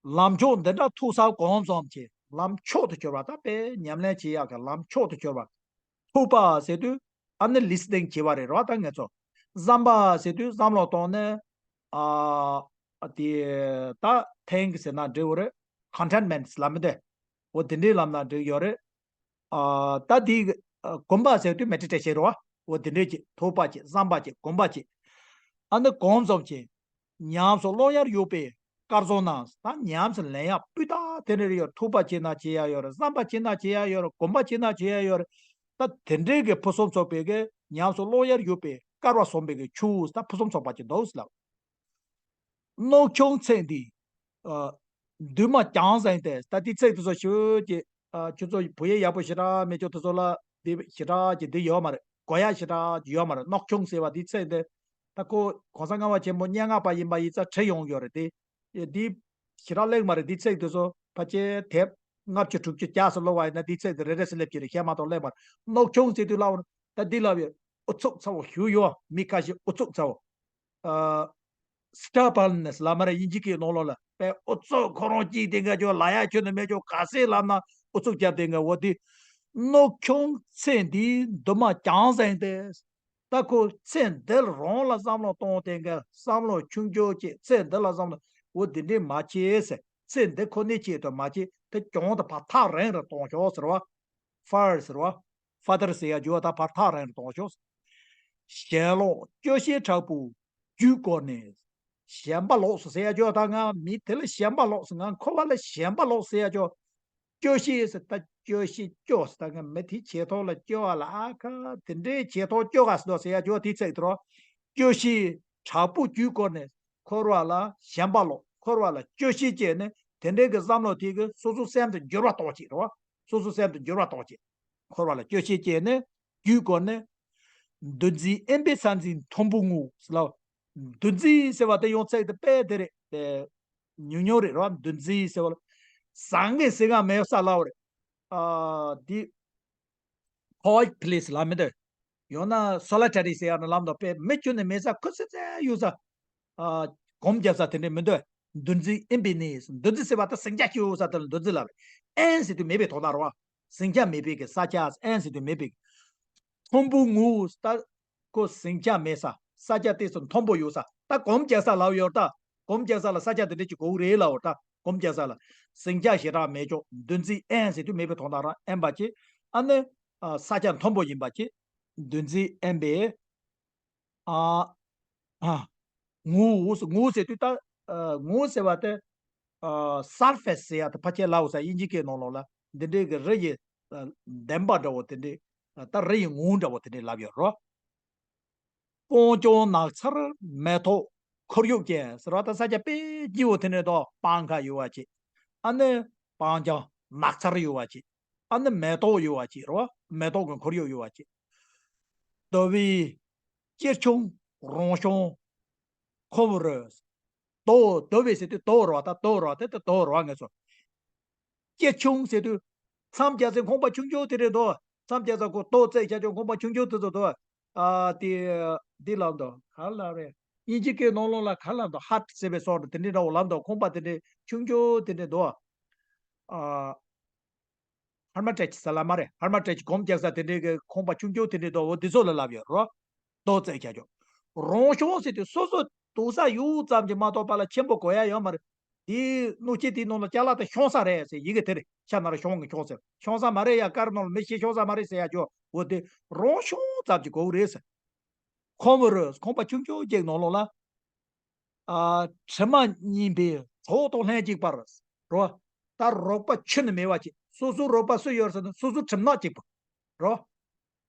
ལམ་མཆོག་འདི་འདྲ་ཐོབ་ས་གང་བྱུང་ཞེས། ལམ་མཆོག་ཏུ་གྱུར་པ། ད་དཔེ་ཉམས་ལེན་བྱེད་ཡག་གི་ལམ་མཆོག་ཏུ་གྱུར་པ། ཐོས་པ་ཟེར་དུས་ཨ་ནི་ལི་སི་ནིང་བྱེད་པ་རེད་རོ། ད་ང་ཚོ་བསམ་པ་ཟེར་དུས་བསམ་བློ་བཏང་ནས། ཨ། དེ་ད་ཐེང་ཟེར་ན་འགྲིག་གི་རེད། ཀོན་ཊེན་མེན་ཊི་ལབ་མི་འདུག་འོ་དེ་འདྲའི་ལམ་ན་འགྲིག་ཡོད་རེད། ཨ། ད་དེ། ཨ། གོམས་པ་ཟེར་དུས་མེ་ཌི་ཊེ་ཤན་རོ། འོ་དེ་འདྲའི་ཅིག་ཐོས་པ་ཅིག་བསམ་པ་ཅིག་གོམས་པ་ཅིག་ཨ་ནི་གང་བྱུང་ཞེས། ཉམས་སུ་བླང་ཡར་གཡོག་པའི་སྐལ་བཟང་རྣམས། ད་ཉམས་སུ་ལེན་ཡག་སྤུས་དག་དེ་འདྲ་རེ་ཡོད། ཐོས་པ་བྱེད་ན་བྱེད་ཡག་ཡོད་རེད། བསམ་པ་བྱེད་ན་བྱེད་ཡག་ཡོད་རེད། གོམས་པ་བྱེད་ན་བྱེད་ཡག་ཡོད་རེད། ད་དེ་འདྲའི་གི་ཕུན་སུམ་ཚོགས་པའི་གི་ཉམས་སུ་བླང་ཡར་གཡོག་པའི་སྐལ་བ་བཟང་པོའི་གི་ཆོས། ད་ཕུན་སུམ་ཚོགས་པ་ཅིག་འདུག་ཟེར་ལབ། གནོད་སྐྱོན་ཚད་འདི། ཨ། འདུས་མ་བྱང་ཟིན་ཏེ། ད་འདི་ཚིག་དེ་ཚོ་ཞུ་གི། ཨ། ཁྱོད་ཚོ་བོད་ཡིག་ཡག་པོ་ཞེ་དྲག་མེད་ཀྱང་དེ་ཚོ་ལ་འདི་ཞེ་དྲག་ཅིག་འདི་ཡོད་མ་རེད། གོ་ཡག་ཞེ་དྲག་ཅིག་ཡོད་མ་རེད། གནོད་སྐྱོན་ཟེར་བ་འདི་ཚིག་འདི། ད་ཁོ་གོང་ས་ལྔ་པ་ཆེན་པོ་སྙན་ངག་པ་ཡིན་པ་ཡིན་ཙང་བྲིས་ཡོང་ཡོད་རེད་དེ། འདི་ཞེ་དྲག་ལེགས་མ་རེད། འདི་ཚིག་དེ་ཚོ་ཕལ་ཆེར་དེབ་ལྔ་བཅུ་དྲུག་ཅུ་བརྒྱ་ཙམ་ཀློག་པ་ཡིན་ན་འདི་ཚིག་དེ་རེ་རེ་ཟིན་སླེབས་ཀྱི་རེད། བཤད་མ་གཏོགས་ལེགས་མ་རེད། གནོད་སྐྱོན་ཟེར་དུས་ལབ་ད་འདི་ལབ་ཡོད། ཨུ་ཚུགས་ཚ་བོ་ཞུ་ཡོད། མི་ཁ་ཤས་ཨུ་ཚུགས་ཚ་བོ། ཨ། སི་ཊ་བྷར་ནེ་སི་ལབ་མ་རེད། དབྱིན་ཇི་སྐད་ནང་ལོགས་ལ་དཔེ་ཨུ་ཚུགས། ཁོ་རང་གཅིག་དེ་འགའ་ཅོ་ལ་ཡ་ཁྱོད་ནི་མེད་ཅོ་ག་སེ་ལབ་ན་ཨུ་ཚུགས་རྒྱབ་དེ་འགའ་འོ་དེ། གནོད་སྐྱོན་ཚད་འདིའི་འདུན་མ་བྱང་ཟིན་ཏེ། ད་ཁོ་ཚེ་འདི་རང་ལ་བསམ་བློ་གཏོང་དེ་འགའ་བསམ་བློ་ཆུང་ཆུང་བྱེད། ཚེ་འདི་ལ་བསམ་བློ་འོ་དེ་འདྲས་མ་བྱེད་ཟེར། ཚེ་འདི་ཁོ་ནའི་ཆེད་དུ་མ་བྱེད། དེ་གྱོང་དེ་ཕར་ཐག་རིང་རུ་གཏོང་ཤོག་ཟེར་བ། ཕར་ཟེར་བ། ཕ་ཏར་ཟེར་ཡ་རྒྱུ་བ་ད་ཕར་ཐག་རིང་རུ་གཏོང་ཤོག་ཞེན་ལོག་སྐྱོ་ཤས་དྲག་པོས་རྒྱུད་བསྐོར་ནས། ཞེན་པ་ལོག་སོང་ཟེར་ཡ་རྒྱུ་བ་ད་ང་མི་དེ་ལ་ཞེན་པ་ལོག་སོང་། ང་འཁོར་བ་ལ་ཞེན་པ་ལོག་ཟེར་ཡ་རྒྱུ། སྐྱོ་ཤས་ཟེར་ད་སྐྱོ་ཤས་སྐྱོ་ཟེར་ད་ང་མི་དེའི་བྱེད་ཐོག་ལ་སྐྱོ་བ་ལ་ཨ་ཁ་དེ་འདྲའི་བྱེད་ཐོག་སྐྱོ་ག་ཟེར་དོ་ཟེར་ཡ་རྒྱུ་བ་དེའི་ཚིག་དེ་རོ། སྐྱོ་ཤས་དྲག་པོས་རྒྱུད་བསྐོར་ནས། འཁོར་བ་ལ་ཞེན་པ་ལོག་འཁོར་བ་ལ་སྐྱོ་ཤས་སྐྱེས་ནས་དེ་འདྲའི་གི་བསམ་བློ་དེ་གི་སོ་སོའི་སེམས་དུ་འགྱུར་བ་གཏོང་བྱེད་རོ། སོ་སོའི་སེམས་དུ་འགྱུར་བ་གཏོང་བྱེད། འཁོར་བ་ལ་སྐྱོ་ཤས་སྐྱེས་ནས་རྒྱུད་བསྐོར་ནས། འདུ་འཛིའི་དབེན་པའི་ས་འཛིན་མཐོན་པོའི་ངོས་ཟེར་ལ། འདུ་འཛི་ཟེར་བ་དེ་ཡང་ཚིག་དེ་དཔེ་དེ་རེད་དེ། ཉུང་ཉུང་རེད་རོ། འདུ་འཛི་ཟེར་བ་ལ། ཟང་ངེ་ཟིང་ང་མེད་ས་ལབ་རེད། ཨ། འདི་quiet place ལབ་མི་འདུག་ཡང་ན་solitary ཟེར་ཡག་ནི་ལབ་འདུག་དཔེ་མི་ཁྱོན་ནས་མེད་ས། ཁུ་སིམ་སིམ་ཡོད་ས། ཨ། གོམ་རྒྱབ་ས་དེ་འདྲ་མི་འདུག་འདུ་འཛིའི་དབེན་པའི་གནས། འདུ་འཛི་ཟེར་བ་ད་ཟིང་ཆ་སྐྱེ་ཡོད་ས་དེ་ལ་འདུ་འཛི་ལབ་རེད། དབེན་ཟེར་དུས་མེད་པའི་དོན་དག་རེད་བ། ཟིང་ཆ་མེད་པའི་གི་ས་ཆ། དབེན་ཟེར་དུས་མེད་པའི་གི། མཐོན་པོའི་ངོས་ད། ཁོ་ཟིང་ཆ་མེད་ས། ས་ཆ་དེ་ཚོ་མཐོན་པོ་ཡོད་ས། ད་གོམ་རྒྱག་ས་ལབ་ཡོད་ད། གོམ་རྒྱག་ས་ལ་ས་ཆ་དེ་འདྲ་ཅིག་དགོས་རེད་ལབ་ཡོད་ད། གོམ་རྒྱག་ས་ལ་ཟིང་ཆ་ཞེ་དྲག་མེད་ཅོག་འདུ་འཛི་དབེན་ཟེར་དུས་མེད་པའི་དོན་དག་རང་དབེན་པ་ཅིག་ཨ་ནི། ཨ། ས་ཆ་མཐོན་པོ་ཡིན་པ་ཅིག་འདུ་འཛི་དབེན་པའི། ཨ། ཨ། ངོས། ངོས་ཟེར་དུས་ད། ཨ། ངོས་ཟེར་བ་དེ། ཨ། surface ཟེར་ཡག་དེ་ཕལ་ཆེར་ལབ་ས། དབྱིན་ཇི་སྐད་ནང་ལོགས་ལ་འདི་འདྲའི་གི་རི་ཡི། ཨ། འདན་མ་འདྲ་བོ་དེ་འདྲའི། ཨ། ད་རི་ཡི་ངོས་འདྲ་བོ་དེ་འདྲའི་ལབ་ཡོད་རོ། སྤང་ལྗོངས་ནགས་ཚལ་མེ་ཏོག་ཁོར་ཡུག་ཅན་ཟེར་བ་ད་ས་ཆ་དཔེ་སྐྱིད་པོ་དེ་འདྲའི་དོ། སྤང་ཁ་ཡོད་པ་ཅིག་ཨ་ནི་སྤང་ལྗོངས་ནགས་ཚལ་ཡོད་པ་ཅིག་ཨ་ནི་མེ་ཏོག་ཡོད་པ་ཅིག་རོ། མེ་ཏོག་གི་ཁོར་ཡུག་ཡོད་པ་ཅིག་དོ་བའི་སྐྱིད་ཆུང་རང་བྱུང་ཁོར་ཡུག་རེད། དོ། དོ་བའི་ཟེར་དུས་དོ་རོ་ད། དོ་རོ་དེ་དེ་དོ་རོ་ངེས་སོ། སྐྱིད་ཆུང་ཟེར་དུས། མཚམས་རྒྱག་ཚེ་ཁང་པ་ཆུང་ཆུང་དེ་རེད་དོ། མཚམས་རྒྱག་ཚེ་ཁོ་དོ་བརྩེགས་བྱ་ཆུང་ཁང་པ་ཆུང་ཆུང་དེ་ཚོ་དོ། ཨ། དེ། འདི་ལབ་འདུག་ག་ལབ་རེད། དབྱིན་ཇི་སྐད་ནང་ལོགས་ལ་ག་ལབ་འདུག་ཧར་ཊི་ཟེར་བའི་སོགས་དེ་འདྲའི་འདྲ་བོ་ལབ་འདུག་ཁང་པ་དེ་འདྲའི་ཆུང་ཆུང་དེ་འདྲའི་འདུག་ཨ། ཧར་མ་ཊེ་ཇི་ཟེར་ལབ་མ་རེད། ཧར་མ་ཊེ་ཇི་སྒོམ་རྒྱག་ས་དེ་འདྲའི་གི་ཁང་པ་ཆུང་ཆུང་དེ་འདྲའི་འདུག་འོ་དེ་ཚོ་ལ་ལབ་ཡོད་རོ། རྡོ་རྩེག་བྱ་ཆོག་རང་བྱུང་ཟེར་དུས་སོ་སོ་འདུག་ས་ཡུལ་ཙམ་གྱིས་མ་གཏོགས་པ་ལ་ཆེན་པོ་དགོས་ཡ་ཡོད་མ་རེད། དེའི་སྣོད་ཆས་དེའི་ནང་ལ་ཅ་ལག་དེ་ཤོང་ས་རེད་ཟེར། ཡི་གེ་དེ་རེད། ཤ་ན་ར་ཤོང་གི་ཤོང་ཟེར། ཤོང་ས་མ་རེད་ཡ། ཀར་ནང་ལ་མི་ཤི་ཤོང་ས་མ་རེད་ཟེར་ཡ་ཅོ། འོ་དེ་རང་བྱུང་ཙམ་གྱིས་དགོས་རེད་ཟེར། ཁང་བུ་རུ་ཁང་པ་ཆུང་ཆུང་གཅིག་ནང་ལོགས་ལ། ཨ། གྲིབ་མ་གཉིས་པའི་གྲོགས་དང་ལྷན་ཅིག་པར། རོ། ད་རོགས་པ་ཁྱོན་ནས་མེད་པ་ཅིག་སོ་སོའི་རོགས་པ་སུ་ཡོད་ཟེར་ན་སོ་སོའི་གྲིབ་ནག་གཅིག་པ། རོ།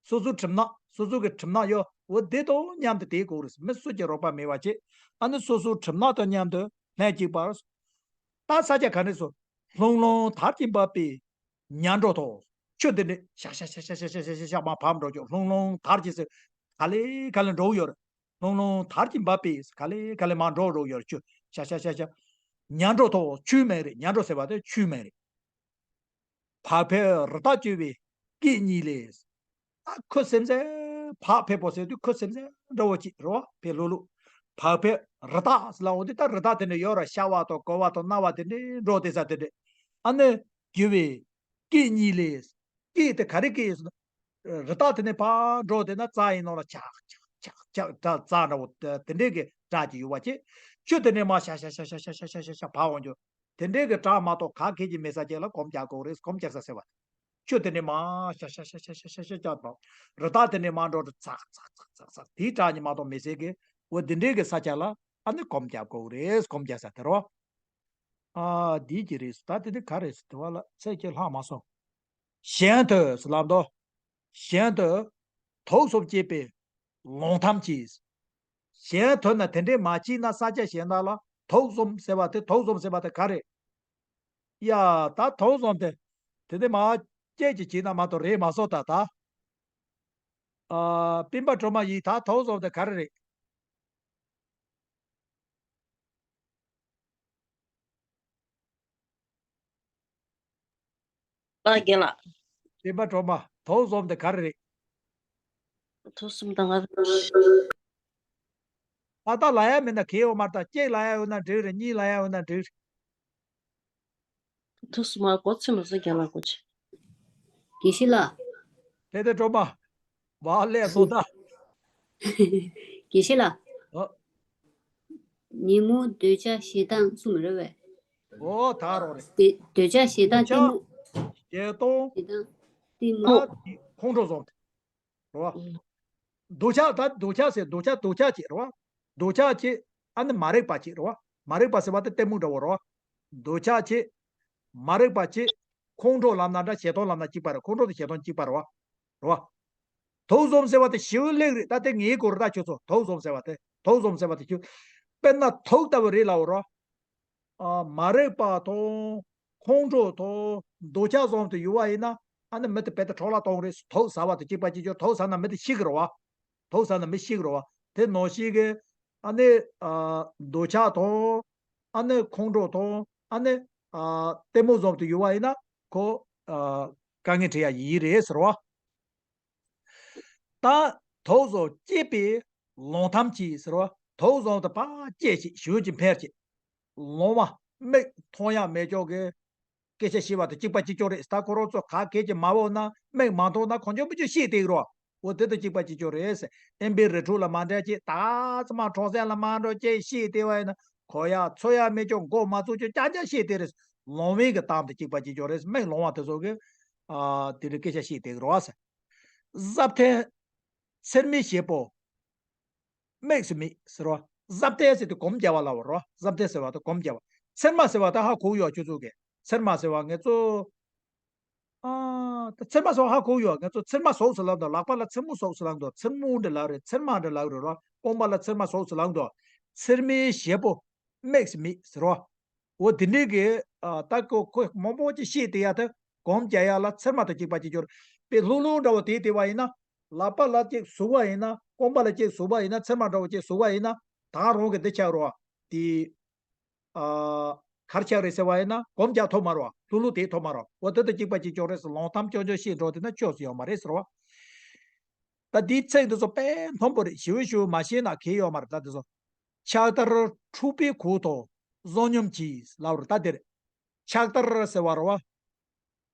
སོ་སོའི་གྲིབ་ནག་སོ་སོ་གི་གྲིབ་ནག་ཡོད། འོ་དེ་དང་མཉམ་དུ་དེའི་སྐོར་རེད། མི་སུ་གྱི་རོགས་པ་མེད་པ་ཅིག་ཨ་ནི་སོ་སོའི་གྲིབ་ནག་དང་མཉམ་དུ་ལྷན་ཅིག་པར། ད་ས་ཆ་ག་ནས་སོ། ལྷུང་ལྷུང་དར་གྱིས་འབབ་པའི་ཉ་འགྲོ་ཐོག་ཆུ་དེ་ནས་ཤག་ཤག་ཤག་ཤག་ཤག་ཤག་ཤག་ཤག་མར་བབས་འགྲོ་ཆོག་ལྷུང་ལྷུང་དར་གྱིས་ཟེར། ག་ལེ་ག་ལེ་འགྲོ་གི་ཡོད་རེད། ལྷུང་ལྷུང་དར་གྱིས་འབབ་པའི་ག་ལེ་ག་ལེ་མར་འགྲོ་འགྲོ་གི་ཡོད་རེད། ཆུ་ཤག་ཤག་ཤག་ཤག་ཉ་འགྲོ་ཐོག་ཆུའི་མིང་རེད། ཉ་འགྲོ་ཟེར་བ་དེ་ཆུའི་མིང་རེད། བག་ཕེབས་རི་དྭགས་སྐྱོ་བའི་སྐད་གཉིས་ལས། ཨ་ཁུ་སིམ་སིམ་བག་ཕེབས་པོ་ཟེར་དུས་ཁུ་སིམ་སིམ་འདྲ་བོ་ཅིག་རེད་བ། ཕེབས་ལྷུག་ལྷུག་བག་ཕེབས་རི་དྭགས་ལ་འོང་དུས་ད་རི་དྭགས་དེ་འདྲ་ཡོད་ར། ཤ་བ་དང་ཀོ་བ་དང་གནའ་བ་དེ་འདྲའི་འགྲོ་དེ་ས་དེ་འདྲ། ཨ་ནི་སྐྱོ་བའི་སྐད་གཉིས་ལས། སྐད་དེ་ག་རེ་སྐད་ཡིན་ཟེར་ན། རི་དྭགས་དེ་ནས་ཕར་འགྲོ་དེ་ན་རྩྭ་ཡི་ནང་ལ་ཆག་ཆག་ཆག་ཆག་རྩྭ་རྩྭ་འདྲ་བོ་དེ་དེ་འདྲའི་གི་སྒྲ་ཅིག་ཡོད་པ་ཅིག་ཆུ་དེ་ནས་མར་ཤ་ཤ་ཤ་ཤ་ཕར་འོང་རྒྱུ། དེ་འདྲའི་གི་སྒྲ་མ་གཏོགས་ག་གེ་ཅིག་མེད་ས་ཅིག་ལ་སྒོམ་རྒྱག་དགོས་རེད། སྒོམ་རྒྱག་ས་ཟེར་བ། ཆུ་དེ་ནས་མར་ཤ་ཤ་ཤ་ཤ་ཤ་ཤ་རྒྱག་པ། རི་དྭགས་དེ་ནས་མར་འགྲོ་དུས་ཚག་ཚག་ཚག་ཚག་ཚག་དེའི་སྒྲ་ཉིད་མ་གཏོགས་མེད་ས་གི། འོ་དེ་འདྲའི་གི་ས་ཆ་ལ་ཨ་ནི་སྒོམ་རྒྱག་དགོས་རེད། སྒོམ་རྒྱག་ས་དེ་རོ། ཨ་འདི་ཅི་རེད། ད་དེ་འདི་ག་རེད་ཟེར་དེ་བ་ལ་ཚེ་སྐྱེ་ལྷག་མ་སོང་། གཞན་དུ་ཟེར་ལབ་འདུག་གཞན་དུ་དུག་གསུམ་སྐྱེས་པའི་ལུང་ཐམས་ཅད། གཞན་དུ་ན་དེ་འདྲའི་མ་སྐྱེས་ན་ས་ཆ་གཞན་དག་ལ། དུག་གསུམ་ཟེར་བ་དེ་དུག་གསུམ་ཟེར་བ་དེ་ག་རེད། ཡ་ད་དུག་གསུམ་དེ། དེ་འདི་མ་སྐྱེས་ཀྱི་བྱས་ན་མ་གཏོགས་རེད་མ་སོང་ད་ད། ཨ་སྤེན་པ་སྒྲོལ་མ་ཡིས་ད་དུག་གསུམ་དེ་ག་རེ་རེད། ཨ་རྒན་ལགས། སྤེན་པ་སྒྲོལ་མ། དུག་གསུམ་དེ་ག་རེ་རེད། དུག་གསུམ་དང་ང་ཨ་ད་ལ་ཡ་མིན་ན་གལ་ཡོད་མ་རེད། ད་གཅིག་ལ་ཡ་ཡོད་ན་འགྲིག་རེད། གཉིས་ལ་ཡ་ཡོད་ན་འགྲིག་རེད། དུག་གསུམ་མ་གོ་ཚོད་མ་ཟ་རྒན་ལགས་གོ་ཆེ། དགེ་བཤེས་ལགས། དེ་དེ་སྒྲོལ་མ། བག་ལེབ་སོ་ད། དགེ་བཤེས་ལགས། ཨོ། ཉོན་མོངས་འདོད་ཆགས་ཞེ་སྡང་གསུམ་རེད་བས། ཨོ་ད་རོགས་རེད། དེ་འདོད་ཆགས་ཞེ་སྡང་གཏི་མུག་ཞེ་སྡང་ཞེ་སྡང་གཏི་མུག་ད་ཁོང་ཁྲོ་བཟོ། རེད་བ། འདོད་ཆགས་ད་འདོད་ཆགས་ཟེར་འདོད་ཆགས་འདོད་ཆགས་ཅིག་རེད་བ། འདོད་ཆགས་ཅིག་ཨ་ནི་མ་རིག་པ་ཅིག་རེད་བ། མ་རིག་པ་ཟེར་བ་དེ་གཏི་མུག་འདྲ་བོ་རེད་བ། འདོད་ཆགས་ཅིག་མ་རིག་པ་ཅིག་ཁོང་ཁྲོ་ལབ་ན་འདྲ། ཞེ་སྡང་ལབ་ན་གཅིག་པ་རེད། ཁོང་ཁྲོ་དང་ཞེ་སྡང་གཅིག་པ་རེད་བ། རེད་བ། དུག་གསུམ་ཟེར་བ་དེ་ཞེ་པོ་ལེགས་རེད། ད་དེ་ངའི་སྐོར་ད་ཁྱོད་ཚོ་དུག་གསུམ་ཟེར་བ་དེ་དུག་གསུམ་ཟེར་བ་དེ་ཁྱོད། དཔེར་ན་དུག་ལྟ་བུ་རེད་ལབ་པ་རེད་བ། ཨ་མ་རིག་པ་དང་། ཁོང་ཁྲོ་དང་། འདོད་ཆགས་གསུམ་དེ་ཡོད་པ་ཡིན་ན། ཨ་ནི་མི་དེ་རྦད་དེ་འཕྲོ་བརླག་གཏོང་རེད། དུག་ཟ་བ་དང་གཅིག་པ་གཅིག་གྱུར། དུག་ཟ་ན་མི་དེ་ཤི་གི་རེད་བ། དུག་ཟ་ན་མི་ཤི་གི་རེད་བ། དེ་ནང་བཞིན་གྱི། ཨ་ནི་ཨ་འདོད་ཆགས་དང་། ཨ་ནི་ཁོང་ཁྲོ་དང་། ཨ་ནི་ཨ་གཏི་མུག་གསུམ་དེ་ཡོད་པ་ཡིན་ན། ཁོ་ཨ་དཀའ་ངལ་འཕྲད་ཡ་ཡིན་རེད་ཟེར་བ། ད་དུག་གསུམ་སྐྱེས་པའི་ལུང་ཐམས་ཅད་ཟེར་བ། དུག་གསུམ་དེ་ཕར་སྐྱེས་ཤིག་ཞུ་ཅིག་འཕེལ་ཅིག་ལོང་བ། མིག་མཐོང་ཡག་མེད་ཅོག་གི་སྐད་ཆ་བཤད་པ་དང་གཅིག་པ་གཅིག་ཅོག་རེད། ད་ཁོ་རང་ཚོ་ག་གེ་ཅིག་མ་འོ་ན་མིག་མ་མཐོང་ན་གང་ཅོག་མི་ཅོག་བཤད་བསྡད་ཀྱི་རོ། འོ་དེ་དང་གཅིག་པ་གཅིག་ཅོག་རེད་ཟེར། ཨེམ་པི་རི་ཕྲུག་ལ་མ་འདྲ་ཅིག་ད་ཚང་མ་གྲོང་གསེབ་ལ་མ་འགྲོ་ཅིག་བཤད་བསྡད་པ་ཡིན་ན། གོ་ཡག་ཚོར་ཡག་མེད་ཅོག་མགོ་མ་ཚོས་ཅོག་རྐྱང་རྐྱང་བཤད་བསྡད་རེད། ལོང་བའི་གི་གཏམ་དང་གཅིག་པ་གཅིག་ཅོག་རེད་ཟེར། མིག་ལོང་བ་དེ་ཚོ་གི་ཨ་དེ་རིང་སྐད་ཆ་བཤད་བསྡད་ཀྱི་རོ་ཟེར། གཟབ་ཐན། ཚེར་མའི་བྱེད་པོ། དམིགས་སུ་མེད་ཟེར་བ། གཟབ་ཐན་ཟེར་དུས་སྒོམ་རྒྱག་པ་ལ་བར་བ། གཟབ་ཐན་ཟེར་བ་དང་སྒོམ་རྒྱག་པ། ཚེར་མ་ཟེར་བ་ད་ཧ་གོ་ཡོད་ཁྱོད་ཚོ་གིས། ཚེར་མ་ཟེར་བ་ངེད་ཚོ། ཨ་ད་ཚེར་མ་ཟེར་བ་ཧ་གོ་ཡོད། ངེད་ཚོ་ཚེར་མ་ཟོག་ཟེར་ལབ་འདུག་ལག་པ་ལ་ཚེར་མོ་ཟོག་ཟེར་ལབ་འདུག་ཚེར་མོ་འདྲ་ལབ་རེད། ཚེར་མ་འདྲ་ལབ་རེད་རོ། རྐང་པ་ལ་ཚེར་མ་ཟོག་ཟེར་ལབ་འདུག་ཚེར་མའི་བྱེད་པོ། དམིགས་སུ་མེད་ཟེར་བ། འོ་དེ་འདྲའི་གི་ཨ་ད་ཁོ་ཁོ་མང་པོ་ཅིག་བཤད་བསྡད་ཡ་དེ། སྒོམ་རྒྱག་ཡ་ལ་ཚེར་མ་དང་གཅིག་པ་གཅིག་གྱུར། དཔེ་ལྷུང་ལྷུང་འདྲ་བོ་དེ་བལྟས་པ་ཡིན་ན། ལག་པ་ལ་གཅིག་ཟུག་པ་ཡིན་ན། རྐང་པ་ལ་གཅིག་ཟུག་པ་ཡིན་ན། ཚེར་མ་འདྲ་བོ་གཅིག་ཟུག་པ་ཡིན་ན། ད་རུང་གི་འདི་ཆགས་རོ། དེ་ཨ་གར་ཆགས་རེད་ཟེར་བ་ཡིན་ན་སྒོམ་རྒྱག་ཐུབ་མ་རོ། ལྷུང་ལྷུང་དེ་ཐུབ་མ་རོ། འོ་དེ་དང་གཅིག་པ་གཅིག་གྱུར་རེད་ཟེར། ལོང་གཏམ་ཅོག་ཅོག་བཤད་འགྲོ་དེ་ན་ཆོས་སུ་ཡོད་མ་རེད་ཟེར་བ། ད་དེའི་ཚིག་འདི་ཚོ་དཔེ་མཐོན་པོ་རེད། ཞེ་པོ་ཞེ་པོ་མ་ཤེས་ན་གལ་ཡོད་མ་རེད། ད་དེ་ཚོ། ཕྱག་དར་འཁྲུགས་པའི་གུར་དང་བཟང་སྙོམས་ཀྱིས་ལབ་རེད། ད་དེར་ཕྱག་དར་ཟེར་བ་རེད་བ།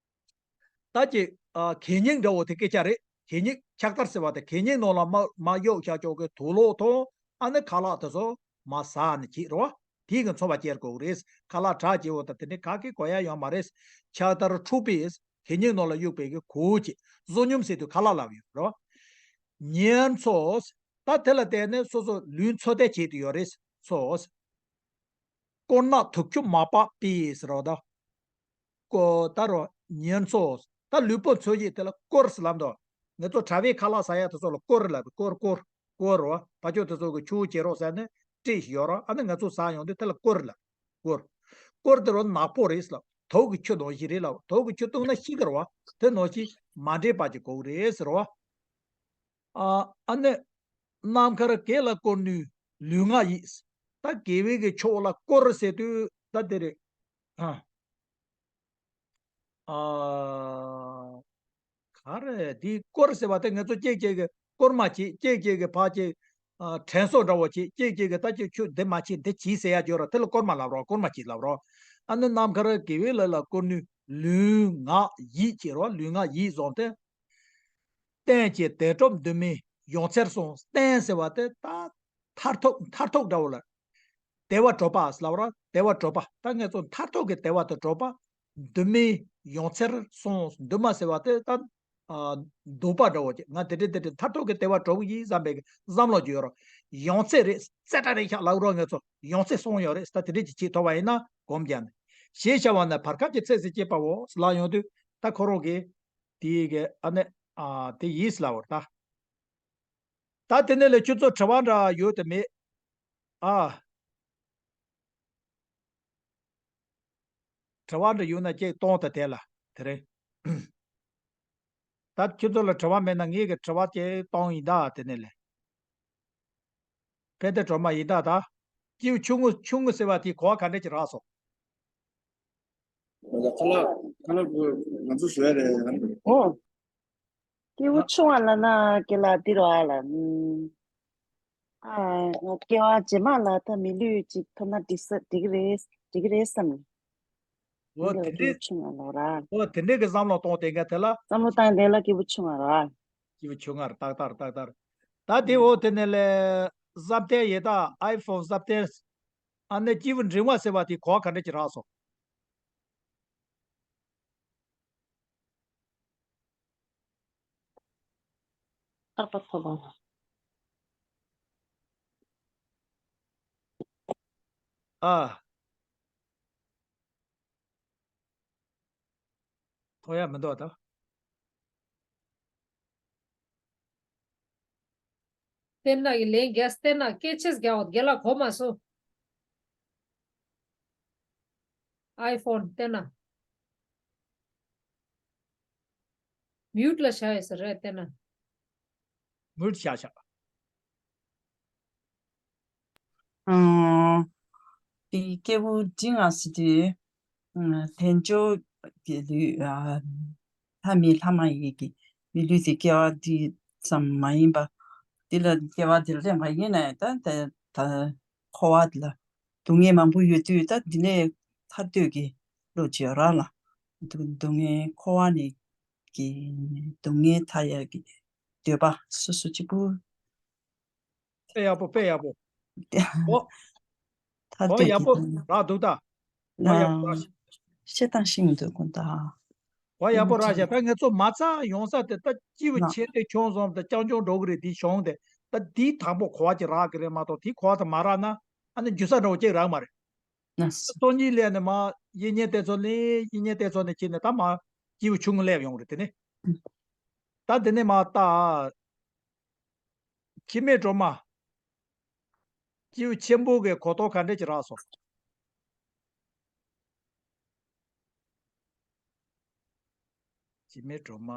ད་ཀྱི་ཨ་གད་སྙིགས་འདྲ་བོ་དེ་སྐད་ཆ་རེད། གད་སྙིགས། ཕྱག་དར་ཟེར་བ་དེ་གད་སྙིགས་ནང་ལ་མ་མ་གཡུག་བཞག་ཆོག་གི་དུག་ལོག་དང་ཨ་ནི་ཁ་ལག་དེ་ཚོ་མ་ཟ་ནས་བྱེད་རེད་བ། དེའི་གི་མཚོན་པ་སྐྱེལ་དགོས་རེད། ཁ་ལག་དྲག་བྱེད་འོ་ད་དེ་འདྲའི་ག་གི་གོ་ཡ་ཡོད་མ་རེད། ཕྱག་དར་འཁྲུགས་པའི་གད་སྙིགས་ནང་ལ་གཡུག་པའི་གི་གུར་གྱི་བཟང་སྙོམས་ཟེར་དུས་ཁ་ལག་ལབ་ཡོད་རེད་བ། ཉེར་འཚོ། ད་དེ་ལ་བརྟེན་ནས་སོ་སོ་ལུས་འཚོ་སྟེ་བྱེད་དུ་ཡོད་རེད། འཚོ། དཀོར་ནག་དུག་ཆུ་མ་པ་པས་རོ་ད། ཀོ་ད་རོ་ཉེར་འཚོ། ད་ལུས་པོ་འཚོ་བྱེད་དེ་ལ་དཀོར་ཟེར་ལབ་འདུག་ང་ཚོ་གྲྭ་པའི་ཁ་ལག་ཟ་ཡ་དེ་ཚོ་ལ་དཀོར་ལབ། དཀོར་དཀོར་དཀོར་རོ། ཕ་ཆོས་དེ་ཚོ་གི་ཆུ་བོ་བྱེད་རོགས་ཟེར་ནས་སྤྲད་ཞིག་ཡོད་རོ། ཨ་ནི་ང་ཚོ་ཟ་ཡོང་དུས་དེ་ལ་དཀོར་ལབ། དཀོར། དཀོར་དེ་རོ་ནག་པོ་རེད་ལབ། དུག་གི་ཆུ་ནང་བཞིན་རེད་ལབ། དུག་གི་ཆུ་བཏུང་ན་ཤི་གི་རོ། དེ་ནང་བཞིན་མ་འདྲེས་པ་ཅིག་དགོས་རེད་ཟེར་རོ། ཨ་ཨ་ནི། ནམ་མཁར་གེགས་ལ་བསྐོར་ནུས་ལུས་ངག་ཡིད། ད་དགེ་བའི་གི་ཕྱོགས་ལ་བསྐོར་ཟེར་དུས་ད་དེ་རེད། ཨ། ཨ། ག་རེ་འདི་བསྐོར་ཟེར་བ་དེ་ང་ཚོ་གཅིག་གཅིག་གི་བསྐོར་མ་བྱེད། གཅིག་གཅིག་གི་ཕར་གཅིག་ཨ། དྲན་གསོ་འདྲ་བོ་བྱེད། གཅིག་གཅིག་གི་ད་གཅིག་ཁྱོད་འདི་མ་བྱེད་འདི་བྱེད་ཟེར་ཡ་ཡོད་ར། དེ་ལ་བསྐོར་མ་ལབ་རོགས། བསྐོར་མ་བྱེད་ལབ་རོགས། ཨ་ནི་ནམ་མཁར་དགེ་བའི་ལས་ལ་བསྐོར་ནུས་ལུས་ངག་ཡིད་བྱེད་རོགས། ལུས་ངག་ཡིད་བཟུང་སྟེ། རྟེན་གྱི་བདེ་གྲོབ་འདུན་མའི་ཡོངས་ཚར་སོང་། རྟེན་ཟེར་བ་དེ་ད་མཐར་ཐུག་མཐར་ཐུག་འདྲ་བོ་ལ། བདེ་བ་གྲོལ་བ་ལབ་ར། བདེ་བ་གྲོལ་བ། ད་ངས་ཚོ་མཐར་ཐུག་གི་བདེ་བ་དང་གྲོལ་བ། འདུན་མའི་ཡོངས་ཚར་སོང་། འདུན་མ་ཟེར་བ་དེ་ད་ཨ། འདུན་པ་འདྲ་བོ་ཅིག་ང་དེ་འདྲ་དེ་འདྲ་མཐར་ཐུག་གི་བདེ་བ་གྲོལ་གི་ཡིན་བསམ་པའི་བསམ་བློ་ཅིག་ཡོད་ར། ཡོངས་ཚར་རེད། ཙེ་ཏྲ་རེད་ཤག་ལབ་ར། ངས་ཚོ་ཡོངས་ཚར་སོང་ཡོད་རེད། ད་དེ་འདྲ་ཅིག་བྱེད་ཐུབ་པ་ཡིན་ན་སྒོམ་རྒྱག་ནས། ཞེས་བྱ་བ་ནི་བར་སྐབས་ཀྱི་ཚིགས་སུ་བཅད་པའོ་ལབ་ཡོང་དུས་ད་ཁོ་རང་གིས་དེའི་གི་ཨ་ནི་ཨ། དེ་ཡིས་ལབ་པ་རེད་ད། ད་དེ་ནས་ལས་ཁྱོད་ཚོ་དྲི་བ་འདྲ་ཡོད་དམ་མེད། ཨ། དྲི་བ་འདྲ་ཡོད་ན་ཅིག་གཏོང་དང་། དེ་ལ་དེ་རིང་། ད་ཁྱོད་ཚོ་ལ་དྲི་བ་མེད་ན་ངས་གི་དྲི་བ་ཅིག་གཏོང་ཡིན་ད། དེ་ནས་ལས། ཕན་བདེ་སྒྲོལ་མ་ཡིན་ད། ད་སྐྱེས་བུ་ཆུང་ངུ་ཆུང་ངུ་ཟེར་བ་དེའི་གོ་བ་ག་འདྲ་ཅིག་རག་སོང་། ཁ་ལག་ཁ་ལག་ང་ཚོ་བཟོས་རེད། ཨོ། སྐྱེས་བུ་ཆུང་བ་ལབ་ན་སྐྱེ་ལ་འདི་རུ་ཨ་ལ། ཨ། སྐྱེ་བ་རྗེས་མ་ལ་ད་མི་ལུས་ཅིག་ཐོབ་ན་འགྲིག་ས་འགྲིག་གི་རེད། འགྲིག་གི་རེད་བསམ། འོ་དེ་འདི་རུ་འདྲའི་སྐྱེས་བུ་ཆུང་བ་ལབ་ར། འོ་དེ་འདྲའི་གི་བསམ་བློ་གཏོང་དེ་འགའ་དེ་ལ། བསམ་བློ་བཏང་དེ་ལ་སྐྱེས་བུ་ཆུང་བ་ར། སྐྱེས་བུ་ཆུང་ངར་ཏག་ཏག་ཏག་ཏག་ད་དེ་འོ་དེ་ནས་ལས་གཟབ་ཏེ་ཡེ་ད་ཨའི་ཕོན་གཟབ་ཏེ། ཨ་ནི་སྐྱེས་བུ་འབྲིང་བ་ཟེར་བ་དེ་གོ་བ་ག་འདྲ་ཅིག་རག་སོང་། ཨ་པ་ཐོ་བ། ཨ། ཐོ་ཡ་མི་འདུག་ད། བསྟན་ན་གི་ལན་རྒྱག་སྟེ་ན་སྐད་ཆ་རྒྱག་འོ་རྒན་ལགས་གོ་མ་སོང་། ཨའི་ཕོན་བསྟན་ན། མིའུཊ་ལ་བཞག་ཡོད་ས་རེད་བསྟན་ན། མིའུཊ་བཞག་བཞག་ཨང་། དེ་སྐྱེས་བུ་འབྲིང་ང་ཟེར་དུས། ཨང་། ལྷན་ཅོག་གི་ལུས། ཨ། ལྷ་མི་ལྷ་མ་ཡིན་གྱི་མི་ལུས་དེ་སྐྱེ་བ་འདི་ཙམ་མ་ཡིན་པ། འདི་ལ་སྐྱེ་བ་འདིར་སླེབས་པ་ཡིན་ནའི་ད་ད་ད་འཁོར་བ་འདི་ལ་སྡུག་བསྔལ་མང་པོ་ཡོད་དུས་ད་འདི་ནས་ཐར་འདོད་ཀྱི་བློ་ཅིག་ཡོད་ར་ལ། སྡུག་སྡུག་བསྔལ་འཁོར་བ་ནས་ཀྱི་སྡུག་བསྔལ་ཐར་ཡག་གི་འདོད་པ་སོ་སོ་གཅིག་པུ། དཔེ་ཡག་པོ། དཔེ་ཡག་པོ། ཨོ། ཐ་གོ་དོད་ཡག་པོ་ཀྱི་རག་འདུག་ད། གོ་ཡག་པོ་རག་ཤག་བཤད་སྟངས་ཤེས་མི་འདུག་གོ་ད། གོ་ཡག་པོ་རག་ཤག་ད་ང་ཚོ་མ་རྩ་ཡོང་ས་དེ་ད་སྐྱེས་བུ་ཆེ་འདྲ་ཆུང་གསུམ་དེ་རྐྱང་རྐྱང་འགྲོ་གི་རེད། དེ་གཞུང་དེ་ད་དེའི་དང་པོ་གོ་བ་ཅིག་རག་གི་རེད་མ་གཏོགས་དེའི་གོ་བ་དེ་མ་རག་ན་ཨ་ནི་འཇུ་ས་འདྲ་བོ་ཅིག་རག་མ་རེད། ན་སོ། སྟོང་ཉིད་ལས་ནས་མ་གཡས་གཡོན་དེ་ཚོ་ལས་གཡས་གཡོན་དེ་ཚོ་ནས་ཁྱེར་ནས་ད་མ་སྐྱེས་བུ་ཆུང་ངུ་སླེབས་ཡོང་རེད། དེ་ནས་ད་དེ་ནས་མ་ད། འཆི་མེད་སྒྲོལ་མ། སྐྱེས་བུ་ཆེན་པོ་གི་གོ་རྟོགས་ག་འདྲ་ཅིག་རག་སོང་། འཆི་མེད་སྒྲོལ་མ་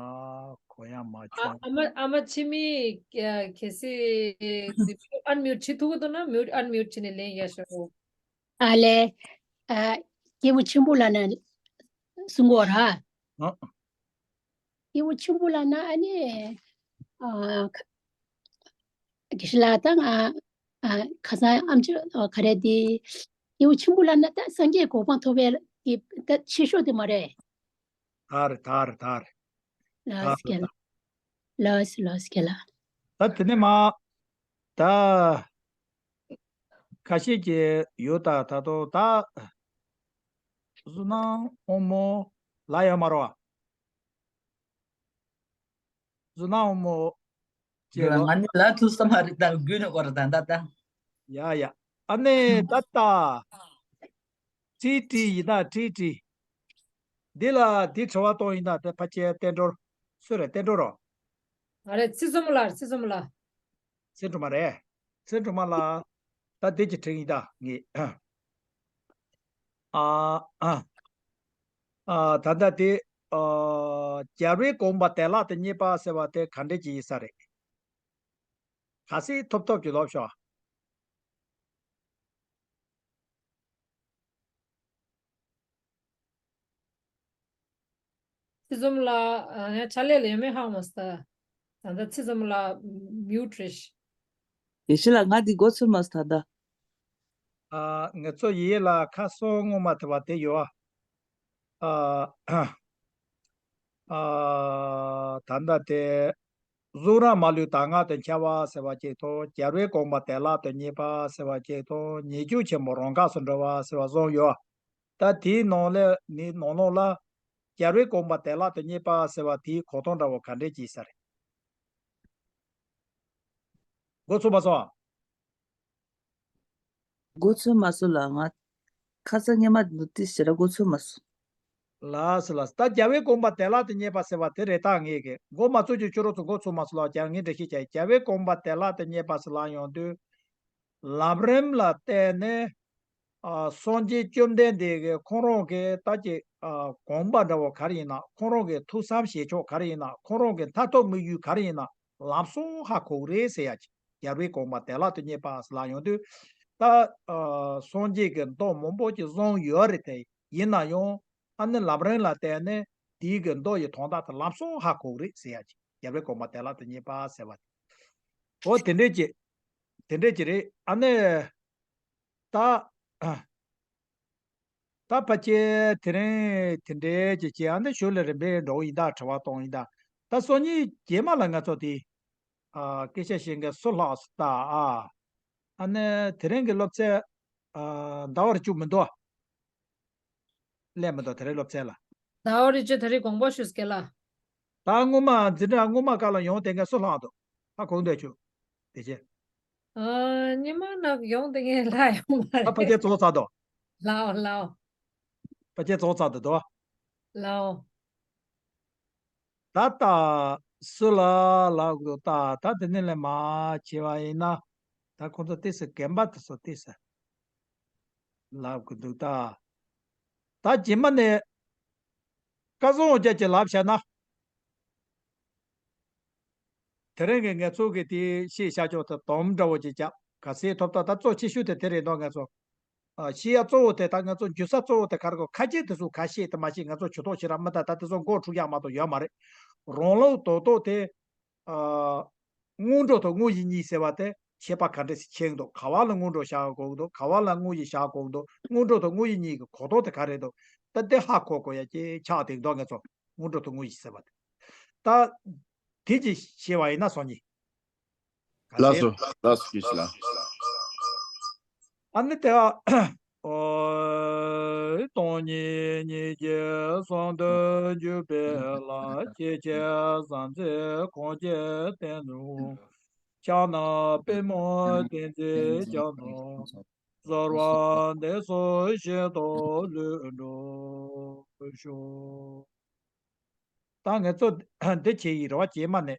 གོ་ཡ་མ་ཨ་བྱུང་། ཨ་མ་ཨ་མ་འཆི་མེད་ཨ་གལ་སྲིད་ཨན་མིའུཊ་བྱེད་ཐུབ་ཀྱི་འདུག་ན་མིའུཊ་ཨན་མིའུཊ་བྱས་ནས་ལན་རྒྱག་ཤོག་ཨ་ལས། ཨ། སྐྱེས་བུ་ཆེན་པོ་ལབ་ན་གསུང་གི་ཡོད་ར། ཨ། སྐྱེས་བུ་ཆེན་པོ་ལབ་ན་ཨ་ནི། ཨ། དགེ་བཤེས་ལགས་ད་ང་ ཨ། ཁ་སང་ཨ་མཆོག་ཨ། ག་རེ་དེ། སྐྱེས་བུ་ཆེན་པོ་ལབ་ན་ད་སངས་རྒྱས་གོ་འཕང་ཐོབ་པའི་གི་ད་ཆེ་ཤོས་དེ་མ་རེད། ད་རེད། ད་རེད། ད་རེད། ལགས་སོ། ལགས་སོ། ལགས་སོ། ལགས་སོ། ལགས་སོ། ད་དེ་ནས་མ། ད་ཁ་ཤས་ཀྱི་ཡོད། ད་ད་དུང་ད་བསོད་ནམས་དབང་མོ་ལ་ཡོད་མ་རེད་བ། བསོད་ནམས་དབང་མོ་ཅེས་ལོ། ང་ནི་ལ་ཐུག་ས་མ་རེད། ད་རྒྱུན་ནས་སྐོར་ད་ད་ད། ཡ་ཡ། ཨ་ནི་ད་ད། ཀྲི་ཀྲི་ཡིན་ན་ཀྲི་ཀྲི། འདི་ལ་འདི་དྲི་བ་གཏོང་ཡིན་ན་དེ་ཕལ་ཆེར་བསྟན་འགྲོ། སུ་རེད། བསྟན་འགྲོ་རོ། ང་རེད། ཚེ་བཟང་མོ་ལགས། ཚེ་བཟང་མོ་ལགས། ཚེ་སྒྲོལ་མ་རེད། ཚེ་སྒྲོལ་མ་ལགས། ད་འདི་ཅིག་དྲིས་ཡིན་ད་ངས། ཨ། ཨ། ཨ། ད་ལྟ་དེ། ཨ། རྒྱལ་བའི་དགོངས་པ་བདེ་བླག་ཏུ་བརྙེས་པ་ཟེར་བ་དེ་ག་འདྲས་ཅིག་ཡིན་ས་རེད། གལ་སྲིད་ཐོབ་ཐོབ་ཀྱི་ལོབས་ཤོག། ཚེ་བཟང་མོ་ལགས། ཨ། ཡང་ཕྱག་ལས་ལ་ཡོད་མེད་ཧ་གོ་མ་སོང་། ད་ད་ལྟ་ཚེ་བཟང་མོ་ལགས་མིའུ་ཊི་རེད་ཤག། ཡེ་ཤེས་ལགས། ང་འདི་མགོ་ཚོས་མ་སོང་ད་ལྟ། ཨ། ང་ཚོ་ཡི་ལ་ཁ་སང་སྔོན་མ་དེ་བ་དེ་ཡོད་ཨ། ཨ། ཨ། ད་ལྟ་དེ། གཟུགས་རང་མ་ལུས་ད་ངག་ཏུ་འཆར་བ་ཟེར་བ་ཅིག་དང་། རྒྱལ་བའི་དགོངས་པ་བདེ་བླག་ཏུ་བརྙེས་པ་ཟེར་བ་ཅིག་དང་། ཉེས་སྤྱོད་ཆེན་པོ་རང་འགགས་སུ་འགྲོ་བ་ཟེར་བ་གསུམ་ཡོད། ད་དེའི་ནང་ལ་ནི་ནང་ལོགས་ལ། རྒྱལ་བའི་དགོངས་པ་བདེ་བླག་ཏུ་བརྙེས་པ་ཟེར་བ་དེའི་གོ་དོན་འདྲ་བོ་ག་འདྲས་ཅིག་ས་རེད། མགོ་ཚོས་མ་སོང་ཨ། མགོ་ཚོས་མ་སོང་ལགས། ང་ཁ་སང་སྔོན་མ་འདི་ཏི་ཞེ་དྲག་མགོ་ཚོས་མ་སོང་། ལགས་སོ། ལགས་སོ། ད་རྒྱལ་བའི་དགོངས་པ་བདེ་བླག་ཏུ་བརྙེས་པ་ཟེར་བ་དེ་རེད། ད་ངས་གི་མགོ་མ་ཚོས་ཀྱི་ཁྱོད་རང་ཚོ་མགོ་ཚོས་མ་སོང་ལགས། ཀྱང་ངས་འགྲེལ་བཤད་བྱས། རྒྱལ་བའི་དགོངས་པ་བདེ་བླག་ཏུ་བརྙེས་པ་ཟེར་ལབ་ཡོང་དུས། ལམ་རིམ་ལ་བརྟེན་ནས། ཨ། སངས་རྒྱས་བཅོམ་ལྡན་འདས་ཀྱིས་ཁོང་རང་གི་ད་ཀྱི། ཨ། དགོངས་པ་འདྲ་བོ་ག་རེ་ཡིན་ན། ཁོང་རང་གི་ཐུགས་བསམ་བཞེས་ཕྱོགས་ག་རེ་ཡིན་ན། ཁོང་རང་གི་མཐར་ཐུག་དམིགས་ཡུལ་ག་རེ་ཡིན་ན། ལམ་སང་ཧ་གོ་གི་རེད་ཟེར་ཡ་ཅིག། རྒྱལ་བའི་དགོངས་པ་བདེ་བླག་ཏུ་བརྙེས་པ་ཟེར་ལབ་ཡོང་དུས། ད། ཨ། སངས་རྒྱས་ཀྱི་མདོ་མང་པོ་ཅིག་གསུངས་ཡོད་རེད་དེ། ཡིན་ན་ཡང་། ཨ་ནི་ལམ་རིམ་ལ་བརྟེན་ནས་དེའི་གི་མདོ་ཡི་དོན་དག་དེ་ལམ་སང་ཧ་གོ་གི་རེད་ཟེར་ཡ་ཅིག། རྒྱལ་བའི་དགོངས་པ་བདེ་བླག་ཏུ་བརྙེས་པ་ཟེར་བ་དེ། འོ་དེ་འདྲས་ཀྱི། དེ་འདྲས་ཀྱི་རེད། ཨ་ནི། ད། ད་ཕལ་ཆེར་དེ་རིང་དེ་འདྲའི་ཅིག་བྱས། ཨ་ནི་ཞོར་ལ་རིམ་པས་འགྲོ་གི་ཡིན་ད། དྲི་བ་གཏོང་ཡིན་ད། ད་སང་ཉིན་རྗེས་མ་ལ་ང་ཚོ་དེ། ཨ། སྐད་ཆ་བཤད་མཁན་སུ་ལྷག་སོང་ད། ཨ། ཨ་ནི་དེ་རིང་གི་སློབ་ཚན། ཨ། ཟླ་བ་རེ་བཅུ་མི་འདུག་ཨ། སླེབས་མི་འདུག་དེ་རིང་སློབ་ཚན་ལ། ཟླ་བ་རེ་བཅུ་དེ་རིང་དགོངས་པ་ཞུ་སྐད་ལ། ད་སྔོན་མ་འཛིན་གྲྭ་སྔོན་མ་སྐབས་ལ་ཡོང་བསྡད་མཁན་སུ་ལྷག་འདུག་ཧ་གོ་འདོད་བྱུང་། དེ་བྱས། ཨ། སྔོན་མ་ནང་ཡོང་བསྡད་མཁན་ལྷག་ཡོད་མ་ད་ཕལ་ཆེར་རེད། རྫོགས་ཚར་འདུག་ལའོ་ལའོ། ཕལ་ཆེར་རྫོགས་ཚར་འདུག་དོ། ལའོ། ད་ལྟ་སུ་ལ་ལབ་དགོས་ད། ད་དེ་ནས་ལས་མ་བྱས་པ་ཡིན་ན། ད་ཁོང་ཚོ་ཏོག་ཙམ་རྒན་པ་དེ་ཚོ་ཏོག་ཙམ་ལབ་དགོས་འདུག་ད། ད་རྗེས་མ་ནས་སྐལ་བཟང་དབང་རྒྱལ་གྱིས་ལབ་བཞག་ན། དེ་རིང་གི་ངལ་རྩོལ་གྱི་དེ་བཤད་བྱ་ཆོག་ཏུ་དོམ་འདྲ་བོ་ཅིག་བྱ། གལ་སྲིད་ཐོབ་ཐང་ད་གཙོ་ཆེ་ཤོས་དེ་དེ་རེད་འདུག་ང་ཚོ། ཨ། བཤད་ཡ་གཙོ་བོ་དེ། ད་ང་ཚོ་འཇུ་ས་གཙོ་བོ་དེ་ག་རེ་གོ། ཁ་ཆེ་དེ་ཚོ་ཁ་ཤས་དེ་མ་ཤེས། ང་ཚོ་ཇུས་གཏོགས་བྱེད་ར་མི་ད། ད་དེ་ཚོ་མགོ་འཁྲུག་ཡག་མ་གཏོགས་ཡོད་མ་རེད། རང་ལུགས་རྡོག་རྡོག་དེ། ཨ། སྔོན་འགྲོ་དང་དངོས་གཞི་གཉིས་ཟེར་བ་དེ་ཁྱད་པར་ག་འདྲ་ཞིག་ཕྱེ་གི་འདུག་ག་བ་ལ་སྔོན་འགྲོ་བཞག་དགོས་ཀྱི་འདུག་ག་བ་ལ་དངོས་གཞི་བཞག་དགོས་ཀྱི་འདུག་སྔོན་འགྲོ་དང་དངོས་གཞི་གཉིས་ཀྱི་གོ་དོན་དེ་ག་རེ་འདུག་ད་དེ་ཧ་གོ་དགོས་ཡ་ཅིག་ཆགས་བསྡད་འདུག་ང་ཚོ་སྔོན་འགྲོ་དང་དངོས་གཞི་ཟེར་བ་དེ། ད་དེ་ཅིག་བཤད་པ་ཡིན་ན་སང་ཉིན། ག་ལགས་ཟེར། སོ། ལགས་སོ། ཀྱི་ཞིག་ལ། ཨ་ནི་དེ། ཨོ། སྟོང་ཉིད་སྙིང་རྗེ་གསུམ་དུ་འཇུག་པའི་ལམ། ཤེས་བྱའི་ཟང་ཟིང་གང་ཞིག་བསྟེན་རུང་། ཕྱག་ན་པདྨོ་ཏིང་འཛིན་རྒྱ་མཚོ། གསོལ་བ་འདེབས་སོ་ཤིན་ཏུ་ལུས་འགྲུབ་ཤོག་ད་ངེད་ཚོ་འདི་བྱེད་ཡི་རེད་བ། རྗེས་མ་ནས།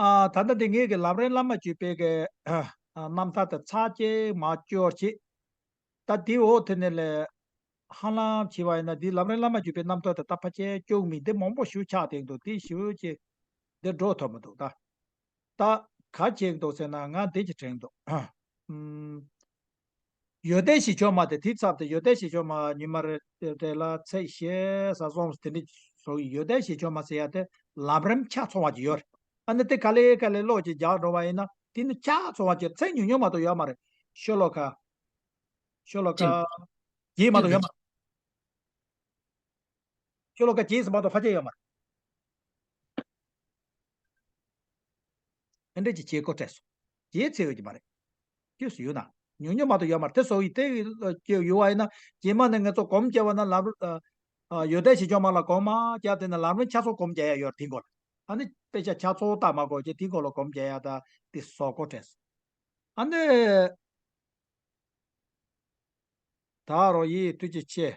ཨ། ད་ལྟ་འདི་ངེད་ཀྱི་ལམ་རིམ་བླ་མ་བརྒྱུད་པའི་གི། ཨ། རྣམ་ཐར་དེ་ཚར་གཅིག་མར་སྐྱོར་བྱེད། ད་དེའི་འོག་དེ་ནས་ལས་ཧ་ལམ་བྱས་པ་ཡིན་ན། འདི་ལམ་རིམ་བླ་མ་བརྒྱུད་པའི་རྣམ་ཐར་དེ་ད་ཕལ་ཆེར་བཅུ་མིན་འདི་མང་པོ་ཞིག་ཆགས་བསྡད་འདུག་དེ་ཞིག་ཅིག་འདི་འགྲོ་ཐུབ་མི་འདུག་ད། ད་ག་བྱེད་ཀྱི་འདུག་ཟེར་ན། ང་འདི་ཅིག་དྲན་འདུག་ཨུམ། ཡོན་ཏན་གཞི་བཅོས་མ་དེ། དེའི་ཚབ་དེ་ཡོན་ཏན་གཞི་བཅོས་མ་ཉི་མ་རེ་རེ་ལ་ཚིག་བཤད་ས་སོང་དེ་འདྲ་བཟོ་གི། ཡོན་ཏན་གཞི་བཅོས་མ་ཟེར་ཡ་དེ་ལམ་རིམ་ཆ་ཚང་བ་ཅིག་ཡོད་རེད། ཨ་ནི་དེ་ག་ལེ་ག་ལེ་ཀློག་ཅིག་རྒྱག་འགྲོ་བ་ཡིན་ན་དེ་ནི་ཆ་ཚང་བ་ཅིག་ཚིག་ཉུང་ཉུང་མ་གཏོགས་ཡོད་མ་རེད། ཤོ་ལོ་ཀ་ཤོ་ལོ་ཀ་བརྒྱད་མ་གཏོགས་ཡོད་མ་རེད། ཤོ་ལོ་ཀ་བརྒྱད་ཙམ་མ་གཏོགས་ཕལ་ཆེར་ཡོད་མ་རེད། ཨ་འདྲ་ཅིག་བྱེད་དགོས་སྤྲད་སོང་། བརྒྱད་ཚད་ཡོད་ཀྱི་མ་རེད། དུས་སུ་ཡོད་ན་ཉུང་ཉུང་མ་གཏོགས་ཡོད་མ་རེད། དེ་སོ་ཡི་དེ་ཡོད་བ་ཡིན་ན་རྗེས་མ་ནས་ང་ཚོ་སྒོམ་རྒྱག་པ་ན་ལམ་རིམ་ཡོད་དེ་བྱེད་ཆོག་མ་ལ་སྒོམ་མ་རྒྱག་དེ་ན་ལམ་རིམ་ཆ་ཚང་སྒོམ་རྒྱག་ཡ་ཡོད་རེད། དེ་འགོ་ལ་ཨ་ནི་དཔེ་ཆ་ཆ་ཚང་ལྟ་མ་དགོས་ཀྱི་དེ་འགོ་ལ་སྒོམ་རྒྱག་ཡ་ད་དེ་སོ་གོ་དྲན་སོང་། ཨ་ནི། ད་རོ་ཡིས་ཐུགས་རྗེ་ཆེ།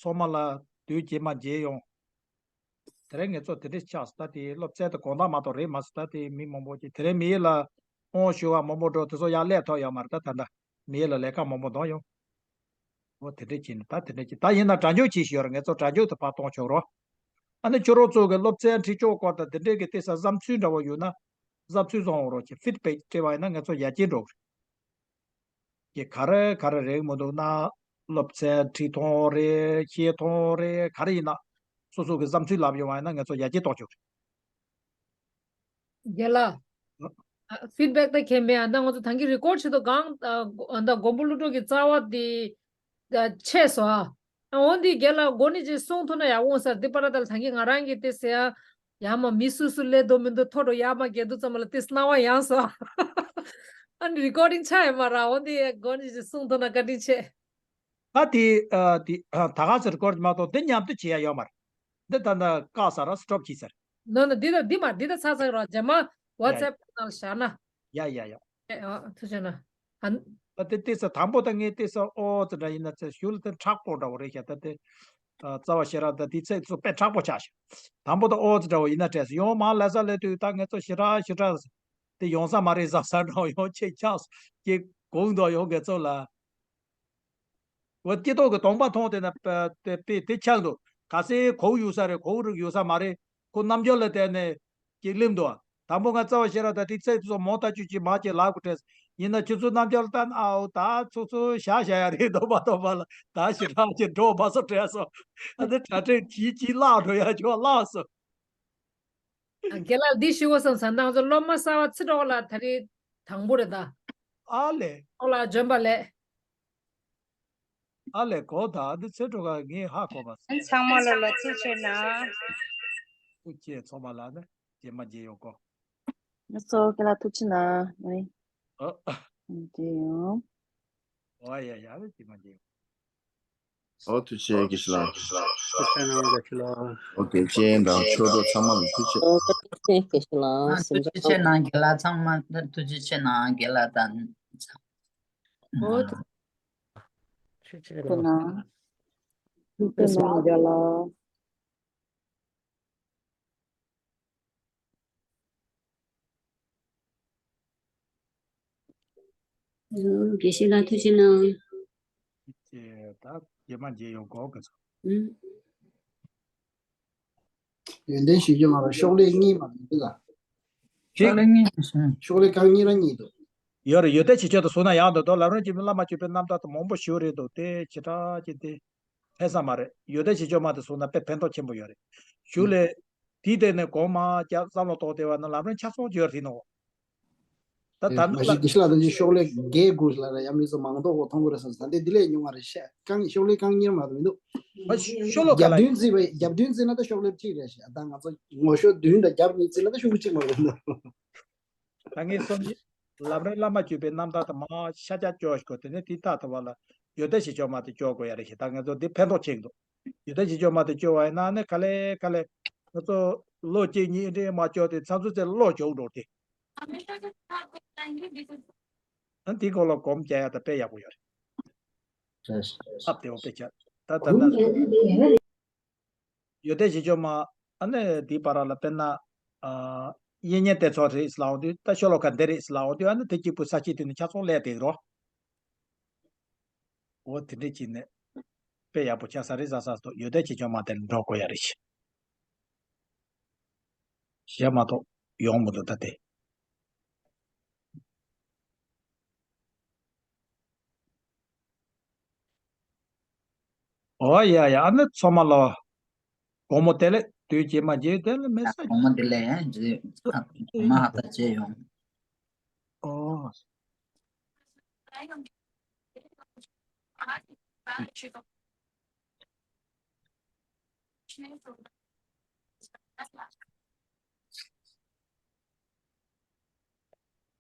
ཚང་མ་ལ་དུས་རྗེས་མ་མཇལ་ཡོང་། དེ་རིང་ངེད་ཚོ་དེ་འདྲས་ཆགས་སོང་། ད་དེ་སློབ་ཚན་དེ་དགོང་དག་མ་གཏོགས་རེད་མ་སོང་། ད་དེ་མི་མང་པོ་ཅིག་དེ་རིང་མི་ཡུལ་ལ་དབང་ཞུ་བ་མང་པོ་འགྲོ་དེ་ཚོ་ཡར་སླེབས་ཐུབ་ཡོད་མ་རེད། ད་ད་ལྟ་མི་ཡུལ་ལ་ལས་ཀ་མང་པོ་འདུག་ཡོང་། འོ་དེ་འདྲས་བྱས་ནས་ད་དེ་འདྲས་ཀྱི་ད་ཡིན་ན་གྲ་སྒྲིག་བྱེད་བཞིན་ཡོད་རེད། ངེད་ཚོ་གྲ་སྒྲིག་དེ་ཕར་གཏོང་ཆོག་རོགས། ཨ་ནི་ཁྱོད་རང་ཚོ་གི་སློབ་ཚན་ཁྲིད་ཕྱོགས་སྐོར་དང་དེ་འདྲས་ཀྱི་དེ་ས་བསམ་ཚུལ་འདྲ་བོ་ཡོད་ན་བསམ་ཚུལ་བཟང་བོ་རོགས་ཀྱི་ཕིད་བེག་སྤྲད་པ་ཡིན་ན་ངེད་ཚོ་ཡར་རྒྱས་འགྲོ་གི་རེད། ཀྱི་ག་རེ་ག་རེ་རེད་མི་འདུག་ན། སློབ་ཚན་ཁྲིད་སྟངས་རེད། བཤད་སྟངས་རེད། ག་རེ་ཡིན་ན། སོ་སོ་གི་བསམ་ཚུལ་ལབ་ཡོང་བ་ཡིན་ན་ངེད་ཚོ་ཡར་རྒྱས་གཏོང་ཆོག་རེད། རྒན་ལགས། ཕིད་བེག་ད་མཁྱེན་པས་ཨ་ད་ང་ཚོ་ད་གིན་རི་ཀོཌ་བྱེད་དུས་གང་ཨ་ད་མགོན་པོ་ཀླུ་སྒྲུབ་ཀྱི་རྩ་བ་དེ་ཆད་སོང་ཨ། འོ་འདི་རྒན་ལགས་འགོ་ནས་ཅིག་གསུང་ཐུབ་ན་ཡག་འོང་ཟེར། འདི་པར་ད་ལ་ད་གིན་ང་རང་གིས་དེ་ཟེར་ཡ། ཡ་མ་མི་སུ་སུ་སླེབས་འདུག་མི་འདུག་མཐོ་རུ་ཡར་མར་རྒྱག་དུས་ཙམ་ལ་དེ་སྣང་བ་ཡངས་སོང་། ཨ་ནི་རི་ཀོར་ཌིང་ཆགས་ཡོད་མ་རེད། འོ་འདི་འགོ་ནས་ཅིག་གསུང་ཐུབ་ན་བཀའ་དྲིན་ཆེ། ད་དེ་ཨ་དེ་ཨ་ད་ག་ཚོད་རི་ཀོར་ཌི་མ་གཏོགས་དེ་མཉམ་དུ་བྱེད་ཡ་ཡོད་མ་རེད། འདི་ད་ད་བཀག་ས་ར་སི་ཊོབ་བྱས་ཚར། ནོ་ནོ་འདི་ད་འདི་མ་འདི་ད་ཚར་ཚར་རོགས། རྗེས་མ་ཡ་ཡ་ཝ་ཊི་སེབ་ནང་ལ་བཞག་ན། ཡ་ཡ་ཡ། ཨེ་ཨ་ཐུགས་རྗེ་གནང་། ཨ། ད་དེ་ཏོག་ཙམ་དང་པོ་ད་ངས་ཏོག་ཙམ་ཨོ་ཙི་འདྲ་ཡིན་ན་ཚེ་ཞུ་ལ་དེ་མཁྲེགས་པོ་འདྲ་བོ་རེད་ཤག་ད་དེ་ཨ་རྩ་བ་ཤེས་རབ་ད་དེ་ཚེ་ཚོ་དཔེ་མཁྲེགས་པོ་ཆགས་ཤག་དང་པོ་ད་ཨོ་ཙི་འདྲ་བོ་ཡིན་ན་དྲན་སོང་། ཡང་མར་ལྷ་ས་སླེབས་དུས་ད་ངས་ཚོ་ཞེ་དྲག་ཞེ་དྲག་དེ་ཡོང་ས་མ་རེད་བསམ་ས་འདྲ་བོ་ཡང་ཆེ་ཆགས་སོང་། ཀྱེ་གོང་དུ་ཡོང་ངས་ཚོ་ལ། འོ་སྐྱེ་ཐོག་གི་གདོང་པ་མཐོང་དེ་ན་དེ་དཔེ་དེ་ཆགས་འདུག་ག་སེ་གོག་ཡོད་ས་རེད། གོག་རིགས་ཡོད་ས་མ་རེད། ཁོ་རྣམ་འགྱུར་ལ་བལྟས་ནས་ཀྱི་གླེམ་འདུག་དང་པོ་ང་རྩ་བ་ཤེས་རབ་ད་དེ་ཚེ་ཚོ་མོ་ལྟ་ཅུ་ཅི་མ་ཅི་ལབ་དགོས་དྲན། ཡིན་ན་ཁྱོད་ཚོ་རྣམ་འགྱུར་ལྟ་ན་ཨའོ་ད་ཚོ་ཚོ་བྱ་བྱ་ཡ་རེད་འདུག་མ་གཏོགས་པ་ལ་ད་ཞེ་དྲག་ཅིག་འགྲོ་མ་སོང་དྲན་སོང་། ཨ་ནི་དྲ་སྤྲེལ་གྱིས་ཅི་བརླག་འགྲོ་ཡ་ཁྱོད་བརླག་སོང་། ཨ་རྒན་ལགས་འདི་ཞུ་དགོས་བསམ་ས་ང་ཚོ་སློབ་མ་གསར་བ་ཚེ་སྒྲོལ་ལགས་ད་རེས་དང་པོ་རེད་ད། ཨ་ལས། ཨོ་ལ་འཇོན་པ་ལས། ཨ་ལས་གོ་ད་འདི་ཚེ་སྒྲོལ་ག་ངས་ཧ་གོ་བ། ཨ་ཚང་མ་ལ་ལ་ཐུགས་རྗེ་ཆེ་གནང་། ཐུགས་རྗེ་ཆེ། ཚང་མ་ལ་ནི་རྗེས་མ་མཇལ་ཡོང་གོ། ང་ཚོ་རྒན་ལགས་ཐུགས་རྗེ་གནང་། ཨ། མཇལ་ཡོང་། ཨོ་ཡ་ཡ་རྗེས་མ་མཇལ་ཡོང་། ཨོ་ཐུགས་རྗེ་ཆེ་དགེ་བཤེས་ལགས། ཐུགས་རྗེ་གནང་དགེ་བཤེས་ལགས། ཨོ་དགེ་རྒན་དང་ཆོས་གྲོགས་ཚང་མ་ལ་ཐུགས་རྗེ་ཆེ། ཨོ་ཐུགས་རྗེ་ཆེ་དགེ་བཤེས་ལགས། ཨ་ཐུགས་རྗེ་ཆེ་གནང་རྒན་ལགས། ཚང་མ་ཐུགས་རྗེ་ཆེ་གནང་རྒན་ལགས་དང་། ཨོ་ཐུགས་རྗེ་ཆེ་གནང་། ཐུགས་རྗེ་ཆེ་གནང་རྒན་ལགས། དགེ་བཤེས་ལགས་ཐུགས་རྗེ་གནང་། ཅེས་ད་རྗེས་མ་མཇལ་ཡོང་གོ་གི་ཚོ། ཨུམ། ཡོན་ཏན་ཞུ་རྒྱུ་མ་རེད། ཤོག་ལྷེ་གཉིས་མ་རེད་འདི་ལ། ཤོག་ལྷེ་གཉིས་ཤོག་ལྷེ་རྐང་གཉིས་ར་གཉིས་འདུག་ཡོད་རེད། ཡོད་དེ་བྱེད་ཆོག་ཏུ་སོང་ན་ཡག་འདུག་དོ་ལབ་རང་གི་བླ་མ་གཅིག་པའི་རྣམ་ཐར་དུ་མང་པོ་ཞུ་རེད་འདུག་དེ་ཇི་ལྟར་ཅི་སྟེ། ཕན་ས་མ་རེད། ཡོད་དེ་བྱེད་ཆོག་མ་དེ་སོང་ན་དཔེ་ཕན་ཐོགས་ཆེན་པོ་ཡོད་རེད། ཞུ་ལས། དེའི་སྟེང་ནས་གོང་མ་རྒྱབ་བསམ་བློ་གཏོང་བདེ་བ་ན་ལམ་རིམ་ཆ་ཚང་ཡོད་རེད་ནོ། ད་ད་ནུ་ལ་གི་ཤི་ལ་དང་ཅི་ཤོག་ལེ་རྒྱས་དགོས་ལ་ར་ཡ་མི་ཚོ་མང་དོག་གོ་མཐོང་གི་རེད་བསམ་ས་འདི་འདི་ལས་ཉུང་བ་རེད་ཤ་རྐང་ཤོག་ལེ་རྐང་གཉིས་མ་གཏོགས་མི་འདུག་ཨ་ཤོ་ལོ་ཀ་རྒྱབ་ལ་མདུན་བརྩིས་པ་རྒྱབ་མདུན་བརྩིས་ན་ད་ཤོག་ལེ་གཅིག་རེད་ཤ། ད་ང་ཚོ་ངོ་ཤོག་མདུན་དང་རྒྱབ་གཉིས་བརྩིས་ན་ད་ཤོག་ལེ་གཅིག་མ་གཏོགས་མི་འདུག་ད་ངས་སོམ་ཉི། ལམ་རིམ་བླ་མ་བརྒྱུད་པའི་རྣམ་ཐར་དུ་མ་ཤ་ཆ་སྐྱོར་ཞིག་གོ་དེ་ནས་དེ་ལྟ་ཐུབ་པ་ལ་ཡོད་ལྟ་ཞིག་སྐྱོར་མ་དེ་སྐྱོར་དགོས་ཡ་རེད་ཤག་ད་ང་ཚོ་འདི་ཕན་ཐོགས་ཆེན་འདུག་ཡོད་ལྟ་ཞིག་སྐྱོར་མ་དེ་སྐྱོར་བ་ཡིན་ན་ནི་ག་ལེ་ག་ལེ་ང་ཚོ་ལོ་གཅིག་གཉིས་འདྲེ་མ་སྐྱོར་དེ་ཚང་ཚོ་ཚེ་ལོ་སྐྱོར་འགྲོ་དེ། ཨ་འདི་སྐོར་ལ་སྒོམ་རྒྱག་ཡ་ད་དཔེ་ཡག་པོ་ཡོད་རེད། ཨབ་དེ་འོ་དཔེ་ཆ་ད་ད་ན། ཡོད་དེ་ཞེས་བརྗོད་མ། ཨ་ནི་དེའི་བར་ལ་དཔེར་ན། ཨ། གཡས་གཉེན་དེ་ཚོ་རེད་ལབ་འོང་དུས་ད་ཤོ་ལོ་ཀ་འདི་རེད་ལབ་འོང་དུས་ཨ་ནི་དེ་གཅིག་པུ་ས་བཅད་དེ་ནི་ཆ་ཚང་ལས་དེ་རོ། འོ་དེ་འདྲས་བྱས་ནས། དཔེ་ཡག་པོ་ཆགས་ས་རེད་ཟ་ས་སོ་ཡོད་དེ་ཞེས་བརྗོད་མ་དེ་ལ་འགྲོ་དགོས་ཡ་རེད་ཤི། གཞན་མ་གཏོགས་ཡོང་མི་འདུག་ད་དེ། ཨོ་ཡ་ཡ་ཨ་ནི་ཚང་མ་ལོ། དགོང་མོ་བདེ་ལེགས། དུས་རྗེས་མ་རྗེས་དེ་ལ་མེད་ས་གོང་མ་འདི་ལས་ཡང་རྗེས་གོང་མ་ཧ་ད་བྱས་ཡོང་། ཨོ།